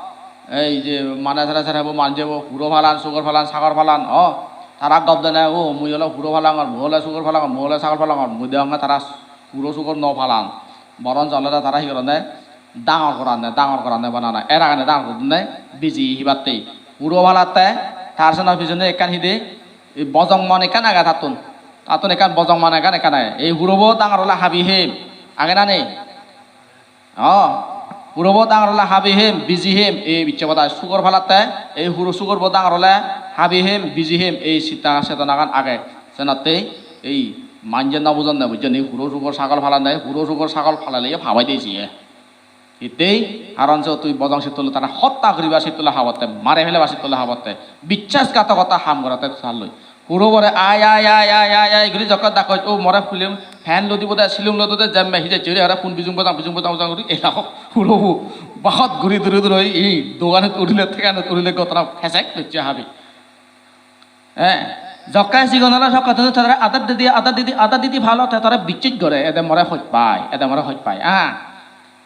ei je mane sere sere bo manje bo huro palan, sugor palan, sagor palan, o, tara gob dene, o, mui ole huro palangor, mui ole sugor palangor, mui ole sagor palangor, mui degonge tara huro sugor no palan. Boronjo olode tara hi goronde, dangor goranne, dangor goranne banana, eragene dangor goronne, biji hibatte. Huro palatte, tar seno pijone ekkan hide, ei bojong mon ekkan age tattun. Tattun ekkan bojong mon ekkan, ekkan age. Ei hurobo dangor ole habi hem, age na nei? O, hurobo dangor ole habi hem, biji hem, ei bicche bodai sugor palatte, ei huro sugorbo dangor ole habi hem, biji hem, ei sitta sedonagan age. Senotte ei manje no bujonne, bujjoni, huro sugor sagol palanne, huro sugor sagol palaleyo pabai de siye. Hittei, haron se tui bojong sittole tara hotta guribar sittole habotte, mare felebar sittole habotte, bichchasgatokota ham gorotte salloi. Huro bore ai, ai, ai, ai, ai, ai guri jokke dakkoj, "O more film fan lodibo de, silum lodo de," jemme hijecche guri aro phun bijung bojang, bijung bojang, bojang guri ela huro bu bahot guri duri duri oi, ei doganot urile, theganot urile gotona pesek docche habi. Eh, jokke sigon ole sokke tumi tara adar didi, adar didi, adar didi palo, te tara bichchej gore, ede more hoj pai, ede more hoj pai, ah.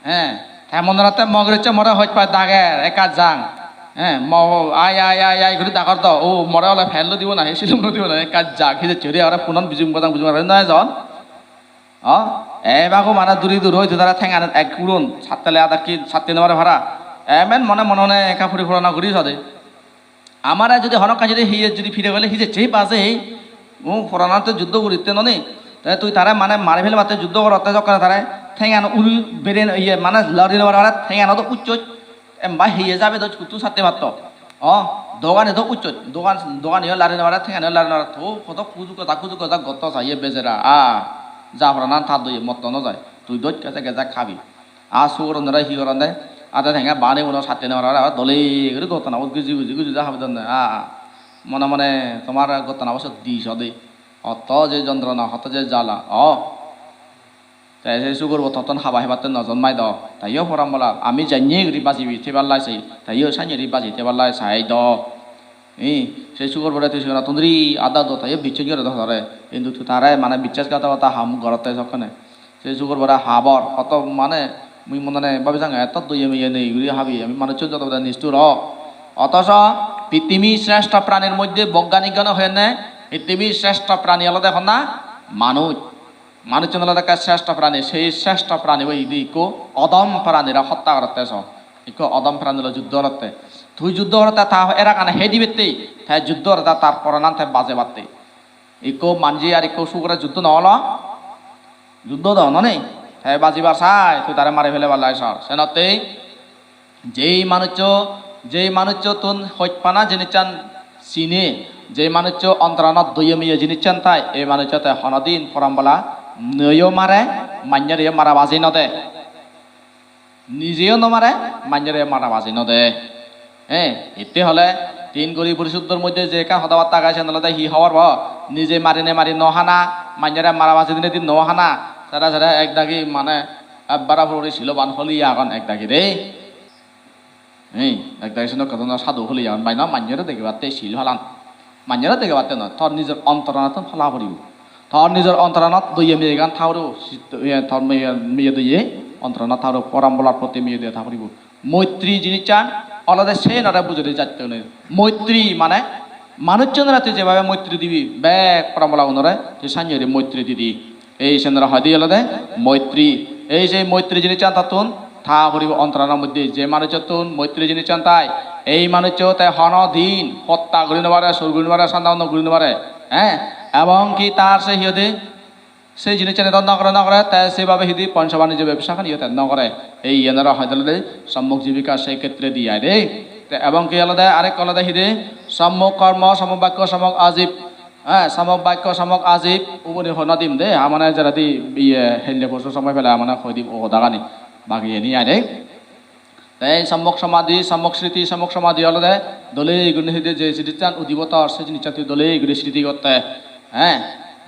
Eh, te mone hotte mogor icche more hoj pai dager, ekka jang. Eh, mo, ai, ai, ai, ai guri dagor do, o, more ole fan lodibo nahi, silum lodibo nahi, ekka jang, hijecche guri aro punon bijung bojang, bijung bojang, no ejon. O, ebago mane duri duri hoide tara thenganot ek uron, sattele adakki satte no pare para. Emen mone mone ekka puri purana guri sode. Amare jodi hono ekkan jodi hiye jodi pire gele hijecche baje, u poranante juddo guritte noni. Te tui tare mane mari felebatte juddo gorotte jokkene tare thengan ul beren iye mane lari no pare, thengan do ucchoj, emba hiye jabe do kuttu satte patto. O, dogani do ucchoj, dogan, dogani o lari no pare, thengan o lari no pare, to hodo kuju goda, kuju goda gotto sa iye bejera, a, ja poranan ta doye motto no jai, tui doj gejak gejak habi. A sugorunore hi goronde? Ade tenga bani uno satte no parapang, dole guri gottonabo guji guji guji da habidonde. A, mone mone tomar gottonabo sot di sode. Hoto je jontrona, hoto je jala. O. Te se sugorbo totton haba hebatte no jonmai do. Te iyo poranbola, ami janye guri bajibi, tebar lai sei. Te iyo sanye guri baji tebar lai sai do. Hi, se sugor bore tui sigonottun duri adda do, te iyo bichchej gore do tare. Hintu tui tare mane bichchasgatokota ham gorotte sokkene. Se sugor bore habor, hoto mane mui monane babi sange etto doye meye nei guri habi, ami manuchchun jodo bode nistur o. Othoso pittimir sreshto pranir moddhe boigyanik gune hoyonne, pittimir sreshto prani olode honna manuj. Manuchchun olode ekke sreshto prani, sei sreshto prani bo idi ikko odom pranire hotta gorotte so. Ikko odom prani loi juddo gorotte. Tui juddo gorotte ta eragane hei dibatte, te juddo gorotte tar poranan te bajebatte. Ikko manje ar ikko sugore juddo no olo? Juddo do, no nei? Te bajibar sai, tui tare mari felebar lai sor. Senotte jei manuccho, jei manucchottun hojpana jinissan sine, jei manuccho ontoranot doye meye jinissan thai, ei manuccho te honodin poranbola noyo mare, manjore mara baji no de. Nijeyo no mare, manjore mara baji no de. He, hitte hole tin guri porisuddhor moddhe je ekkan hoda batta age, siyen olode hi hobor bo? Nije marinei mari no hana, manjore mara baji dinei di no hana. Sere sere ek dagi mane ebbara puri siloban holi agon ek dagi de. He, ek dagi sino kadona sadhu holi agon, bai na manjore degebatte sil palan. Manjore degebatte noi, tor nijor ontoranot pala puribo. Tor nijor ontoranot doye meyegan tha puribo, sit-, iye, tor meye, meye doye ontoranot tha puribo, poranbolar proti meye doye tha puribo. Moitri jinissan olode senore bujei jatto nei. Moitri mane manuchchunore tui jebabe moitri dibi, bek poranbolagunore tui sannye guri moitri didi. Ei senore hoide olode moitri. Ei je moitri jinissan tottun tha puribo ontoranor moddhe, je manucchottun moitri jinissan thai, ei manuccho te hono din hotta guri no pare, sur guri no pare, sanda no guri no pare, eh? Ebong ki tar se hi hoide, se jinissani to no gore, no gore, te sebabe hidi poncho banijjo bebsa gani yo te no gore. Ei iyenore hoide olode sommok jibika se khetre di ai de. Te ebong ki olode arek olode hidi sommok kormo, sommok bakko, sommok ajib. Eh, samok bakko, samok ajib, uboni hoi no dim de, amane jeredi iye helle posu somoi pele amane hoi dim o hodagani. Bagi eni ai de. Te ei samok samadhi, samok sriti, samok samadhi olode dole gune hide je jinissan udibo tor, se jinissan tui dole gune sriti gotte. Eh,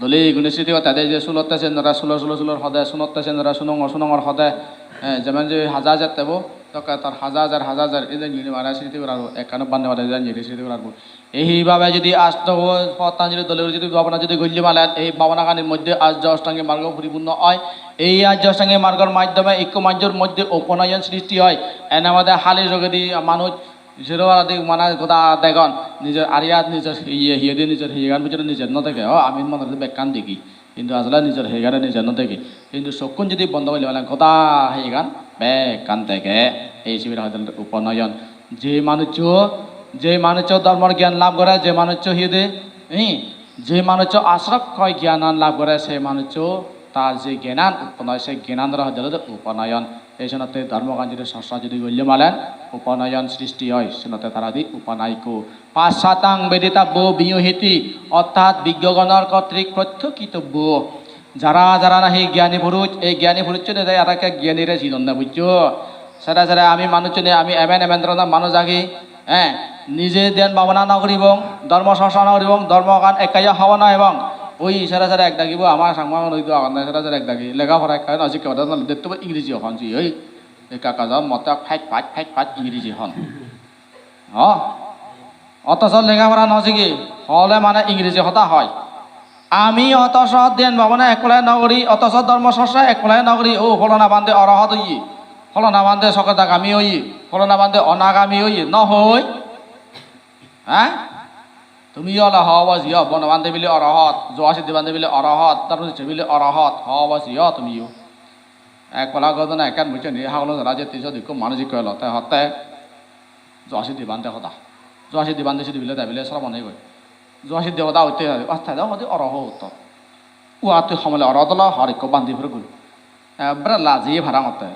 dole gune sriti gotte de je sulotte sen dore sulo, sulo, sulor hode, sunotte sen dore sunongor, sunongor hode. Eh, jemon je haja jette bo, Tokke tor hajar hajar, hajar hajar, ei je juni mane sriti gorarbo, ekkano bande bande je juni sriti gorarbo. Ei bhabe jodi asto pottan jodi dole guri jodi bhabona jodi golle malen, ei bhabonaganir moddhe Arjo Ashtanga Margo poripunno oi. Ei Arjo Ashtanga Margor maddhome ikko manjor moddhe uponoyon sristi oi. Ene mode hali jogedi manuj sero aradi mane goda degon, nijor ariyat, nijor iye, hiyedi nijor hiyegan bujore nije no dege, o, ami monore bekkan degi. Hintu asole nijor heyegani nije no dege. Hintu sokkun jodi bondo golle mane goda heyegan bekkan dege. Ei sibere hoide uponoyon. Je manuccho, je manuccho dhormor gyan lab gore, je manuccho hiyede, eh, je manuccho asrokkoi gyanan lab gore, se manuccho tar je gyanan utponno oi, se gyananore hoide olode uponoyon. Ei senotte dhormogan jodi chorcha jodi golle malen uponoyon sristi oi, senotte taradi upanayiko. Passatang veditabbo viññuhiti, orthat biggogonor kotrik prottyokitobbo. Jara jara nahi gyani purush, ei gyani purushchune de aro ekke gyanire sinonne bujjo. Sere sere ami manuchchune ami emen emen dhoronor manuj agi, eh, nije dhyan bhabona no guribong, dhormo chorcha no guribong, dhormogan ekkayo hobor no pebong. Oi sere sere ek dagibo ama Changma manuj do agonde, sere sere ek dagi lega pora ekkayo no sikke pade, detto ingreji hon ji, oi ekka ekka jon motte pach pach pach pach ingreji hon. Ho? Othocho lega pora no sige, hole mane ingreji hoda hoi. Ami othocho dhyan bhabona ekkole no guri, othocho dhormo chorcha ekkole no guri, o holona bhante orohot oye, holona bhante sokadagami oye, holona bhante onagami oye, no hoi? Ha? Tumi ole ho obo jiyo, Bono bhante bile orohot, Joga Siddhi bhante bile orohot, Dhormo Siddhi bile orohot, ho obo jiyo tumiyo. Ek pala ghotona ekkan bujjo ni, hagolo jara jette sot ikko manuj ikko elo, te hotte Joga Siddhi bhante hoda. Joga Siddhi bhante sidi bile te bile sromon oye goi. Joga Siddhi hoda hotte hotte, "Ah, te do hodi orohot to. Ua tui homole orohot olo hor ikko bhante puro goi." Ekkere lajiye parang otte.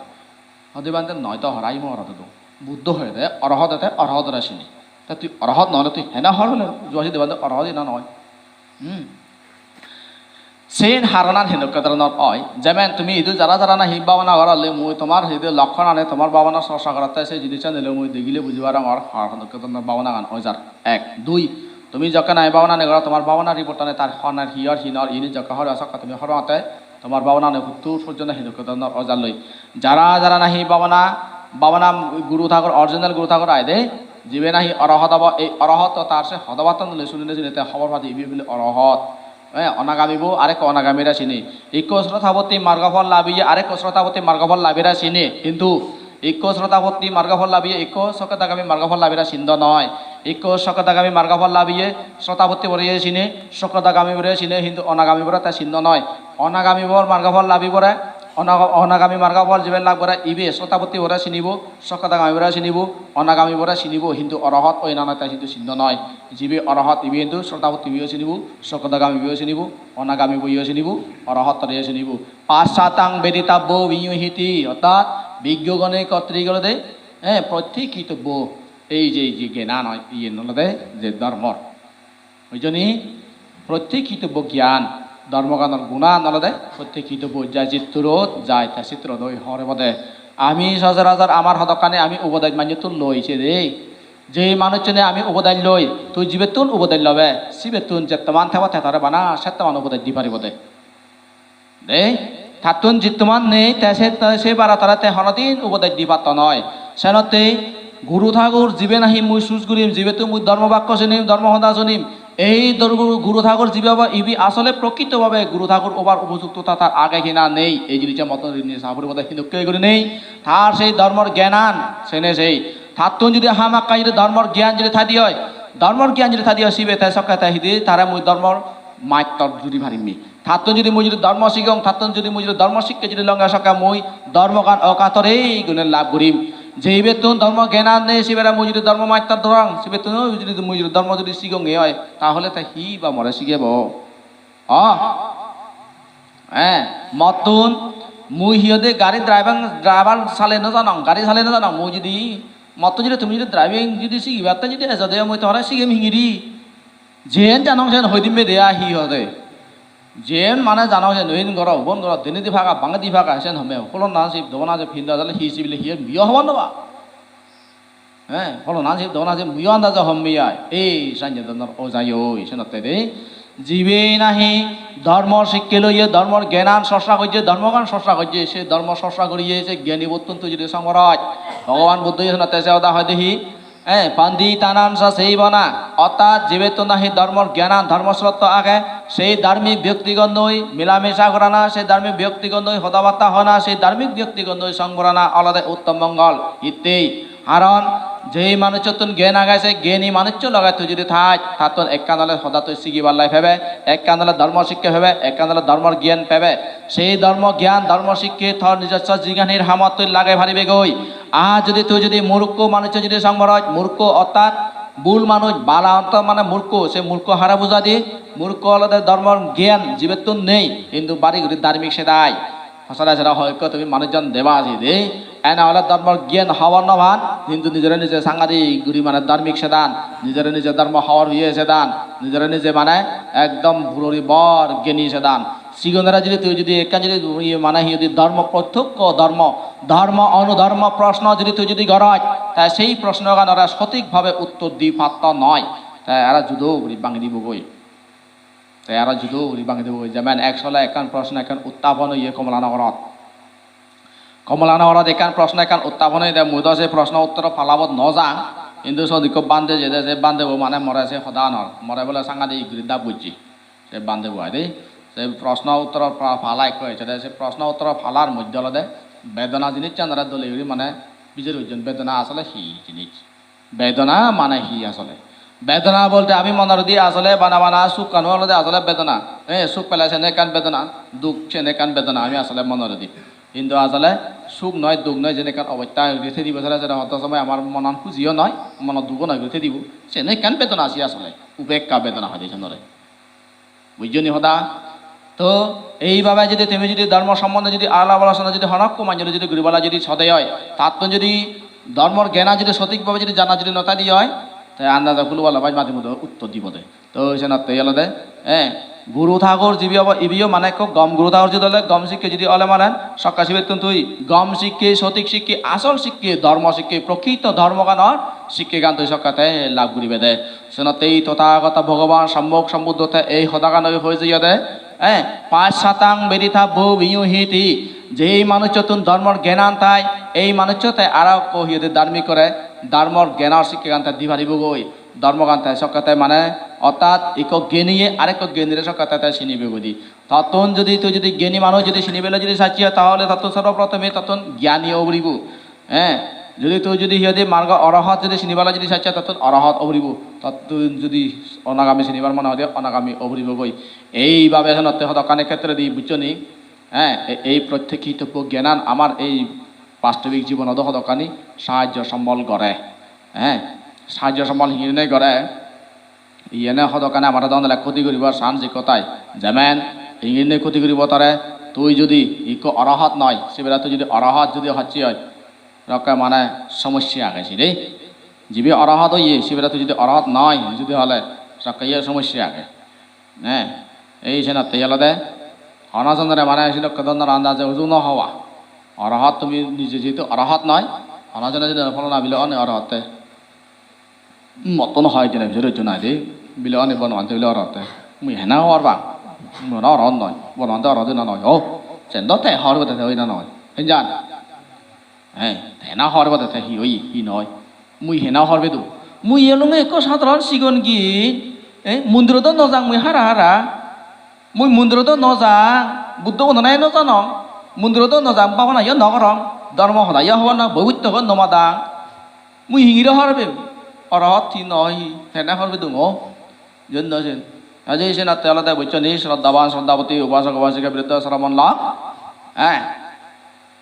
Hodi bhante noi to horai mo orohot do. Buddho hoyede orohot ete orohot ore sini. Te tui orohot no ole tui hene hor ole Joga Siddhi bhante orohot ina noi. Hmm. Sen haronan hindokke dhoronor oi, jemen tumi idu jara jara nahi bhabona goror loi mui tomar idu lokkhonani tomar bhabona chorcha gorotte se jinisani loi mui degile buji parongor, har hindokke dhoronor bhabonagan oi jar. Ek, dui, tumi jokke nahi bhabonani goror tomar bhabona report ani tar honor hi or hi nor ini jokke hobor sokke tumi hobor pate tomar bhabonani huttur pojjonto hindokke dhoronor oi jar loi. Jara jara nahi bhabona, bhabona guru thakur, original guru thakur aide, jibe nahi orohot obo, ei orohot to tar se hodabattan loi sunine sunine te hobor pade ibe bile orohot. Eh, onagamibo arekko onagamire sini. Ikko srotapotti margophol labiye arekko srotapotti margophol labire sini. Hintu ikko srotapotti margophol labiye ikko sokadagami margophol labire sindo noi. Ikko sokadagami margophol labiye srotapotti bore sini, sokadagami bore sini, hintu onagami bore te sindo noi. Onagamibor margophol labibore, onaga-, onagami margophol jibe lab gore ibe srotapotti bore sinibo, sokadagami bore sinibo, onagami bore sinibo, hintu orohot oi na noi te hintu sindo noi. Jibe orohot ibe hintu srotapotti biyo sinibo, sokadagami biyo sinibo, onagami biyo sinibo, orohot tore sinibo. Passatang veditabbo viññuhiti, orthat biggogone kotrik olode, eh, prottyokitobbo. Ei je, ei je gyanan oi, iyen olode je dhormor. Oi jani, prottyokitobbo gyan, dhormoganor gunan olode prottyokitobbo, jai jitturot, jai te sitturot oi hor ebode. Ami sochorachor amar hodokkani ami ubodej manjottun loi se de. Je manuchchune ami ubodej loi, tui jibettun ubodej lobe, sibettun jettoman thebo te tore bana settoman ubodej di paribo de. De, tattun jittoman nei, te se, se bara tore te honodin ubodej di patto noi. Senotte guru thakur jibe nahi mui sus gurim, jibettun mui dhormo bakko sunim, dhormo hoda sunim, ei dor-, guru, guru thakur jibe obo, ibe asole prokrito bhabe guru thakur obar upojukto ta tar age hina nei, ei jinisse moton rini sa puribo de hindokke gurinei, tar sei dhormor gyanan, sene sei. Tattun jodi hamakkai jodi dhormor gyan jodi thadi oi, dhormor gyan jodi thadi oi, sibe te sokke te hidi tare mui dhormor mattor juri parimmi. Tattun jodi mui jodi dhormo sigong, tattun jodi mui jodi dhormo sikke jodi longe sokke mui dhormogan okatorei gune lab gurim. Jeibettun dhormo gyanan nei, sibere mui jodi dhormo mattor dorong, sibettun jodi mui jodi dhormo jodi sigonge oi, tahole te hi ba more sigebo? O? Eh, mottun mui hi hoide gari driving, driver sale no janong, gari sale no janong. Mui jodi, mottun jodi tumi jodi driving jodi sigibatte jodi ejode, mui tore sigem hingiri. Jen janong sen hoi dimme de ai hi hoide. Jen mane janong sen hin goro, ubon goro, denedi paga, bangedi paga, sen homme. Holon na sip, dobo na sip, hinda jale hi sibile hi, miyo hobor no pa. He, holon na sip, dobo na sip, muiyo andaje homme ai. Ei, sanje donor ojai oi, senotte de. Jibe nahi dhormor sikke loye, dhormor gyanan chorcha gojje, dhormogan chorcha gojje, se dhormo chorcha goriye se gyanibottun tui jodi songoroj, Bhogoban Buddho ye senotte se hoda hoide hi, eh, panditanam ca sevana, ortat jibettun nahi dhormor gyanan, dhormo srotto age, sei dharmik byaktigon loi milamisa gorana, sei dharmik byaktigon loi hodabatta hona, sei dharmik byaktigon loi song gorana olode uttom mongol. Hittei? Haron jei manucchottun gyan age, se gyani manuccho loge tui jodi thaj, tattun ekkan ole hoda tui sigibar lai pebe, ekkan ole dhormo sikke pebe, ekkan ole dhormor gyan pebe. Sei dhormo gyan, dhormo sikke tor nijosso jiganir hamot tui lagei paribegoi. Ar jodi tui jodi murukko manuccho jodi songoroj, murukko ortat bul manuj, bala orto mane murukko, se murukko hara bujadi, murukko olode dhormor gyan jibettun nei, hintu bari guri dharmik sedai. Sara sara hoyekko tumi manuj jon deba asi de. Ene ole dhormor gyan hobor no pan, hintu nijore nije sangadi guri mane dharmik sedan, nijore nije dhormo hobor piye sedan, nijore nije mane ekdom purori bor gyani sedan. Sigunore jodi tui jodi ekkan jodi iye mane hi jodi dhormo protyokko dhormo, dhormo onudhormo proshno jodi tui jodi goroj, ta sei proshnoganore sothik bhabe uttor di patto noi. Ta aro judo guri bangi dibogoi. Te aro judo guri bangi debo, jemon ek sole ekkan proshno ekkan uttapon oye Kamalanagarot. Kamalanagarot ekkan proshno ekkan uttapon oye de, mui do se proshno uttoro palabot no jang, hintu sot ikko bhante jede, se bhantebo mane more se hoda anor, more bole sangadik guri dap gojje. Se bhantebo ai de, se proshno uttoro pa-, pala ekko ecche de, se proshno uttoro palar moddhe olode bedona jinissan aro dole guri mane bijer gojjon, bedona asole hi jinis. Bedona mane hi asole? Bedona bolte ami monor di asole bana bana sukkano olode asole bedona. Eh, suk pele sene ekkan bedona, duk sene ekkan bedona ami asole monor di. Hintu asole suk noi, duk noi, sene ekkan obosta guri thedibo sere sere hoto somoi amar monan hujiyo noi, mono dugo noi guri thedibo. Sene ekkan bedona asi asole. Upekka bedona hoide senore. Bujjo ni hoda? To eibabe jodi tumi jodi dhormo sombonde jodi alap alochona jodi honokko manjore jodi guribala jodi sode oi, tattun jodi dhormor gyan jodi sothik bhabe jodi jana jodi no thadi oi, te andaje hulubala baj mati mudo uttor dibo de. To senotte olode, eh, guru thakur jibe obo, ibeyo mane ekko gom guru thakur jodi ole, gom sikke jodi ole mane, sokka sibettun tui gom sikke, sothik sikke, asol sikke, dhormo sikke, prokrito dhormoganor sikkegan tui sokkate lab guribe de. Senotte ei Tothagoto Bhogoban Sammok Sambuddho te ei hodagan oi hoi jeyede, eh, pachatang veditabbo viññūhīti, jei manucchottun dhormor gyanan thai, ei manuccho te aro ekko hi hoide dharmik gore, dhormor gyanor sikkegan te di paribogoi, dhormogan te sokkete mane, ortat ikko gyaniye arekko gyanire sokkete te sinibogoi di. Tottun jodi tui jodi gyani manuj jodi sinibele jodi sacche, tahole tottun sorboprothome tottun gyani obo poribo. Eh, jodi tui jodi hi hoide margo orohot jodi sinibala jodi sacche, tottun orohot obo poribo. Tottun jodi onagami sinibar mone hoide onagami obo poribo goi. Eibabe senotte hodokkani khetredi bujjo ni, eh, e-, ei prottekkhitobbo gyanan amar ei bastobik jibonot hodokkani sahajjo sombol gore. Eh, sahajjo sombol hingiri nei gore. Iyene hodokkani amare don dele khoti guribar chance ikko thai. Jemen, ingenne khoti guribo tare, tui jodi ikko orohot noi, sibere tui jodi orohot jodi hocche oi, rokke mane somossya age sire. Jibe orohot oye, sibere tui jodi orohot noi, jodi hole, rokke iye somossya age. Ne, ei senotte olode, hono jonore mane sidokke dhoronor andaje uju no howa. Orohot tumi nije jehetu orohot noi, hono jone jodi pholona bile oni orohotte. Mottun hoi jene bijor ejjo nai de, bile ani Bonobhante bile orotte. Mui hena hobor pang? Mui hono orot noi, Bonobhante orot oi na noi. O, sen do te hobor pede te oi na noi. Hen jan? Eh, te hena hobor pede te hi oi, hi noi? Mui hena hobor pedung? Mui elunge ekko sadharon sigon gin, eh, mondirot do no jang mui hara hara. Mui mondirot do no jang, Buddho gunore no janong. Mondirot do no jang, bhabana yo no gorong. Dhormo hoda yo hobor no, boi butto go no madang. Mui hingiri hobor pem? Orohot hi no hi, hene hobor pedung o? Jen no jen. Aje senotte olode bujjo ni, shraddhaban, shraddhaboti, upasok, upasika, biruddha, sramon lok. Eh.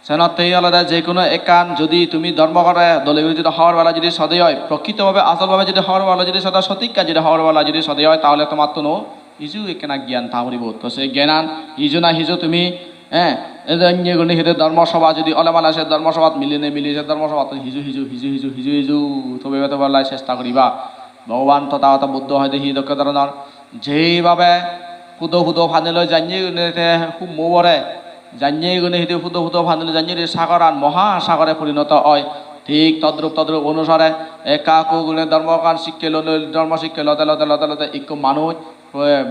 Senotte olode je hono ekkan jodi tumi dhormo gore dole guri jodi hobor pala jodi sode oi, prokrito bhabe, asol bhabe jodi hobor pala jodi sode, sothik jodi hobor pala jodi sode oi, tahole tomattun o hiju ekkena gyan tha puribo. To se gyanan hiju na hiju tumi, eh, ede enne gune hide dhormo sobha jodi ole mane se dhormo sobhat milinei mili se dhormo sobhattun hiju hiju, hiju hiju, hiju hiju tobe tobe lai chesta guriba. Bhogoban Tothagoto Buddho hoide hi dokke dhoronor, jeibabe hudo hudo pani loi janye gune te hummo bore, janye gune hide hudo hudo pani loi janye gune sagoran moha sagore porinoto oi, thik todrup todrup onusare ekka ekku gune dhormogan sikke loi loi, dhormo sikke lode lode lode lode ikko manuj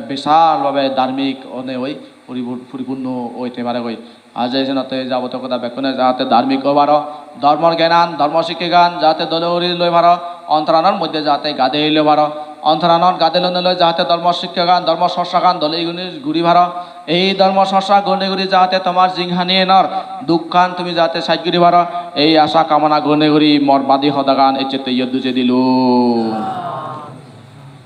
bisal bhabe dharmik onei oi puripu-, puripunno oi te pare goi. Aje senotte jabotiyo hoda bekkune jahate dharmik oi paro, dhormor gyanan, dhormo sikkegan jahate dole guri loi paro, ontoranor moddhe jahate gadei loi paro, ontoranor gadei lonei loi jahate dhormo sikkegan, dhormo chorchagan dole guri guri paro. Ei dhormo chorcha gurinei guri jahate tomar jinghaniyenor dukkan tumi jahate saj guri paro, ei asha kamona gurinei guri mor badi hodagan ecchette iyot duje dilung.